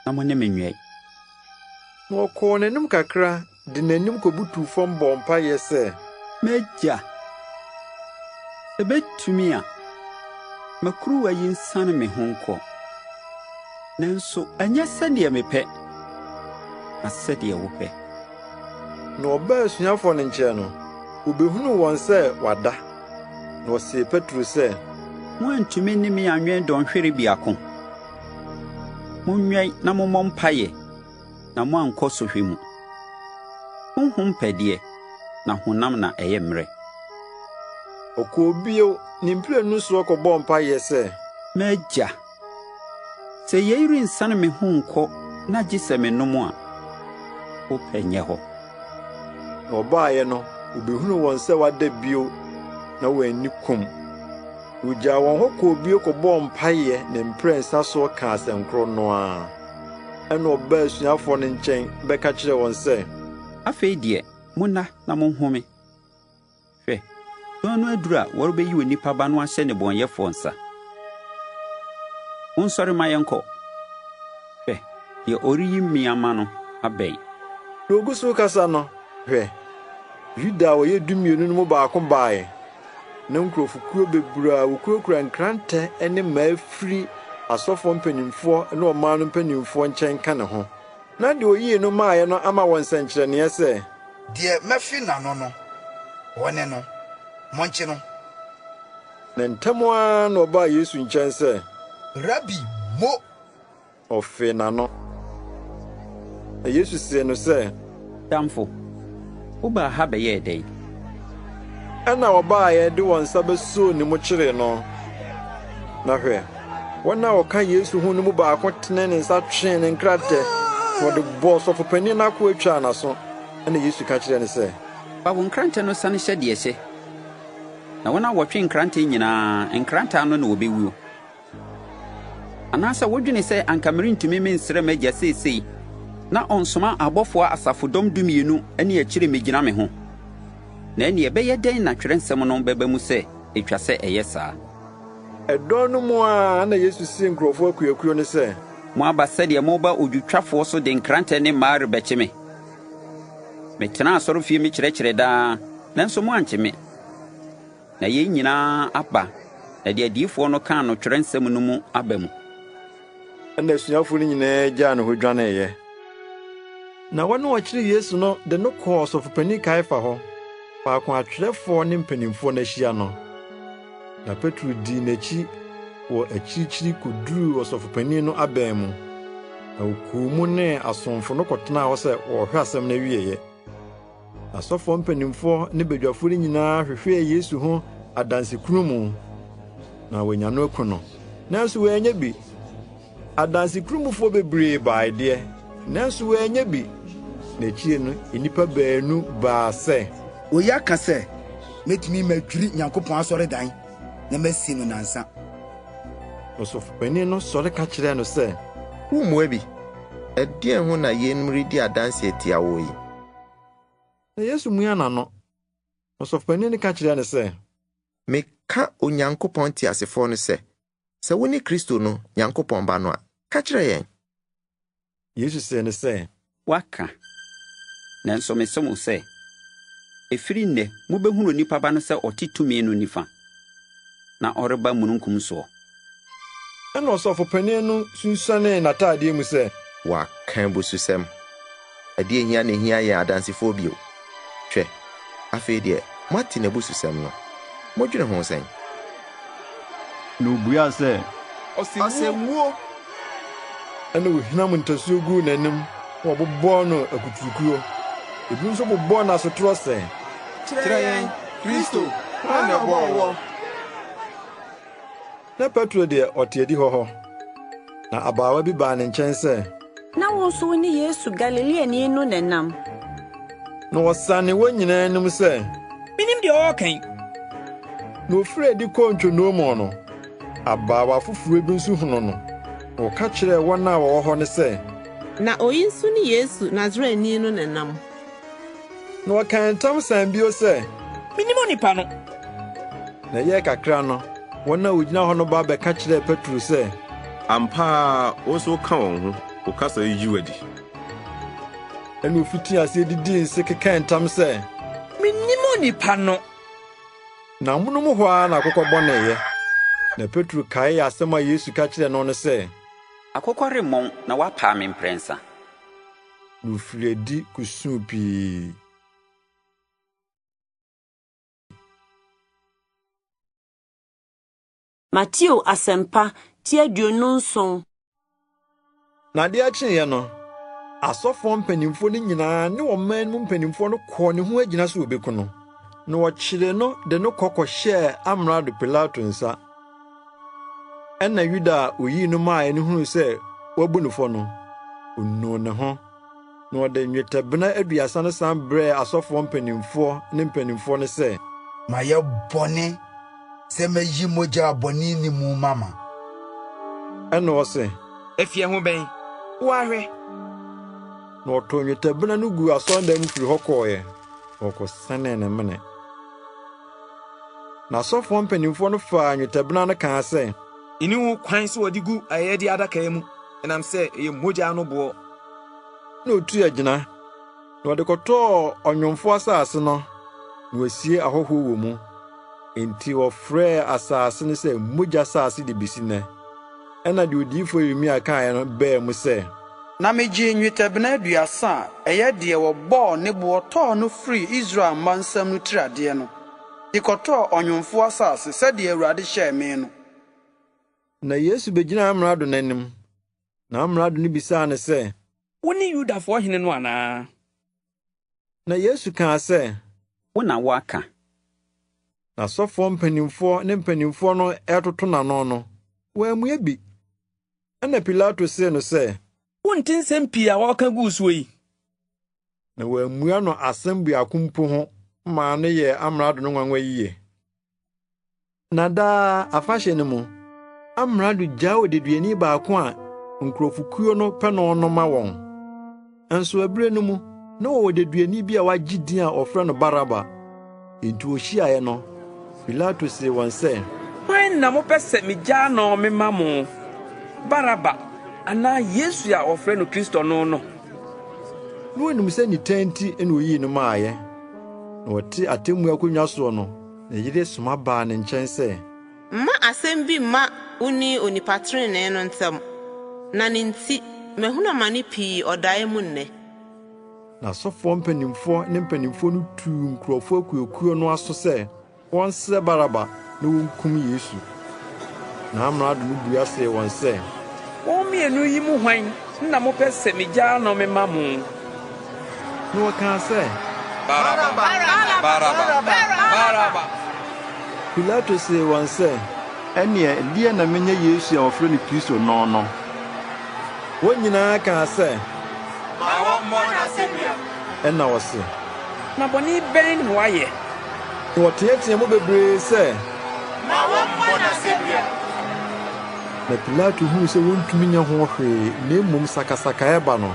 S10: na mo ne me nwɛn.
S2: Na ɔkɔɔ n'anim kakra de n'anim kobutuw fam bɔɔ mpae sɛ.
S10: M'Agya, sɛ ebetumi a, ma kuruwa yi nsiane me ho nkɔ. Nanso ɛnyɛ sɛdeɛ mepɛ. na sɛdeɛ wopɛ.
S2: Na ɔbaa asuafoɔ no nkyɛn no, obehunuu wɔn sɛ wɔada. Na ɔsee Petro sɛ,
S10: Moantumi ne me anwɛn dɔnhwere biako? Monwɛn na mommɔ mpaeɛ na moankɔ sɔhwɛ mu. Honhom pɛ deɛ, na honam na ɛyɛ mmerɛ.
S2: Ɔkɔɔ bio ne mprenu soɔ kɔbɔɔ mpaeɛ sɛ.
S10: M'Agya, sɛ yei rensiane me ho nkɔ na gye sɛ menom a, wo pɛ nyɛ hɔ.
S2: Na ɔbaeɛ no, obehunuu wɔn sɛ wɔada bio na wɔanni komm. Na ogyaa wɔn hɔ kɔɔ bio kɔbɔɔ mpaeɛ ne mprɛnsa soɔ kaa asɛnkorɔ no ara. Ɛnna ɔbaa asuafoɔ no nkyɛn bɛka kyerɛɛ wɔn sɛ.
S10: Afei deɛ, monna na monhome. Hwɛ, dɔn no aduru a wɔrebɛyi Onipa Ba no ahyɛ nnebɔneyɛfoɔ nsa. Monsɔre ma yɛnkɔ. Hwɛ, deɛ ɔreyi me ama no abɛn.
S2: Na ogu so rekasa no, hwɛ, Yuda a ɔyɛ Dumienu no mu baako bae, na nkurɔfokuo bebree a wɔkurakura nkrantɛ ne mmaa firi asɔfoɔ mpanimfoɔ ne ɔman no mpanimfoɔ nkyɛn ka ne ho. Na deɛ ɔyii no maeɛ no ama wɔn nsɛnkyerɛnneɛ sɛ.
S9: Deɛ mɛfe n'ano no, ɔne no. Monkye no.
S2: Na ntɛm ara na ɔbaa Yesu nkyɛn sɛ.
S9: Rabi, mo!
S2: Ɔfee n'ano. Na Yesu see no sɛ.
S10: Damfo, wobaa ha bɛyɛɛ dɛn?
S2: Ɛnna wɔbaeɛ de wɔn nsa bɛsoo ne mu kyeree no. Na hwɛ, wɔn a wɔka Yesu ho no mu baako tenee ne nsa twee ne nkrantɛ, na ɔde bɔɔ ɔsɔfopanin no akoa twaa n'aso. Ɛnna Yesu ka kyerɛɛ no sɛ.
S10: Fa wo nkrantɛ no sane hyɛ deɛ ɛhyɛ, na wɔn a wɔtwe nkrantɛ nyinaa, nkrantɛ ano na wɔbɛwuo. Anaasɛ wodwene sɛ anka merentumi mensrɛ m'Agya seesei na ɔnsoma abɔfoɔ asafodɔm dumienu ne akyire mmɛgyina me ho? Na ɛnneɛ ɛbɛyɛ dɛn na Twerɛnsɛm no bɛba mu sɛ ɛtwa sɛ ɛyɛ saa?
S2: Ɛdɔn no mu ara na Yesu see nkurɔfoɔ akuakuo no sɛ.
S10: Moaba sɛdeɛ moreba odwotwafoɔ so de nkrantɛ ne mmaa rebɛkye me. Metenaa asɔrefie mekyerɛkyerɛɛ daa, nanso moankye me. Na yei nyinaa aba na deɛ adiyifoɔ no kaa no Twerɛnsɛm no mu aba mu.
S2: Ɛnna asuafoɔ no nyinaa gyaa no hɔ dwaneeɛ. Na wɔn a wɔkyeree Yesu no de no kɔɔ Ɔsɔfopanin Kaiafa hɔ, faako a atwerɛfoɔ ne mpanimfoɔ no ahyia no. Na Petro dii n'akyi wɔ akyirikyiri kɔduruu ɔsɔfopanin no abɛn mu, na ɔkɔɔ mu ne asomfo no kɔtenaa hɔ sɛ wɔrehwɛ asɛm no awieeɛ. Asɔfoɔ mpanimfoɔ ne badwafoɔ no nyinaa hwehwɛɛ Yesu ho adansekunumu, na wɔanya no aku no, nanso wɔannya bi. Adansekunumunfoɔ bebree bae deɛ, nanso wɔannya bi. Na akyire no, nnipa baanu baa sɛ.
S9: Oyi aka sɛ, Mɛtumi madwiri Nyankopɔn asɔredan na masi no nnansa.
S2: Ɔsɔfopanin no sɔre ka kyerɛɛ no sɛ.
S13: Wummua bi? Ɛdeɛn ho na yeinom redi adanse atia woɔ yi?
S2: Na Yesu muaa n'ano. Ɔsɔfopanin no ka kyerɛɛ no sɛ.
S13: Meka Onyankopɔn teasefoɔ no sɛ, sɛ wone Kristo no, Nyankopɔn Ba no a, ka kyerɛ yɛn.
S2: Yesu see no sɛ.
S10: Woaka. Nanso mise mo sɛ, ɛfiri nnɛ mobɛhunu Onipa Ba no sɛ ɔte tumi no nifa, na ɔreba mununkum soɔ.
S2: Ɛnna ɔsɔfopanin no sunsuanee n'ataadeɛ mu sɛ.
S13: Waka abususɛm! Ɛdeɛn hia na ɛhia yɛn adansefoɔ bio? Hwɛ, afei deɛ moate n'abususɛm no. Modwene ho sɛn?
S2: Na obuaa sɛ.
S13: Ɔsɛ wuo.
S2: Ɛnna wohinam ntasuo guu n'anim na wɔbobɔɔ no akuturukuo. Ebinom nso bobɔɔ no asotorɔ sɛ.
S13: Kyerɛ yɛn, Kristo, hwan na ɔbɔɔ woɔ?
S2: Na Petro deɛ, ɔte adihɔ hɔ. Na abaawa bi baa ne nkyɛn sɛ.
S1: Na wo nso wo ne Yesu Galileani no na ɛnam.
S2: Na ɔsanee wɔn nyinaa anim sɛ.
S8: Minnim deɛ ɔreka yi.
S2: Na ofirii adi kɔɔ ntwonoo mu no, abaawa foforo bi nso hunuu no, na ɔka kyerɛɛ wɔn a wɔwɔ hɔ no sɛ.
S16: Na oyi nso ne Yesu Nasareni no na ɛnam.
S2: Na ɔkaa ntam san bio sɛ.
S8: Minnim onipa no.
S2: Na ɛyɛɛ kakra no, wɔn a wogyina hɔ no ba bɛka kyerɛɛ Petro sɛ.
S6: Ampa ara wo nso woka wɔn ho, wo kasa yi yi wo adi.
S2: Ɛnna ofitii ase didii nse kekaa ntam sɛ.
S8: Minnim onipa no.
S2: Na amonom hɔ ara na akokɔ bɔneeɛ. Na Petro kaee asɛm a Yesu ka kyerɛɛ no no sɛ.
S10: Akokɔ remmɔn na woapaa me mprɛnsa.
S2: Na ofirii adi kosuu pii.
S1: Mateo Asɛmpa, ti 27.
S2: Na adeɛ kyeeɛ no, asɔfoɔ mpanimfoɔ no nyinaa ne ɔman no mu mpanimfoɔ no kɔɔ ne ho agyina sɛ wɔbɛku no. Na wɔkyeree no de no kɔ kɔhyɛɛ amrado Pilato nsa. Ɛnna Yuda a oyii no maeɛ no hunuu sɛ wɔabu no fɔ no, onuu ne ho, na ɔde nnwetɛbena 30 no san brɛɛ asɔfoɔ mpanimfoɔ ne mpanimfoɔ no sɛ,
S9: Mayɛ bɔne sɛ mayi mogya a bɔne nni mu mama.
S2: Ɛnna ɔse,
S7: Ɛfi ɛho bɛn? Wo ara hwɛ.
S2: Na ɔtoo nnwetɛbena no guu asɔredan mu firii hɔ kɔeɛ, na ɔkɔsɛnee ne mene. Na asɔfoɔ mpanimfoɔ no faa nnwetɛbena no kaa sɛ,
S7: Enni ho kwan sɛ wɔde gu ayɛyɛdeɛ adaka mu, ɛnam sɛ ɛyɛ mogya ano boɔ.
S2: Na otuu agyina, na ɔde kɔtɔɔ ɔnwomfo asase no, na wasie ahɔho wɔ mu. Enti wɔfrɛɛ asase no sɛ Mogya Asase de besi nnɛ. Ɛnna deɛ odiyifo Yeremia kaeɛ no baa mu sɛ.
S4: Na migyee nnwetɛbena 30 a ɛyɛ deɛ wɔbɔɔ ne boɔ tɔɔ no firii Israel mma nsam no tiriadeɛ no, de kɔtɔɔ ɔnwomfoɔ asase sɛdeɛ Awurade hyɛɛ me no.
S2: Na Yesu begyinaa amrado no anim, na amrado no bisaa no sɛ.
S8: Wone Yudafoɔ hene no anaa?
S2: Na Yesu kaa sɛ.
S10: Wo na woaka.
S2: Na asɔfoɔ mpanimfoɔ ne mpanimfoɔ no retoto n'ano no, wammua bi. Ɛnna Pilato see no sɛ.
S8: Wonte nsɛm pii a wɔreka gu wo soɔ yi?
S2: Na wammua no asɛm biako mpo ho maa no yɛɛ amrado no nwanwa yiye. Na daa afahyɛ no mu, amrado gyaa odeduani baako a nkurɔfokuo no pɛ no no ma wɔn. Nso ɛberɛ no mu, na wɔwɔ odeduani bi a wagye din a wɔfrɛ no Baraba. Enti wohyiaeɛ no, Pilato see wɔn sɛ,
S8: Hwan na mopɛ sɛ migyaa no mema mo, Baraba anaa Yesu a wɔfrɛ no Kristo no no?
S2: Na wɔnim sɛ nitan nti na oyii no maeɛ. Na wɔte atemmu akonnwa soɔ no, ne yere soma baa ne nkyɛn sɛ.
S16: Mma asɛm bi mma wo ne onipa trenee no ntam, na ne nti mahunu amane pii ɔdae mu nnɛ.
S2: Na asɔfoɔ mpanimfoɔ ne mpanimfoɔ no tuu nkurɔfoɔ akuakuo no aso sɛ wɔnsrɛ Baraba na wonkum Yesu. Na amrado no bua see wɔn sɛ,
S8: Wɔn mmienu yi mu hwan na mopɛ sɛ migyaa no mema mo?
S2: Na wɔkaa sɛ,
S8: Baraba! Baraba! Baraba!
S2: Pilato see wɔn sɛ, Ɛnneɛ, ɛdeɛn na menyɛ Yesu a wɔfrɛ no Kristo no no? Wɔn nyinaa kaa sɛ,
S7: Ma wɔmmɔ no asɛnnua mu!
S2: Ɛnna ɔse,
S8: Na bɔne bɛn na wayɛ?
S2: Na wɔteɛteɛɛ mu bebree sɛ,
S17: Ma wɔmmɔ no asɛnnua mu!
S2: Na Pilato huu sɛ wontumi nyɛ ho hwee, na mmom sakasaka reba no,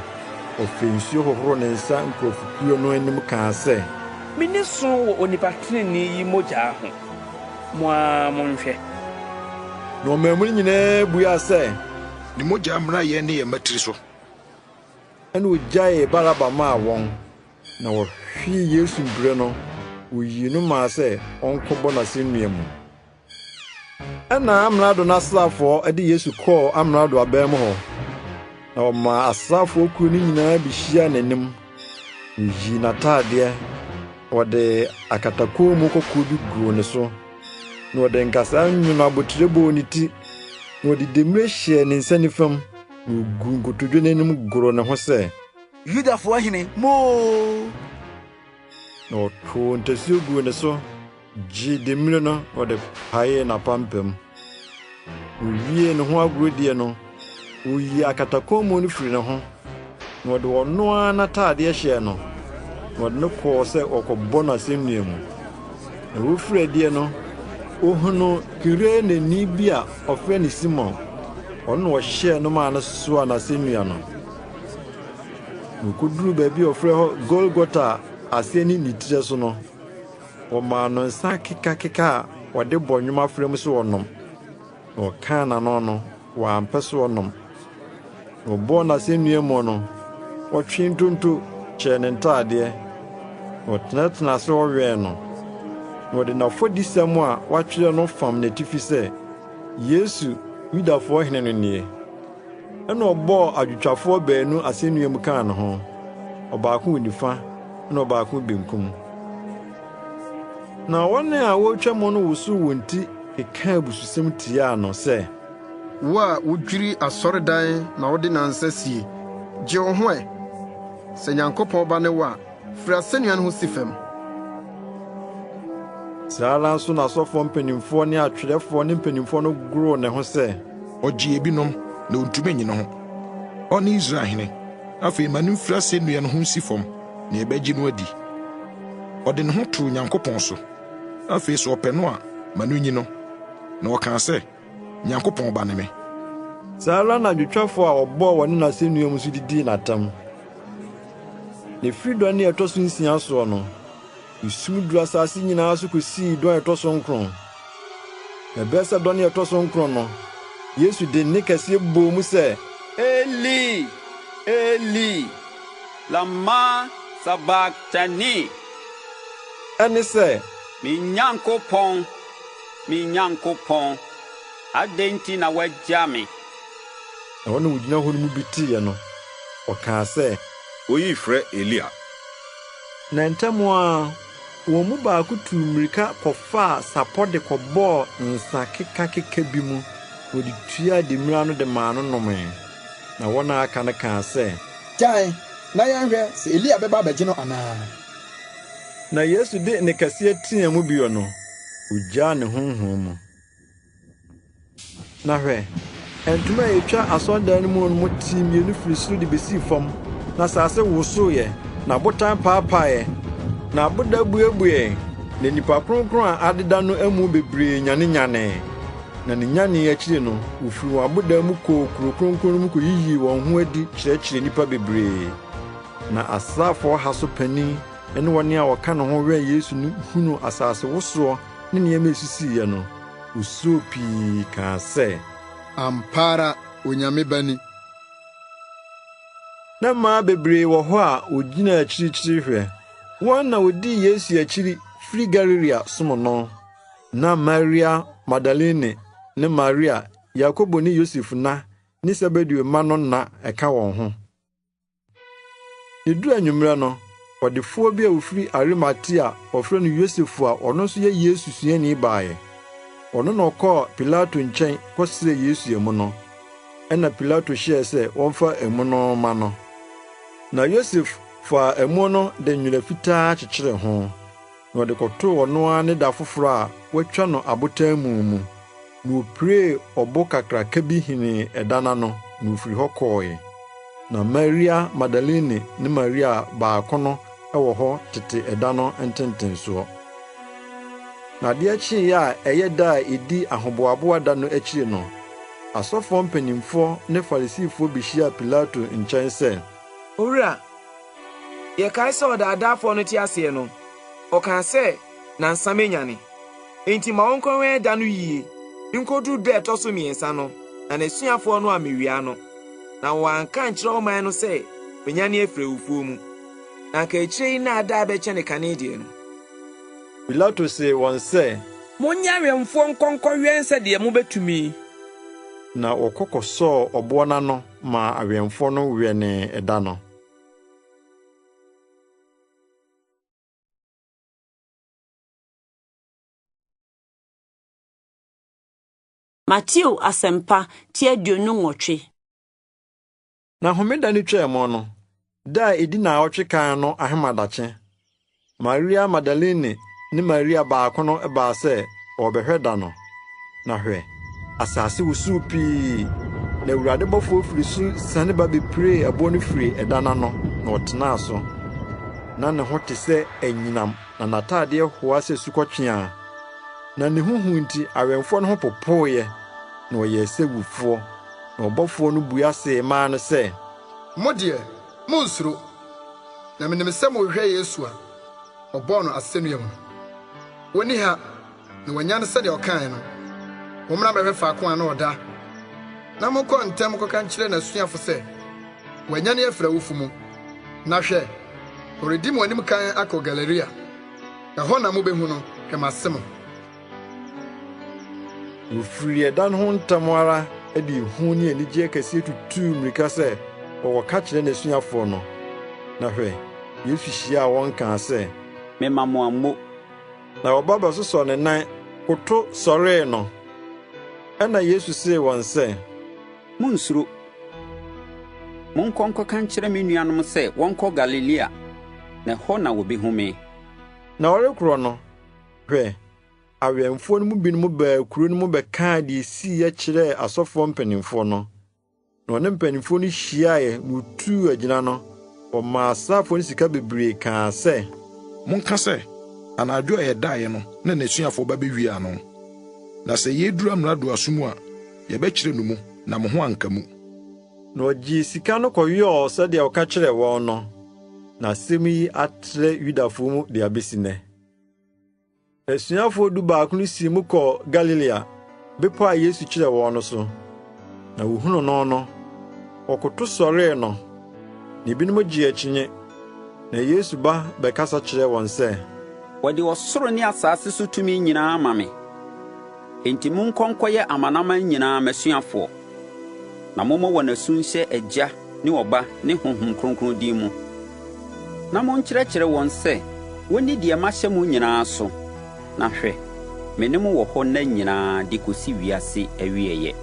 S2: ɔfee nsuo hohoroo ne nsa nkurɔfokuo no anim kaa sɛ.
S8: Minni so wɔ onipa trenee yi mogya ho. Mo ara monhwɛ.
S2: Na ɔman mu no nyinaa buaa sɛ.
S14: Ne mogya mmra yɛn ne yɛn mma tiri so.
S2: Ɛnna ogyaee Baraba maa wɔn, na wɔhwee Yesu mpire no, woyii no maa sɛ ɔnkɔbɔ no asennua mu. Ɛnna amrado no asraafoɔ de Yesu kɔɔ amrado aban mu hɔ, na wɔmaa asraafoɔ kuo no nyinaa behyiaa n'anim. Woyii n'ataadeɛ, na wɔde akatakɔnmu kɔkɔɔ bi guu ne so, na wɔde nkasɛɛ nwono abotire bɔɔ ne ti, na wɔde demmire hyɛɛ ne nsa nifa mu, na woguu nkotodwe n'anim goroo ne ho sɛ,
S9: Yudafoɔ hene, moo!
S2: Na wɔtoo ntasuo guu ne so, gyee demmire no, na wɔde paee n'apampam. Wowiee ne ho agorɔdie no, woyii akatakɔnmu no firii ne ho, na wɔde ɔno ara n'ataadeɛ hyɛɛ no, na wɔde no kɔɔ sɛ wɔrekɔbɔ no asɛnnua mu. Na wɔrefiri adie no, wɔhunuu Kireneni bi a wɔfrɛ no Simon, ɔno na wɔhyɛɛ no maa no soaa n'asɛnnua no. Na wɔkɔduruu baabi a wɔfrɛ hɔ Golgota a aseɛ ne Nitire so no, wɔmaa no nsa kekakeka a wɔde bɔ nnwom afra mu sɛ ɔnnom. Na ɔkaa n'ano no, wampɛ sɛ ɔnom. Na wɔbɔɔ no asɛnnua mu no, wɔtwee ntonto kyɛɛ ne ntadeɛ, na wɔtenatenaa ase hɔ wɛn no. Na wɔde n'afɔdisɛm a wɔatwerɛ no fam n'atifi sɛ, Yesu, Yudafoɔ hene no nie. Ɛnna ɔbɔɔ adwotwafoɔ baanu asɛnnua mu kaa ne ho. ɔbaako wɔ nifa na ɔbaako benkum. Na wɔn a wɔretwa mu no wosow wɔn ti kekaa abususɛm tiaa no sɛ,
S3: Wo a wudwiri asɔredan na wode nnansa sie, gye wo ho ɛ! Sɛ Nyankopɔn Ba ne wo a, firi asennua no ho si fam.
S2: Saa ara nso na asɔfoɔ mpanimfoɔ ne atwerɛfoɔ ne mpanimfoɔ no goroo ne ho sɛ,
S14: Ɔgyee ebinom, na ontumi nnye ne ho. Ɔne Israel hene. Afei ma no mfiri asennua no ho nsi fam, na yɛbɛgye no adi. Ɔde ne ho too Nyankopɔn so. Afei sɛ ɔpɛ no a, ma no nyi no. Na ɔkaa sɛ, Nyankopɔn Ba ne me.
S2: Saa ara na dwotwafo a wɔbɔɔ wɔne no asennua mu nso didii no atɛm. Na efiri dɔn a ɛtɔ so nsia soɔ no, esum duruu asase nyinaa so kosii dɔn a ɛtɔ so nkron. Na ɛbɛyɛ sɛ dɔn a ɛtɔ so nkron no, Yesu de nne kɛseɛ bɔɔ mu sɛ,
S10: Eli, Eli, lama sabaktani?
S2: Ɛne sɛ.
S10: Me Nyankopɔn, me Nyankopɔn, adɛn nti na woagya me?
S2: Na wɔn a wogyina hɔ no mu bi teeɛ no, wɔkaa sɛ.
S6: Oyi refrɛ Elia.
S2: Na ntɛm ara wɔn mu baako tuu mmirika kɔfaa sapɔ de kɔbɔɔ nsã kekakeka bi mu, na ɔde tuaa demmire ano de maa no nomee. Na wɔn a aka no kaa sɛ.
S18: Gyae, na yɛnhwɛ sɛ Elia bɛba abɛgye no anaa.
S2: Na Yesu de nne kɛseɛ teaa mu bio no, ogyaa ne honhom mu. Na hwɛ, ntoma a etwa asɔredan no mu no mu tee mmienu firi soro de besii fam, na asase wosoeɛ, na abotan paapaeɛ, na aboda buebuee, na nnipa kronkron a adeda no amu bebree nyanenyanee. Na ne nyanee akyiri no, wofiri wɔn aboda mu kɔɔ kurow kronkron no mu koyiyii wɔn ho adi kyerɛkyerɛɛ nnipa bebree. Na asraafoɔ ha so panin ne wɔn a wɔka ne ho wɛn Yesu no hunuu asasewosoɔ ne nneɛma a esisiiɛ no, wosuroo pii kaa sɛ,
S3: Ampa ara Onyame Ba ni!
S2: Na mmaa bebree wɔ hɔ a wogyina akyirikyiri hwɛ. Wɔn na wodii Yesu akyiri firi Galilea som no. Na Maria Magdalene ne Maria, Yakobo ne Yosef na, ne Sebedeo mma no na ɛka wɔn ho. Eduu anwummere no, ɔdefoɔ bi a ofiri Arimatea a wɔfrɛ no Yosef a ɔno nso yɛ Yesu suani baeɛ. Ɔno na ɔkɔɔ Pilato nkyɛn kɔsrɛɛ Yesu amu no. Ɛnna Pilato hyɛɛ sɛ wɔmfa amu no mma no. Na Yosef faa amu no de nwera fitaa kyekyeree ho, na ɔde kɔtoo ɔno ara ne da foforo a wɔatwa no abotan mu mu, na opiree ɔbo kakraka bi henee ɛda no ano, na ofii hɔ kɔe. Na Maria Magdalene ne Maria baako no wɔ hɔ tete ɛda no ntentensoɔ. Na adeɛ kyeeɛ a ɛyɛ da a edi ahoboaboa da no akyiri no, asɔfoɔ mpanimfoɔ ne Farisifoɔ behyiaa Pilato nkyɛn sɛ.
S7: Owura, yɛkae sɛ ɔdaadaafoɔ no te aseɛ no, ɔkaa sɛ, 'Nnansa mɛnyane. Enti ma wɔnkɔwɛn da no yie nkodu da a ɛtɔ so mmiɛnsa no, na n'asuafoɔ no ammewia no, na wɔanka ankyerɛ ɔman no sɛ wanyane afiri awufoɔ mu. Na anka akyire yi nnaadaa bɛkyɛne kane deɛ no.
S2: Pilato see wɔn sɛ.
S8: Monyɛ awɛmfoɔ nkɔ nkɔwɛn sɛdeɛ mobɛtumi.
S2: Na wɔkɔ kɔsɔɔ ɔboɔ no ano maa awɛmfoɔ no wɛnee ɛda no.
S1: Mateo Asɛmpa ti 28.
S2: Na homeda no twaa mu no, da a edi nnaawɔtwe kan no ahemadakye, Maria Magdalene ne Maria baako no baa sɛ wɔrebɛhwɛ da no. Na hwɛ, asase wosow pii, na Awurade bɔfoɔ firi soro siane ba bepiree ɛboɔ no firii ɛda no ano, na ɔtenaa so. Na ne ho te sɛ anyinam na n'ataadeɛ hoa sɛ sukɔtweaa. Na ne ho hu nti awɛmfoɔ no ho popoeɛ, na wɔyɛɛ sɛ wufoɔ. Na ɔbɔfoɔ no bua see mmaa no sɛ.
S3: Mo deɛ, monnsuro, na menim sɛ morehwehwɛ Yesu a wɔbɔɔ no asɛnnua mu no. Onni ha, na wanyane sɛdeɛ ɔkaeɛ no. Mommra mmɛhwɛ faako a na ɔda, na monkɔ ntɛm nkɔka nkyerɛ n'asuafo sɛ, 'Wanyane afiri awufo mu, na hwɛ, ɔredi mo anim kan akɔ Galilea. Ɛhɔ na mubehu no. Hwɛ mase mo.
S2: Wofirii ɛda no ho ntɛm ara de ehu ne anigyeɛ kɛseɛ tutuu mmirika sɛ wɔrekɔka kyerɛ n'asuafoɔ no. Na hwɛ, Yesu hyiaa wɔn kaa sɛ,
S10: Mema mo ammo.
S2: Na wɔba bɛsosɔɔ ne nan, koto sɔree no. Ɛnna Yesu see wɔn sɛ,
S10: Munnsuro! Monkɔ nkɔka nkyerɛ me nuanom sɛ wɔnkɔ Galilea, na ɛhɔ na wɔbehu me.
S2: Na ɔrekorɔ no, hwɛ, awɛmfoɔ no mu binom baa kuro no mu bɛkaa deɛ esiiɛ kyerɛɛ asɔfoɔ mpanimfoɔ no. Na wɔne mpanimfoɔ no hyiaeɛ na wɔtuu agyina no, wɔmaa asraafoɔ no sika bebree kaa sɛ,
S14: Monka sɛ, 'Anadwo a yɛdaeɛ no na n'asuafoɔ ba bɛwiaa no. Na sɛ yɛduru amrado aso mu a, yɛbɛkyerɛ no mu, na mo ho anka mu.
S2: Na wɔgyee sika no kɔyɔɔ sɛdeɛ ɔka kyerɛɛ wɔn no. Na asɛm yi atrɛ Yudafoɔ mu de abesi nnɛ. Asuafoɔ dubaako no sii mu kɔɔ Galilea, bepɔ a Yesu kyerɛɛ wɔn no so. Na wohunuu no no, wɔkoto sɔree no, na ebinom gyee akyinnye. Na Yesu ba bɛkasa kyerɛɛ wɔn sɛ,
S10: Wɔde ɔsoro ne asase so tumi nyinaa ama me. Enti monkɔ nkɔyɛ amanaman nyinaa m'asuafoɔ, na mommɔ wɔn asu nhyɛ Agya ne Ɔba ne Honhom Kronkron din mu, na monkyerɛkyerɛ wɔn sɛ wɔnni deɛ mahyɛ mo nyinaa so, na hwɛ, me ne mo wɔ hɔ nna nyinaa de kɔsi wiase awieeɛ.